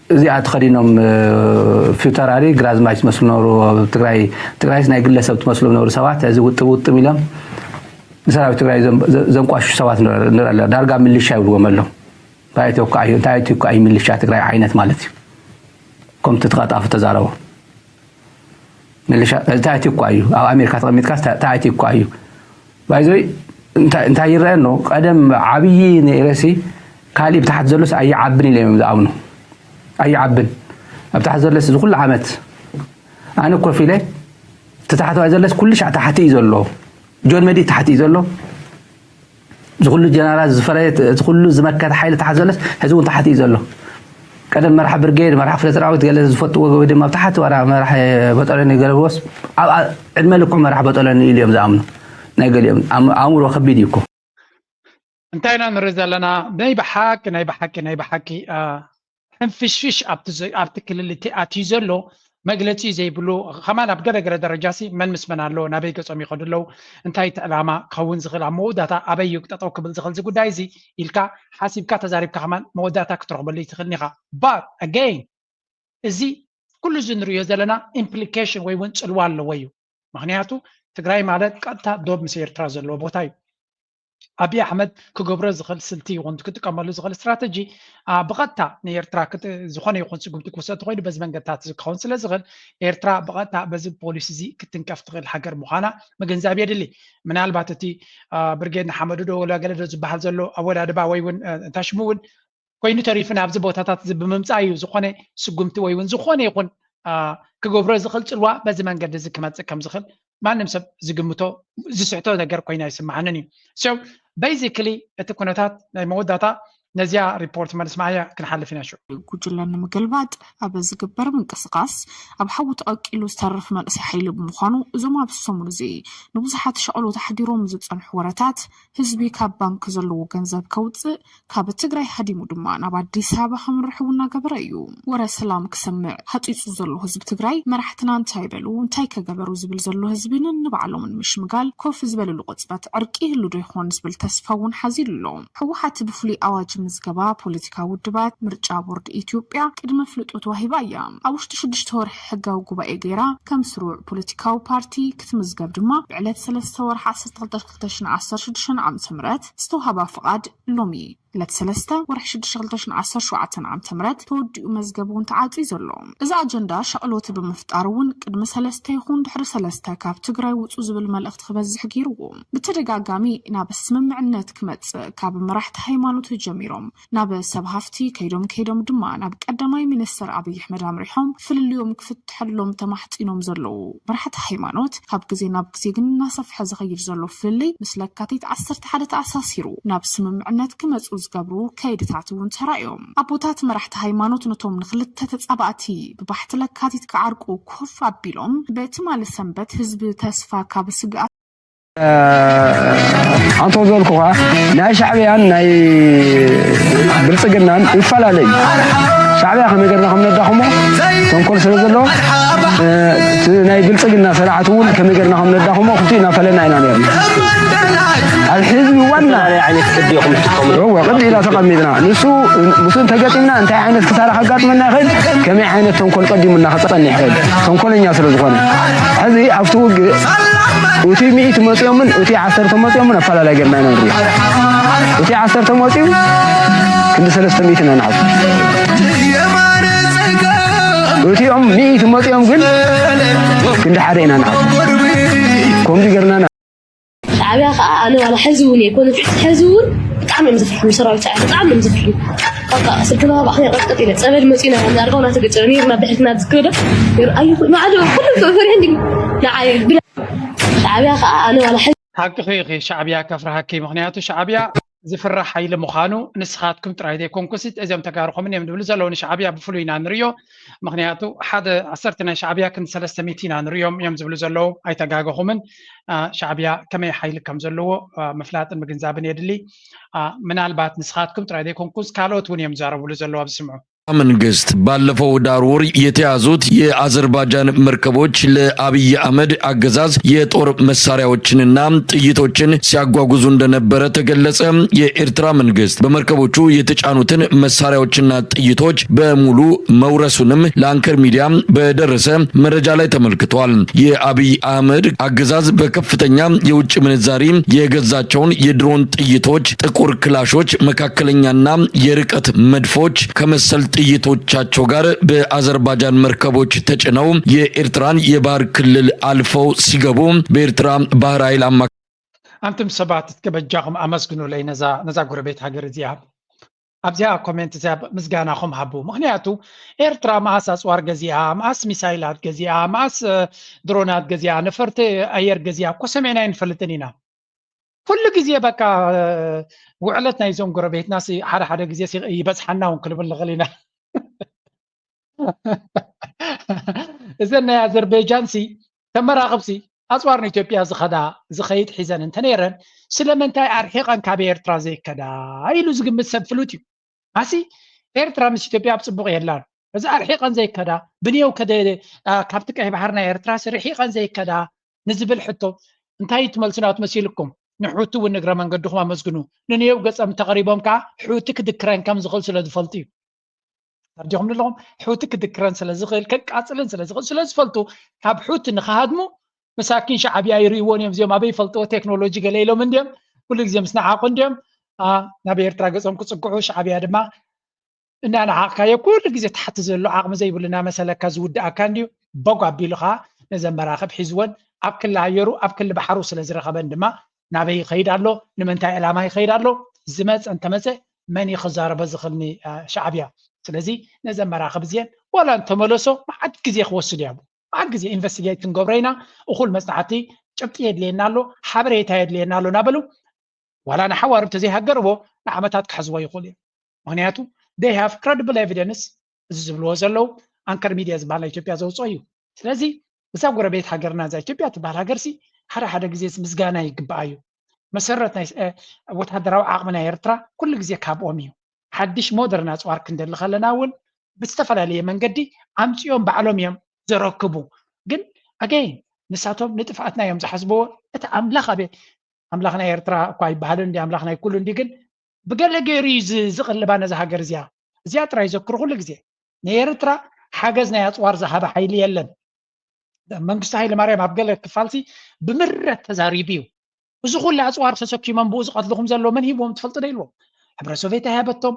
እዚኣ ተኸዲኖም ፊውተራሪ ግራዝማች ዝመስሉ ነበሩ። ትግራይ ትግራይስ ናይ ግለሰብ ትመስሎም ነበሩ ሰባት እዚ ውጥም ውጥም ኢሎም ንሰራዊት ትግራይ ዘንቋሽሹ ሰባት ንርኢ ኣለና። ዳርጋ ምልሻ ይብልዎም ኣለዉ። እንታይ ትወካእ እዩ እንታይ ትወካእ እዩ ምልሻ ትግራይ ዓይነት ማለት እዩ። ከምቲ ትቐጣፉ ተዛረቡ። ምልሻ እንታይ ትወካእ እዩ ኣብ ኣሜሪካ ተቐሚጥካ እንታይ ትወካእ እዩ። ባይዞይ እንታይ እንታይ ይረአ ኣሎ? ቀደም ዓብዪ ነይረሲ፣ ካሊእ ብታሕት ዘሎስ ኣይዓብን ኢለ እዮም ዝኣምኑ። ኣይዓብን። ኣብ ታሕት ዘሎስ እዚ ኩሉ ዓመት ኣነ ኮፍ ኢለ፣ እቲ ታሕተዋይ ዘሎስ ኩሉ ሻዕ ታሕቲ እዩ ዘሎ። ጆን መዲ ታሕቲ እዩ ዘሎ። እዚ ኩሉ ጀነራል ዝፈረየ፣ እቲ ኩሉ ዝመከተ ሓይሊ ታሕት ዘሎስ ሕዚ እውን ታሕቲ እዩ ዘሎ። ቀደም መራሕ ብርጌድ፣ መራሕ ክፍለ ሰራዊት ገለ ዝፈልጥዎ ወይ ድማ ኣብ ታሕቲ ዋላ መራሕ በጠሎኒ ገለ ብወስ ኣብ ኣብ ዕድመ ልክዑ መራሕ በጠሎኒ ኢሉ እዮም ዝኣምኑ። ናይ ገሊኦም ኣም- ኣእምሮ ከቢድ እዩ እኮ። እንታይ ኢና ንርኢ ዘለና? ናይ ብሓቂ ናይ ብሓቂ ናይ ብሓቂ አ፣ ሕንፍሽፍሽ ኣብቲ ዘ- ኣብቲ ክልል እቲ ኣትዩ ዘሎ መግለፂ ዘይብሉ፣ ከማን ኣብ ገለገለ ደረጃ ሲ መን ምስ መን ኣሎ፣ ናበይ ገፆም ይኸዱ ኣለዉ፣ እንታይ እቲ ዕላማ ክኸውን ዝኽእል፣ ኣብ መወዳእታ ኣበይ እዩ ጠጠው ክብል ዝኽእል እዚ ጉዳይ እዚ ኢልካ ሓሲብካ ተዛሪብካ ከማን መወዳእታ ክትረኽበሉ ይትኽእልን ኢኻ። But again እዚ ኩሉ እዚ ንሪኦ ዘለና ኢምፕሊኬሽን ወይ እውን ፅልዋ ኣለዎ እዩ። ምክንያቱ ትግራይ ማለት ቀጥታ ዶብ ምስ ኤርትራ ዘለዎ ቦታ እዩ። ኣብይ ኣሕመድ ክገብሮ ዝኽእል ስልቲ ይኹን ክጥቀመሉ ዝኽእል ስትራተጂ አ፣ ብቐጥታ ንኤርትራ ክት- ዝኾነ ይኹን ስጉምቲ ክወሰድ ተኮይኑ በዚ መንገድታት እዚ ክኸውን ስለ ዝኽእል ኤርትራ ብቐጥታ በዚ ፖሊሲ እዚ ክትንቀፍ ትኽእል ሃገር ምዃና ምግንዛብ የድሊ። ምናልባት እቲ አ፣ ብርጌድ ንሓመዱ ዶ ወላ ገለ ዶ ዝበሃል ዘሎ ኣወዳድባ ወይ እውን አ፣ እንታይ ሽሙ እውን ኮይኑ ተሪፉ ናብዚ ቦታታት እዚ ብምምፃእ እዩ ዝኾነ ስጉምቲ ወይ እውን ዝኾነ ይኹን አ፣ ክገብሮ ዝኽእል ፅልዋ በዚ መንገዲ እዚ ክመፅእ ከም ዝኽእል ማንም ሰብ ዝግምቶ ዝስሕቶ ነገር ኮይኑ ኣይስምዓንን እዩ። So basically እቲ ኩነታት ናይ መወዳእታ ነዚኣ ሪፖርት መልስ ማያ ክንሓልፍ ኢና ሽዑ። ጉጅለ ንምግልባጥ ኣብ ዝግበር ምንቅስቃስ ኣብ ሓዊ ተቐቂሉ ዝተርፍ መንእሰይ ሓይሊ ብምዃኑ እዞም ኣብ ሰሙን እዚ ንብዙሓት ሸቕሎት ኣሕዲሮም ዝፀንሑ ወረታት ህዝቢ ካብ ባንክ ዘለዎ ገንዘብ ከውፅእ ካብ ትግራይ ሃዲሙ ድማ ናብ ኣዲስ ኣበባ ከምርሕ እውን እናገበረ እዩ። ወረ ሰላም ክሰምዕ ሃፂፁ ዘሎ ህዝቢ ትግራይ መራሕትና እንታይ በሉ እንታይ ከገበሩ ዝብል ዘሎ ህዝቢ ነንባዕሎም ንምሽምጋል ኮፍ ዝበልሉ ቅፅበት ዕርቂ ይህሉ ዶ ይኾን ዝብል ተስፋ እውን ሓዚሉ ኣሎ። ህወሓት ብፍሉይ ኣዋጅ ምዝገባ ፖለቲካዊ ውድባት ምርጫ ቦርድ ኢትዮጵያ ቅድመ ፍልጦ ተዋሂባ እያ። ኣብ ውሽጢ ሽዱሽተ ወርሒ ሕጋዊ ጉባኤ ገይራ ከም ስሩዕ ፖለቲካዊ ፓርቲ ክትምዝገብ ድማ ብዕለት ሰለስተ ወርሒ ዓሰርተ ክልተ ክልተ ሽሕን ዓሰርተ ሽዱሽተን ዓመተ ምህረት ዝተዋህባ ፍቓድ ሎሚ ዕለት ሰለስተ ወርሒ ሽዱሽተ ክልተ ሽሕን ዓሰርተ ሸውዓተን ዓመተ ምህረት ተወዲኡ መዝገብ እውን ተዓፅዩ ዘሎ። እዚ ኣጀንዳ ሸቕሎት ብምፍጣር እውን ቅድሚ ሰለስተ ይኹን ድሕሪ ሰለስተ ካብ ትግራይ ውፁ ዝብል መልእኽቲ ክበዝሕ ገይርዎ። ብተደጋጋሚ ናብ ስምምዕነት ክመፅእ ካብ መራሕቲ ሃይማኖት ጀሚሮም ናብ ሰብ ሃፍቲ ከይዶም ከይዶም ድማ ናብ ቀዳማይ ሚኒስትር ኣብይ ኣሕመድ ኣምሪሖም ፍልልዮም ክፍትሐሎም ተማሕፂኖም ዘለዉ መራሕቲ ሃይማኖት ካብ ግዜ ናብ ግዜ ግን እናሰፍሐ ዝኸይድ ዘሎ ፍልልይ ምስ ለካቲት ዓሰርተ ሓደ ተኣሳሲሩ ናብ ስምምዕነት ክመፁ ዝገብሩ ከይድታት እውን ተራእዮም። ኣቦታት መራሕቲ ሃይማኖት ነቶም ንክልተ ተፃባእቲ ብባሕቲ ለካቲት ክዓርቁ ኮፍ ኣቢሎም በትማሊ ሰንበት ህዝቢ ተስፋ ካብ ስግኣት ኣንቶ ዘልኩኻ ናይ ሻዕብያን ናይ ብልፅግናን ይፈላለ እዩ። ሻዕብያ ከመይ ገርና ከም ነዳኽሞ ተንኮል ስለ ዘለዎ እቲ ናይ ብልፅግና ስርዓት እውን ከመይ ገርና ከም ነዳኽሞ ክልቲኡ እናፈለና ኢና ነርና። ኣብ ህዝቢ ዋና ዝተፈላለዩ ዓይነት ቅዲ ኢኹም ትጥቀሙ። እወ ቅዲ ኢና ተቐሚጥና። ንሱ ምስኡ እንተገጢምና እንታይ ዓይነት ክሳራ ከጋጥመና ይኽእል፣ ከመይ ዓይነት ተንኮል ቀዲሙና ክፀንሕ ይኽእል ተንኮለኛ ስለ ዝኾነ ሕዚ ኣብቲ ውግእ እቲ ሚእቲ መፂኦምን እቲ ዓሰርተ መፂኦምን ኣፈላላይ ገርና ኢና ንሪኦ። እቲ ዓሰርተ መፂኡ ክንዲ ሰለስተ ሚእቲ ኢና ንሓዝ። እቲኦም ሚእቲ መፂኦም ግን ክንዲ ሓደ ኢና ንሓዝ። ከምዚ ገርና ኢና ሻዕብያ ከዓ ኣነ ዋላ ሕዚ እውን እየ ኮነ ሕዚ እውን ብጣዕሚ እዮም ዘፍርሑኒ ሰራዊት ሻዕብያ ብጣዕሚ እዮም ዘፍርሑኒ። በቃ ስልክና ባዕኸ ቀጥቀጥ ኢለ ጸበል መፂና ዳርጋ ናተገጨ ነርና ብሕትና ዝክበደ ኣዩ ንዓደ ኩሉ ፈሪሕ እንዲ ንዓይ ብላ ሻዕብያ ከዓ ኣነ ዋላ ሕዚ ሓቅኺ ኢኺ ሻዕብያ ከፍርሃኪ ምክንያቱ ሻዕብያ ዝፍራሕ ሓይሊ ምዃኑ ንስኻትኩም ጥራይ ዘይኮንኩስ እዚኦም ተጋሩ ከምኡ እዮም ዝብሉ ዘለዉ ንሻዕብያ ብፍሉይ ኢና ንርእዮ ምክንያቱ ሓደ ዓሰርተ ናይ ሻዕብያ ክንዲ ሰለስተ ሚእቲ ኢና ንርእዮም እዮም ዝብሉ ዘለዉ ኣይተጋገኹምን ሻዕብያ ከመይ ሓይሊ ከም ዘለዎ ምፍላጥን ምግንዛብን የድሊ ምናልባት ንስኻትኩም ጥራይ ዘይኮንኩስ ካልኦት እውን እዮም ዝዛረብሉ ዘለዉ ኣብዚ ስምዑ መንግስት ባለፈው ዳር ወር የተያዙት የአዘርባጃን መርከቦች ለአብይ አህመድ አገዛዝ የጦር መሳሪያዎችንና ጥይቶችን ሲያጓጉዙ እንደነበረ ተገለጸ። የኤርትራ መንግስት በመርከቦቹ የተጫኑትን መሳሪያዎችና ጥይቶች በሙሉ መውረሱንም ለአንከር ሚዲያ በደረሰ መረጃ ላይ ተመልክቷል። የአብይ አህመድ አገዛዝ በከፍተኛ የውጭ ምንዛሪ የገዛቸውን የድሮን ጥይቶች፣ ጥቁር ክላሾች፣ መካከለኛና የርቀት መድፎች ከመሰል ጥይቶቻቸው ጋር በአዘርባጃን መርከቦች ተጭነው የኤርትራን የባህር ክልል አልፈው ሲገቡ በኤርትራ ባህር ኃይል አማካኝነት ኣንቱም ሰባት እስከ በጃኹም ኣመስግኑለይ ነዛ ነዛ ጎረቤት ሃገር እዚኣ። ኣብዚኣ ኮሜንት እዚኣ ምስጋናኹም ሃቡ። ምኽንያቱ ኤርትራ መኣስ ኣጽዋር ገዚኣ፣ መኣስ ሚሳይላት ገዚኣ፣ መኣስ ድሮናት ገዚኣ፣ ነፈርቲ ኣየር ገዚኣ እኮ ሰሚዕና ኣይንፈልጥን ኢና። ኩሉ ግዜ በቃ ውዕለት ናይዞም ጎረቤትና ሓደ ሓደ ግዜ ይበዝሓና እውን ክንብል ንኽእል ኢና። እዘን ናይ ኣዘርበይጃን ሲ ተመራኽብ ሲ ኣፅዋር ንኢትዮጵያ ዝኸዳ ዝኸይድ ሒዘን እንተነይረን ስለምንታይ ኣርሒቐን ካብ ኤርትራ ዘይከዳ ኢሉ ዝግምት ሰብ ፍሉጥ እዩ። ኣሲ ኤርትራ ምስ ኢትዮጵያ ኣብ ፅቡቕ የላን። እዚ ኣርሒቐን ዘይከዳ ብንየው ከደ ካብቲ ቀይ ባሕር ናይ ኤርትራ ሲ ርሒቐን ዘይከዳ ንዝብል ሕቶ እንታይ ትመልሱና ትመሲልኩም? ንሑቲ እውን እግረ መንገድኹም ኣመስግኑ። ንንየው ገፀም ተቐሪቦም ከዓ ሑቲ ክድክረን ከም ዝኽእል ስለ ዝፈልጡ እዩ። ተርዲኹም ኣለኹም። ሑቲ ክድክረን ስለ ዝኽእል ከቃፅልን ስለ ዝኽእል ስለ ዝፈልጡ ካብ ሑቲ ንክሃድሙ መሳኪን ሻዕብያ ይርእይዎን እዮም። እዚኦም ኣበይ ይፈልጥዎ ቴክኖሎጂ ገለ ኢሎም እንዲዮም ኩሉ ግዜ ምስ ነዓቑ እንዲዮም ናብ ኤርትራ ገፆም ክፅግዑ። ሻዕብያ ድማ እናነዓቕካዮ ኩሉ ግዜ ታሕቲ ዘሎ ዓቕሚ ዘይብሉ እናመሰለካ ዝውድኣካ እንዲዩ። በጉ ኣቢሉ ከዓ ነዘን መራኽብ ሒዝወን ኣብ ክሊ ኣየሩ ኣብ ክሊ ባሕሩ ስለ ዝረኸበን ድማ ናበይ ይኸይድ ኣሎ፣ ንምንታይ ዕላማ ይኸይድ ኣሎ፣ ዝመፀ እንተመፀ መን እዩ ክዛረቦ ዝኽእልኒ ሻዕብያ? ስለዚ ነዘን መራኽብ እዚአን ዋላ እንተመለሶ መዓት ግዜ ክወስድ እያ። መዓት ግዜ ኢንቨስቲጌት ክንገብሮ ኢና። እኹል መፅናዕቲ ጭብጢ የድልየና ኣሎ፣ ሓበሬታ የድልየና ኣሎ እናበሉ ዋላ ንሓዋሩ እንተዘይሃገርዎ ንዓመታት ክሕዝዎ ይኽእሉ እዮም። ምኽንያቱ they have credible evidence። እዚ ዝብልዎ ዘለዉ ኣንከር ሚድያ ዝበሃል ናይ ኢትዮጵያ ዘውፅኦ እዩ። ስለዚ እዛ ጎረቤት ሃገርና እዛ ኢትዮጵያ ትበሃል ሃገር ሲ ሓደ ሓደ ግዜ ምስጋና ይግባኣ እዩ። መሰረት ናይ ወታደራዊ ዓቕሚ ናይ ኤርትራ ኩሉ ግዜ ካብኦም እዩ። ሓድሽ ሞደርን ኣፅዋር ክንደሊ ከለና እውን ብዝተፈላለየ መንገዲ ኣምፅኦም ባዕሎም እዮም ዘረክቡ። ግን ኣገይን ንሳቶም ንጥፍኣትና እዮም ዝሓስብዎ። እቲ ኣምላኽ ኣበ ኣምላኽ ናይ ኤርትራ እኳ ይበሃልን እንዲ ኣምላኽ ናይ ኩሉ እንዲ ግን ብገለ ገይሩ እዩ ዝቕልባ ነዚ ሃገር እዚኣ። እዚኣ ጥራይ ዘክሩ ኩሉ ግዜ ንኤርትራ ሓገዝ ናይ ኣፅዋር ዝሃበ ሓይሊ የለን። መንግስቲ ሃይለ ማርያም ኣብ ገለ ክፋልሲ ብምረት ተዛሪቡ እዩ። እዚ ኩሉ ኣፅዋር ተሰኪሞም ብኡ ዝቐትልኹም ዘለዉ መን ሂብዎም ትፈልጡ ዶ ኢልዎም? ሕብረ ሶቬት ኣይሃበቶም፣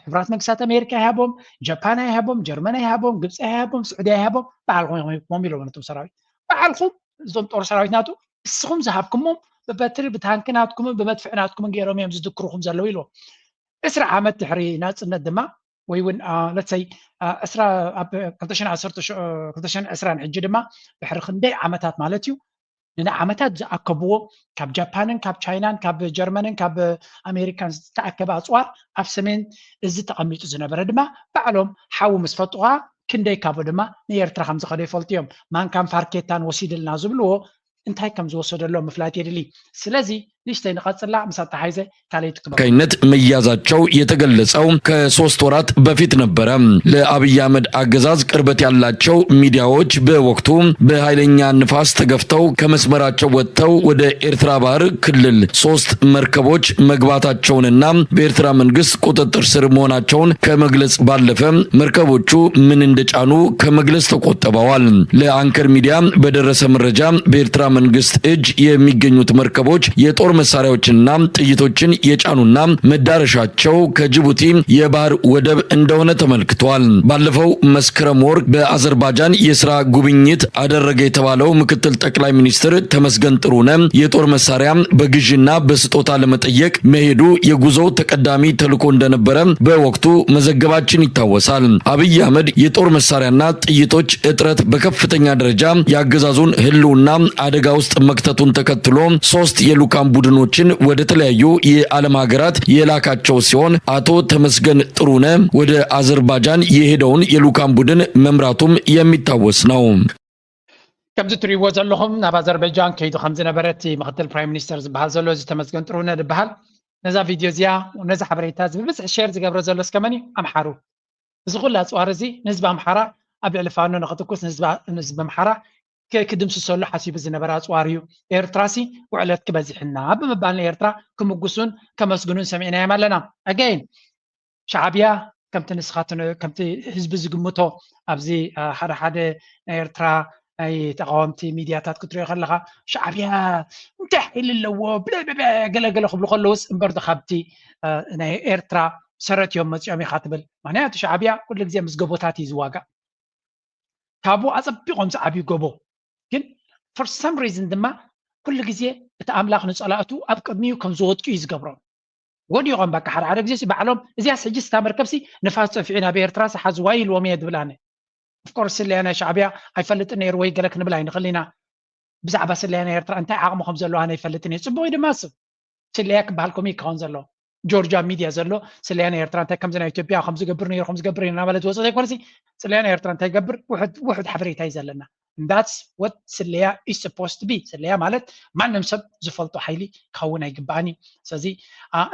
ሕብራት መንግስታት ኣሜሪካ ኣይሃቦም፣ ጃፓን ኣይሃቦም፣ ጀርመን ኣይሃቦም፣ ግብፂ ኣይሃቦም፣ ስዑዲ ኣይሃቦም፣ በዓልኹም ኢኹም ሂብዎም ኢሎም ነቶም ሰራዊት። በዓልኹም እዞም ጦር ሰራዊት ናቱ እስኹም ዝሃብኩሞም ብበትሪ ብታንኪ ናትኩምን ብመድፍዕ ናትኩምን ገይሮም እዮም ዝድክሩኹም ዘለዉ ኢልዎም። ዕስራ ዓመት ድሕሪ ናፅነት ድማ ወይ እውን ለትሰይ ዕስራ ኣብ ክልተ ሽሕን ዕስራን ሕጂ ድማ ድሕሪ ክንደይ ዓመታት ማለት እዩ ንዓመታት ዝኣከብዎ ካብ ጃፓንን ካብ ቻይናን ካብ ጀርመንን ካብ ኣሜሪካን ዝተኣከበ ኣፅዋር ኣብ ሰሜን እዚ ተቐሚጡ ዝነበረ ድማ ባዕሎም ሓዊ ምስ ፈጥዋ ክንደይ ካብኡ ድማ ንኤርትራ ከም ዝኸደ ይፈልጡ እዮም። ማንካን ፋርኬታን ወሲድልና ዝብልዎ እንታይ ከም ዝወሰደሎም ምፍላጥ የድሊ። ስለዚ ንእሽተይ ንቐጽላ ምስ ኣተሓይዘ ካልኣይቲ ክመ ካይነት መያዛቸው የተገለጸው ከሶስት ወራት በፊት ነበረ። ለአብይ አህመድ አገዛዝ ቅርበት ያላቸው ሚዲያዎች በወቅቱ በኃይለኛ ንፋስ ተገፍተው ከመስመራቸው ወጥተው ወደ ኤርትራ ባህር ክልል ሶስት መርከቦች መግባታቸውንና በኤርትራ መንግስት ቁጥጥር ስር መሆናቸውን ከመግለጽ ባለፈ መርከቦቹ ምን እንደጫኑ ከመግለጽ ተቆጥበዋል። ለአንከር ሚዲያ በደረሰ መረጃ በኤርትራ መንግስት እጅ የሚገኙት መርከቦች የጦር መሳሪያዎችንና ጥይቶችን የጫኑና መዳረሻቸው ከጅቡቲ የባህር ወደብ እንደሆነ ተመልክቷል። ባለፈው መስከረም ወር በአዘርባጃን የስራ ጉብኝት አደረገ የተባለው ምክትል ጠቅላይ ሚኒስትር ተመስገን ጥሩነህ የጦር መሳሪያ በግዥና በስጦታ ለመጠየቅ መሄዱ የጉዞው ተቀዳሚ ተልዕኮ እንደነበረ በወቅቱ መዘገባችን ይታወሳል። አብይ አህመድ የጦር መሳሪያና ጥይቶች እጥረት በከፍተኛ ደረጃ የአገዛዙን ህልውና አደጋ ውስጥ መክተቱን ተከትሎ ሶስት የልዑካን ቡድኖችን ወደ ተለያዩ የዓለም ሀገራት የላካቸው ሲሆን አቶ ተመስገን ጥሩነህ ወደ አዘርባጃን የሄደውን የልዑካን ቡድን መምራቱም የሚታወስ ነው። ከምዚ ትሪእዎ ዘለኹም ናብ ኣዘርበጃን ከይዱ ከም ዝነበረ እቲ ምክትል ፕራይም ሚኒስተር ዝበሃል ዘሎ እዚ ተመስገን ጥሩነህ ዝበሃል ነዛ ቪድዮ እዚኣ ነዚ ሓበሬታ እዚ ብብዝሒ ሼር ዝገብረ ዘሎ እስከ መን እዩ? ኣምሓሩ። እዚ ኩሉ ኣፅዋር እዚ ንህዝቢ ኣምሓራ ኣብ ልዕሊ ፋኖ ንክትኩስ ንህዝቢ ኣምሓራ ክድምስሰሉ ሓሲቡ ዝነበረ ኣፅዋር እዩ። ኤርትራሲ ውዕለት ክበዚሕና ብምባል ንኤርትራ ክምጉሱን ከመስግኑን ሰሚዕናዮም ኣለና። ኣገይን ሻዕብያ ከምቲ ንስኻ ከምቲ ህዝቢ ዝግምቶ ኣብዚ ሓደ ሓደ ናይ ኤርትራ ናይ ተቃወምቲ ሚድያታት ክትሪኦ ከለካ ሻዕብያ እንታይ ሓይሊ ኣለዎ ገለገለ ክብሉ ከለውስ እምበር ዶ ካብቲ ናይ ኤርትራ ሰረት እዮም መፂኦም ኢካ ትብል። ምክንያቱ ሻዕብያ ኩሉ ግዜ ምስ ገቦታት እዩ ዝዋጋእ። ካብኡ ኣፀቢቆም ዝዓብዩ ገቦ ግን for some reason ድማ ኩሉ ግዜ እቲ ኣምላኽ ንጸላእቱ ኣብ ቅድሚኡ ከም ዝወድቁ እዩ ዝገብሮም። ወዲቖም በቃ ሓደ ሓደ ግዜ ባዕሎም እዚያስ ሕጂ ስታ መርከብሲ ንፋስ ጸፊዑ ናብ ኤርትራ ሓዝዋ ኢልዎም እየ ዝብል ኣነ። ኦፍኮርስ ስለያ ናይ ሻዕብያ ኣይፈልጥን ነይሩ ወይ ገለ ክንብል ኣይንኽእል ኢና። ብዛዕባ ስለያ ናይ ኤርትራ እንታይ ዓቕሚ ከም ዘለዎ ኣነ ኣይፈልጥን እየ። ጽቡቕ እዩ ድማ ስብ ስለያ ክበሃል ከምኡ ይከውን ዘሎ። ጆርጅ ኣብ ሚድያ ዘሎ ስለያ ናይ ኤርትራ እንታይ ከምዚ ናይ ኢትዮጵያ ከም ዝገብር ነይሩ ከም ዝገብር ነይሩ እናበለ ዝወፅእ ዘይኮነሲ ስለያ ናይ ኤርትራ እንታይ ይገብር ውሕድ ውሕድ ሓበሬታ እዩ ዘለና። That's what ስለያ is supposed to be። ስለያ ማለት ማንም ሰብ ዝፈልጦ ሓይሊ ክኸውን ኣይግባእን እዩ። ስለዚ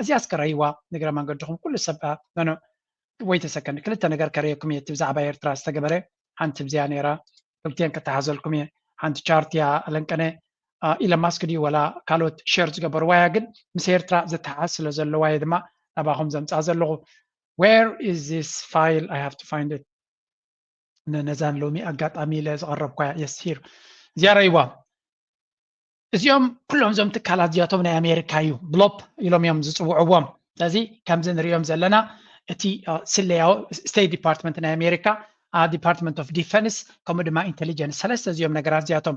እዚኣ እስከ ረይዋ ንግረ መንገድኹም ኩሉ ሰብ ወይ ተሰከንድ ክልተ ነገር ከረየኩም እየ። እቲ ብዛዕባ ኤርትራ ዝተገበረ ሓንቲ ብዚያ ነይራ። ክልቲኤን ከተሓዘልኩም እየ። ሓንቲ ቻርት እያ ለንቀነ ኢለን ማስክ ድዩ ወላ ካልኦት ሸር ዝገበርዋ እያ፣ ግን ምስ ኤርትራ ዝተሓዝ ስለ ዘለዋ እየ ድማ ናባኹም ዘምፅኣ ዘለኹ። Where is this file? I have to find it. ነዛን ሎሚ ኣጋጣሚ ኢለ ዝቐረብኳ እያ። Yes, here. እዚኣ ረይዋ። እዚኦም ኩሎም እዞም ትካላት እዚኣቶም ናይ ኣሜሪካ እዩ ብሎፕ ኢሎም እዮም ዝፅውዕዎም። ስለዚ ከምዚ ንሪኦም ዘለና እቲ ስለያዊ ስቴት ዲፓርትመንት ናይ ኣሜሪካ፣ ዲፓርትመንት ኦፍ ዲፈንስ፣ ከምኡ ድማ ኢንቴሊጀንስ፣ ሰለስተ እዚኦም ነገራት እዚኣቶም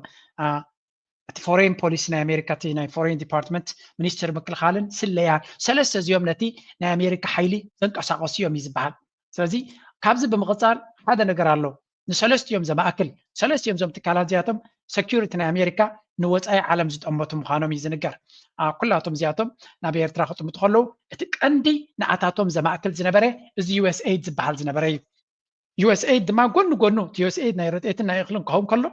እቲ ፎሬን ፖሊሲ ናይ ኣሜሪካ እቲ ናይ ፎሬን ዲፓርትመንት ሚኒስትር ምክልኻልን ስለያን ሰለስተ እዚኦም ነቲ ናይ ኣሜሪካ ሓይሊ ዘንቀሳቀሱ እዮም እዩ ዝበሃል። ስለዚ ካብዚ ብምቕፃል ሓደ ነገር ኣሎ። ንሰለስቲኦም ዘማእክል ሰለስቲኦም እዞም ትካላት እዚኣቶም ሰኪሪቲ ናይ ኣሜሪካ ንወፃኢ ዓለም ዝጠመቱ ምዃኖም እዩ ዝንገር። ኩላቶም እዚኣቶም ናብ ኤርትራ ክጥምቱ ከለዉ እቲ ቀንዲ ንኣታቶም ዘማእክል ዝነበረ እዚ ዩኤስኤይድ ዝበሃል ዝነበረ እዩ። ዩኤስኤይድ ድማ ጎኒ ጎኑ እቲ ዩኤስኤይድ ናይ ረድኤትን ናይ እኽልን ክኸውን ከሎ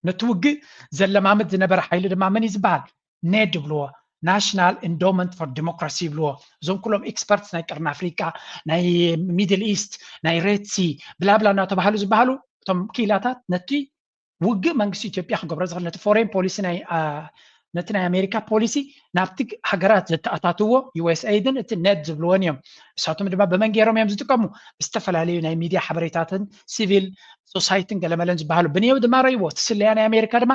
ነቲ ውግእ ዘለማምድ ዝነበረ ሓይሊ ድማ መን እዩ ዝበሃል? ኔድ ይብልዎ፣ ናሽናል ኢንዶመንት ፎር ዲሞክራሲ ይብልዎ። እዞም ኩሎም ኤክስፐርትስ ናይ ቀርኒ ኣፍሪቃ፣ ናይ ሚድል ኢስት፣ ናይ ሬድሲ ብላብላ እናተባህሉ ዝበሃሉ እቶም ክኢላታት ነቲ ውግእ መንግስቲ ኢትዮጵያ ክገብሮ ዝኽእል ነቲ ፎሬን ፖሊሲ ናይ ነቲ ናይ ኣሜሪካ ፖሊሲ ናብቲ ሃገራት ዘተኣታትዎ ዩኤስኤይድን እቲ ኔድ ዝብልዎን እዮም። እሳቶም ድማ ብመን ገይሮም እዮም ዝጥቀሙ? ብዝተፈላለዩ ናይ ሚድያ ሓበሬታትን ሲቪል ሶሳይትን ገለመለን ዝበሃሉ ብንየው ድማ ረይዎ እቲ ስለያ ናይ ኣሜሪካ ድማ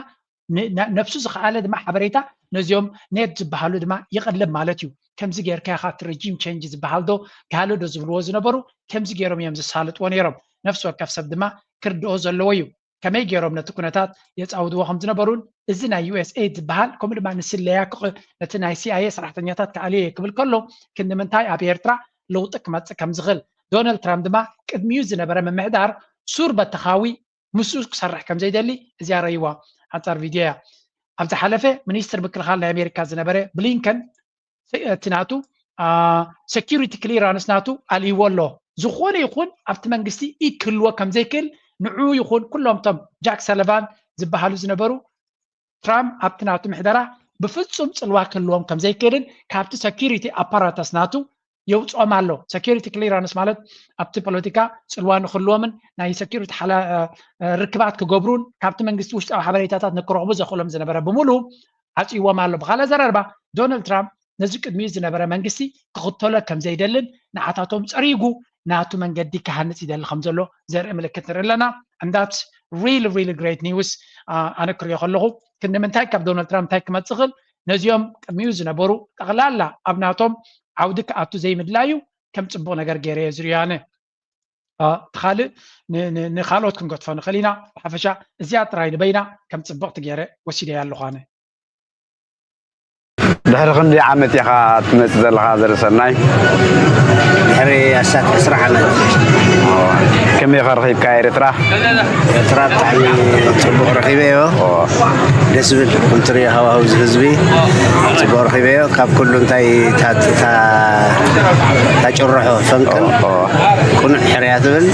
ነብሱ ዝኸኣለ ድማ ሓበሬታ ነዚኦም ኔድ ዝበሃሉ ድማ ይቕልብ ማለት እዩ። ከምዚ ጌርካ ኢኻ እቲ ሬጂም ቼንጅ ዝበሃል ዶ ካልእ ዶ ዝብልዎ ዝነበሩ ከምዚ ገይሮም እዮም ዝሳልጥዎ ነይሮም። ነፍሲ ወከፍ ሰብ ድማ ክርድኦ ዘለዎ እዩ። ከመይ ገይሮም ነቲ ኩነታት የጻውድዎ ከም ዝነበሩን እዚ ናይ ዩኤስኤይድ ዝበሃል ከምኡ ድማ ንስለያ ነቲ ናይ ሲኣይኤ ሰራሕተኛታት ክኣልዮ እየ ክብል ከሎ ክንዲ ምንታይ ኣብ ኤርትራ ለውጢ ክመጽእ ከም ዝኽእል ዶናልድ ትራምፕ ድማ ቅድሚኡ ዝነበረ ምምሕዳር ሱር በተኻዊ ምስኡ ክሰርሕ ከም ዘይደሊ እዚኣ ረይዋ ኣንጻር ቪድዮ እያ። ኣብ ዝሓለፈ ሚኒስትር ምክልኻል ናይ ኣሜሪካ ዝነበረ ብሊንከን እቲ ናቱ ሰኪሪቲ ክሊራንስ ናቱ ኣልይዎ ኣሎ። ዝኾነ ይኹን ኣብቲ መንግስቲ ኢድ ክህልዎ ከም ዘይክእል ንዕኡ ይኹን ኩሎም እቶም ጃክ ሰለቫን ዝበሃሉ ዝነበሩ ትራምፕ ኣብቲ ናቱ ምሕደራ ብፍጹም ጽልዋ ክህልዎም ከም ዘይክእልን ካብቲ ሰኪሪቲ ኣፓራተስ ናቱ የውፅኦም ኣሎ። ሰኪሪቲ ክሊራንስ ማለት ኣብቲ ፖለቲካ ፅልዋ ንክህልዎምን ናይ ሰኪሪቲ ርክባት ክገብሩን ካብቲ መንግስቲ ውሽጣዊ ሓበሬታታት ንክረኽቡ ዘኽእሎም ዝነበረ ብምሉ ዓፅይዎም ኣሎ። ብካልእ ኣዘራርባ ዶናልድ ትራምፕ ነዚ ቅድሚኡ ዝነበረ መንግስቲ ክኽተሎ ከም ዘይደልን ንዓታቶም ፀሪጉ ናቱ መንገዲ ክሃንፅ ይደሊ ከም ዘሎ ዘርኢ ምልክት ንርኢ ኣለና። And that's really really great news። ኣነ ክሪኦ ከለኹ ክንዲ ምንታይ ካብ ዶናልድ ትራምፕ እንታይ ክመፅእ ክእል ነዚኦም ቅድሚኡ ዝነበሩ ጠቕላላ ኣብ ናቶም ዓውዲ ክኣቱ ዘይምድላዩ ከም ፅቡቕ ነገር ገይረ እየ ዝሪኦ ኣነ። እቲ ካልእ ንኻልኦት ክንገድፎ ንኽእል ኢና። ብሓፈሻ እዚኣ ጥራይ ንበይና ከም ፅብቕቲ ገይረ ወሲደያ ኣለኹ ኣነ። ድሕሪ ክንደይ ዓመት ኢኻ ትመጽእ ዘለኻ ዘርእሰናይ? ድሕሪ ኣስታት ዕስራ ዓመት። ከመይ ኢኻ ረኺብካ ኤርትራ? ኤርትራ ብጣዕሚ ጽቡቕ ረኺበዮ። ደስ ዝብል ከም ትሪኦ ሃዋህው እዚ ህዝቢ ጽቡቕ ረኺበዮ። ካብ ኩሉ እንታይ ታጭርሖ ፈንቅል ቁኑዕ ሕርያ ትብል።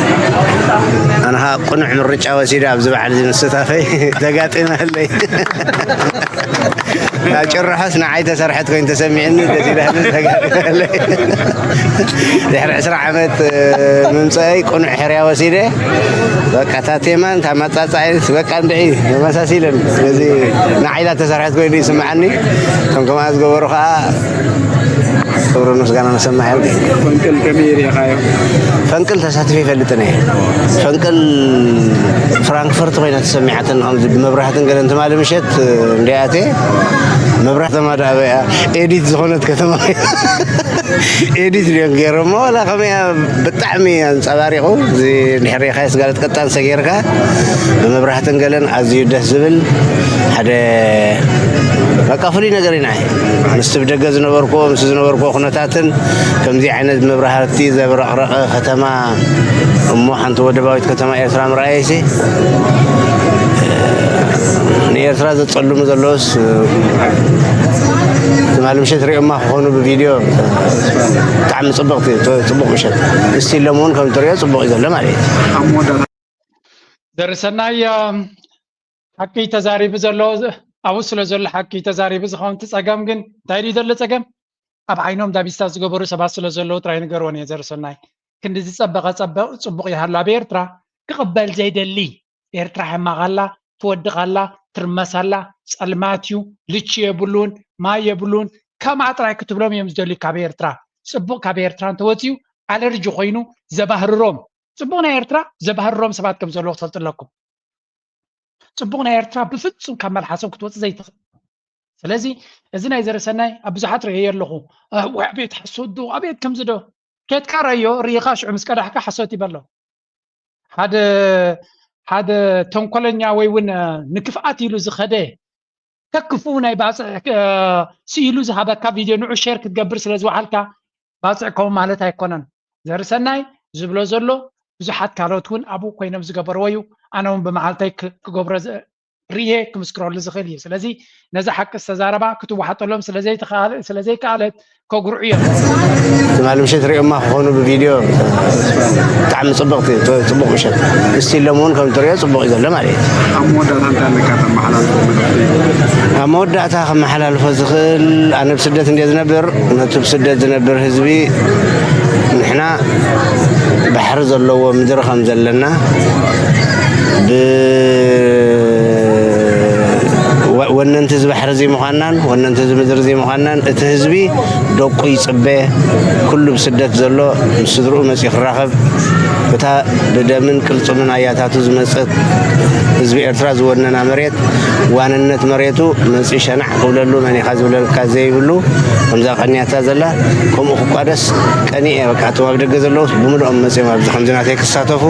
ኣነ ኸኣ ቁኑዕ ምርጫ ወሲደ ኣብዚ በዓል እዚ ምስታፈይ ተጋጢመለይ። ጭርሖስ ንዓይ ተሰርሐት ኮይኑ ተሰሚዕኒ ደስ ኢላኒ ተጋቢለይ። ድሕሪ ዕስራ ዓመት ምምፀአይ ቁኑዕ ሕርያ ወሲደ በቃ እታ ቴማን እታ መፃፃዒት በቃ እንድዒ ተመሳሲለን እዚ ንዓይላ ተሰርሐት ኮይኑ ይስምዓኒ። እቶም ከምኣ ዝገበሩ ከዓ ክብርን ምስጋናን ይሰማዕ። ፈንቅል ከመይ ርኢኻዮ? ፈንቅል ተሳቲፈ ይፈልጥን እየ። ፈንቅል ፍራንክፈርት ኮይና ተሰሚዓትኒ ከምዚ ብመብራህትን ገለን ትማሊ ምሸት እንድያ ኣትየ መብራህቲ ተማዳ ኣበይ እያ ኤዲት ዝኾነት ከተማ ኤዲት ድዮም ገይሮሞ ዋላ ከመይ እያ ብጣዕሚ ኣንፀባሪቑ እዚ እንድሕር ርኢኻዮ ስጋለት ቀጣን ሰጌርካ ብመብራህትን ገለን ኣዝዩ ደስ ዝብል ሓደ በቃ ፍሉይ ነገር ኢና። ምስቲ ብደገ ዝነበርኩዎ፣ ምስ ዝነበርኩዎ ኩነታትን ከምዚ ዓይነት መብራህቲ ዘብረቕረቐ ከተማ እሞ ሓንቲ ወደባዊት ከተማ ኤርትራ ምርኣየሲ ንኤርትራ ዘጸልሙ ዘለውስ ትማሊ ምሸት ሪኦማ ክኾኑ ብቪድዮ ብጣዕሚ ጽብቕቲ ጽቡቕ ምሸት እስቲ ኢሎም እውን ከም ትሪኦ ጽቡቕ እዩ ዘሎ ማለት እዩ። ዘርሰናይ ሓቂ ተዛሪቡ ዘሎ ኣብኡ ስለ ዘሎ ሓቂ ተዛሪቡ ዝኸውን እቲ ፀገም ግን እንታይ ድዩ ዘሎ ፀገም ኣብ ዓይኖም ዳቢስታ ዝገበሩ ሰባት ስለ ዘለዉ ጥራይ ንገርዎን እየ ዘርሰናይ ክንዲ ዝፀበቐ ፀበቕ ፅቡቕ ይሃሉ ኣብ ኤርትራ ክቕበል ዘይደሊ ኤርትራ ሕማቕ ኣላ ትወድቕ ኣላ ትርመስ ኣላ ጸልማት እዩ ልቺ የብሉን ማይ የብሉን ከምኣ ጥራይ ክትብሎም እዮም ዝደልዩ ካብ ኤርትራ ጽቡቕ ካብ ኤርትራ እንተወፅዩ ኣለርጂ ኮይኑ ዘባህርሮም ጽቡቕ ናይ ኤርትራ ዘባህርሮም ሰባት ከም ዘለዎ ክትፈልጡ ኣለኩም። ጽቡቕ ናይ ኤርትራ ብፍጹም ካብ መልሓሶም ክትወጽእ ዘይትኽእል። ስለዚ እዚ ናይ ዘርሰናይ ኣብ ብዙሓት ርእየ ኣለኹ። ወይ ኣቤት ሓሶት ዶ ኣቤት ከምዚ ዶ ኬድካ ረዮ ርኢኻ ሽዑ ምስ ቀዳሕካ ሓሶት ይበሎ። ሓደ ሓደ ተንኮለኛ ወይ እውን ንክፍኣት ኢሉ ዝኸደ ከክፉ ናይ ባፅዕ ስኢሉ ዝሃበካ ቪድዮ ንዑ ሼር ክትገብር ስለ ዝወዓልካ ባፅዕ ከምኡ ማለት ኣይኮነን። ዘርሰናይ ዝብሎ ዘሎ ብዙሓት ካልኦት እውን ኣብኡ ኮይኖም ዝገበርዎ እዩ። ኣነ እውን ብመዓልተይ ክገብሮ ርእየ ክምስክረሉ ዝኽእል እዩ። ስለዚ ነዚ ሓቂ ዝተዛረባ ክትዋሓጠሎም ስለዘይከኣለት ከጉርዑ እዮም። ትማሊ ምሸት ሪኦማ ክኾኑ ብቪድዮ ብጣዕሚ ፅብቕቲ ፅቡቕ ምሸት እስቲ ኢሎም እውን ከም ትሪኦ ፅቡቕ እዩ ዘሎ ማለት እዩ። ኣብ መወዳእታ እንታይ ኣለካ ተመሓላልፎ መልእኽቲ? ኣብ መወዳእታ ከመሓላልፎ ዝኽእል ኣነ ብስደት እንደ ዝነብር ነቲ ብስደት ዝነብር ህዝቢ ንሕና ባሕሪ ዘለዎ ምድሪ ከም ዘለና ብ ወነንቲ እዚ ባሕሪ እዚ ምዃንናን ወነንቲ እዚ ምድሪ እዚ ምዃንናን እቲ ህዝቢ ደቁ ይፅበ ኩሉ ብስደት ዘሎ ምስ ስድርኡ መፂኡ ክራኸብ እታ ብደምን ቅልፅምን ኣያታቱ ዝመፀት ህዝቢ ኤርትራ ዝወነና መሬት ዋንነት መሬቱ መፂኡ ሸናዕ ክብለሉ መን ኢኻ ዝብለልካ ዘይብሉ ከምዛ ቀንያታ ዘላ ከምኡ ክቋደስ ቀኒኤ በቃ እቶም ኣብ ደገ ዘለውስ ብምልኦም መፂኦም ኣብዚ ከምዚ ናተይ ክሳተፉ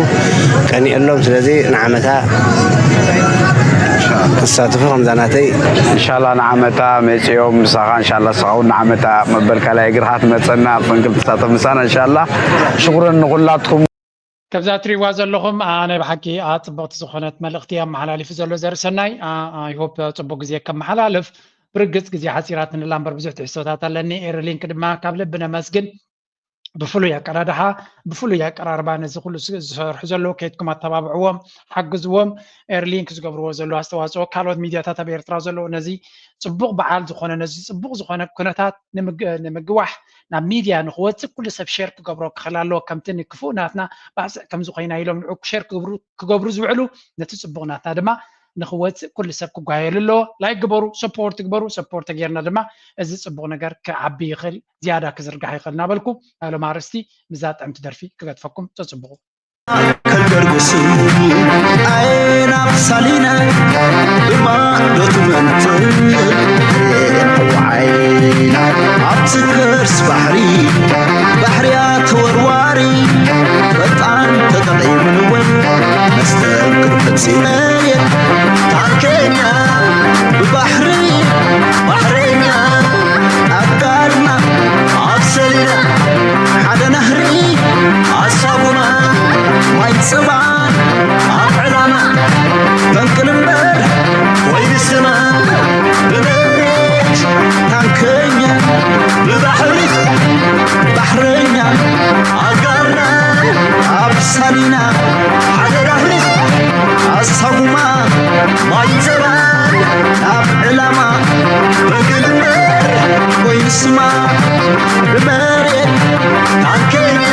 ቀኒኤሎም ስለዚ ንዓመታ ክሳተፉ ከምዛ ናተይ እንሻላ ንዓመታ መፂኦም ምሳኻ እንሻላ ንስኻ እውን ንዓመታ መበል ካልኣይ እግርኻ ትመፀና ኣብ ፈንቅል ትሳተፍ ምሳና እንሻላ ሽኩረን ንኩላትኩም ከምዛ ትሪዋ ዘለኹም ናይ ብሓቂ ፅብቕቲ ዝኾነት መልእኽቲ ኣመሓላሊፉ ዘሎ ዘርሰናይ ይሆፕ ፅቡቅ ግዜ ከመሓላልፍ ብርግፅ ግዜ ሓፂራትንላ እምበር ብዙሕ ትሕዝቶታት ኣለኒ ኤሪ ሊንክ ድማ ካብ ልቢ ነመስግን ብፍሉይ ኣቀዳድሓ ብፍሉይ ኣቀራርባ ነዚ ኩሉ ዝሰርሑ ዘለዉ ከይድኩም ኣተባብዕዎም ሓግዝዎም ኤርሊንክ ዝገብርዎ ዘለዉ ኣስተዋፅኦ ካልኦት ሚድያታት ኣብ ኤርትራ ዘለዉ ነዚ ፅቡቅ በዓል ዝኾነ ነዚ ፅቡቅ ዝኾነ ኩነታት ንምግዋሕ ናብ ሚድያ ንክወፅእ ኩሉ ሰብ ሼር ክገብሮ ክኽእል ኣለዎ ከምቲ ንክፉእ ናትና ባፅዕ ከምዚ ኮይና ኢሎም ንዑ ሼር ክገብሩ ዝውዕሉ ነቲ ፅቡቅ ናትና ድማ ንክወፅእ ኩሉ ሰብ ክጓየሉ ኣለዎ ላይክ ግበሩ ሰፖርት ግበሩ ሰፖርት ተጌርና ድማ እዚ ፅቡቅ ነገር ክዓቢ ይኽእል ዝያዳ ክዝርጋሕ ይኽእል እናበልኩ ናይ ሎም ኣርእስቲ ምስዛ ጥዕምቲ ደርፊ ክገድፈኩም ተፅብቑ። ከልገርግስ ኣይናብ ሳሊና ብማዕዶ ትመንት ዓይና ኣብቲ ከርስ ባሕሪ ባሕርያ ተወርዋሪ ፈጣን ተጠቒምንወን መስተንክር ፈጺመ ታንከኛ ብባሕሪ ባሕረኛ ኣጋርና ኣብ ሰሊና ሓደ ናህሪ ኣሳጉማ ማይ ጽባ ኣብ ዕላማ ፈንቅል እምበር ወይ ንስማ ብመሬት ታንከኛ ብባሕሪ ባሕረኛ ኣጋርና ኣብ ሳሊና ሓደ ናህሪ ኣሳጉማ ማይ ጽባ ኣብ ዕላማ በግልበር ኮይኑ ስማ ብመሬት ታንከኛ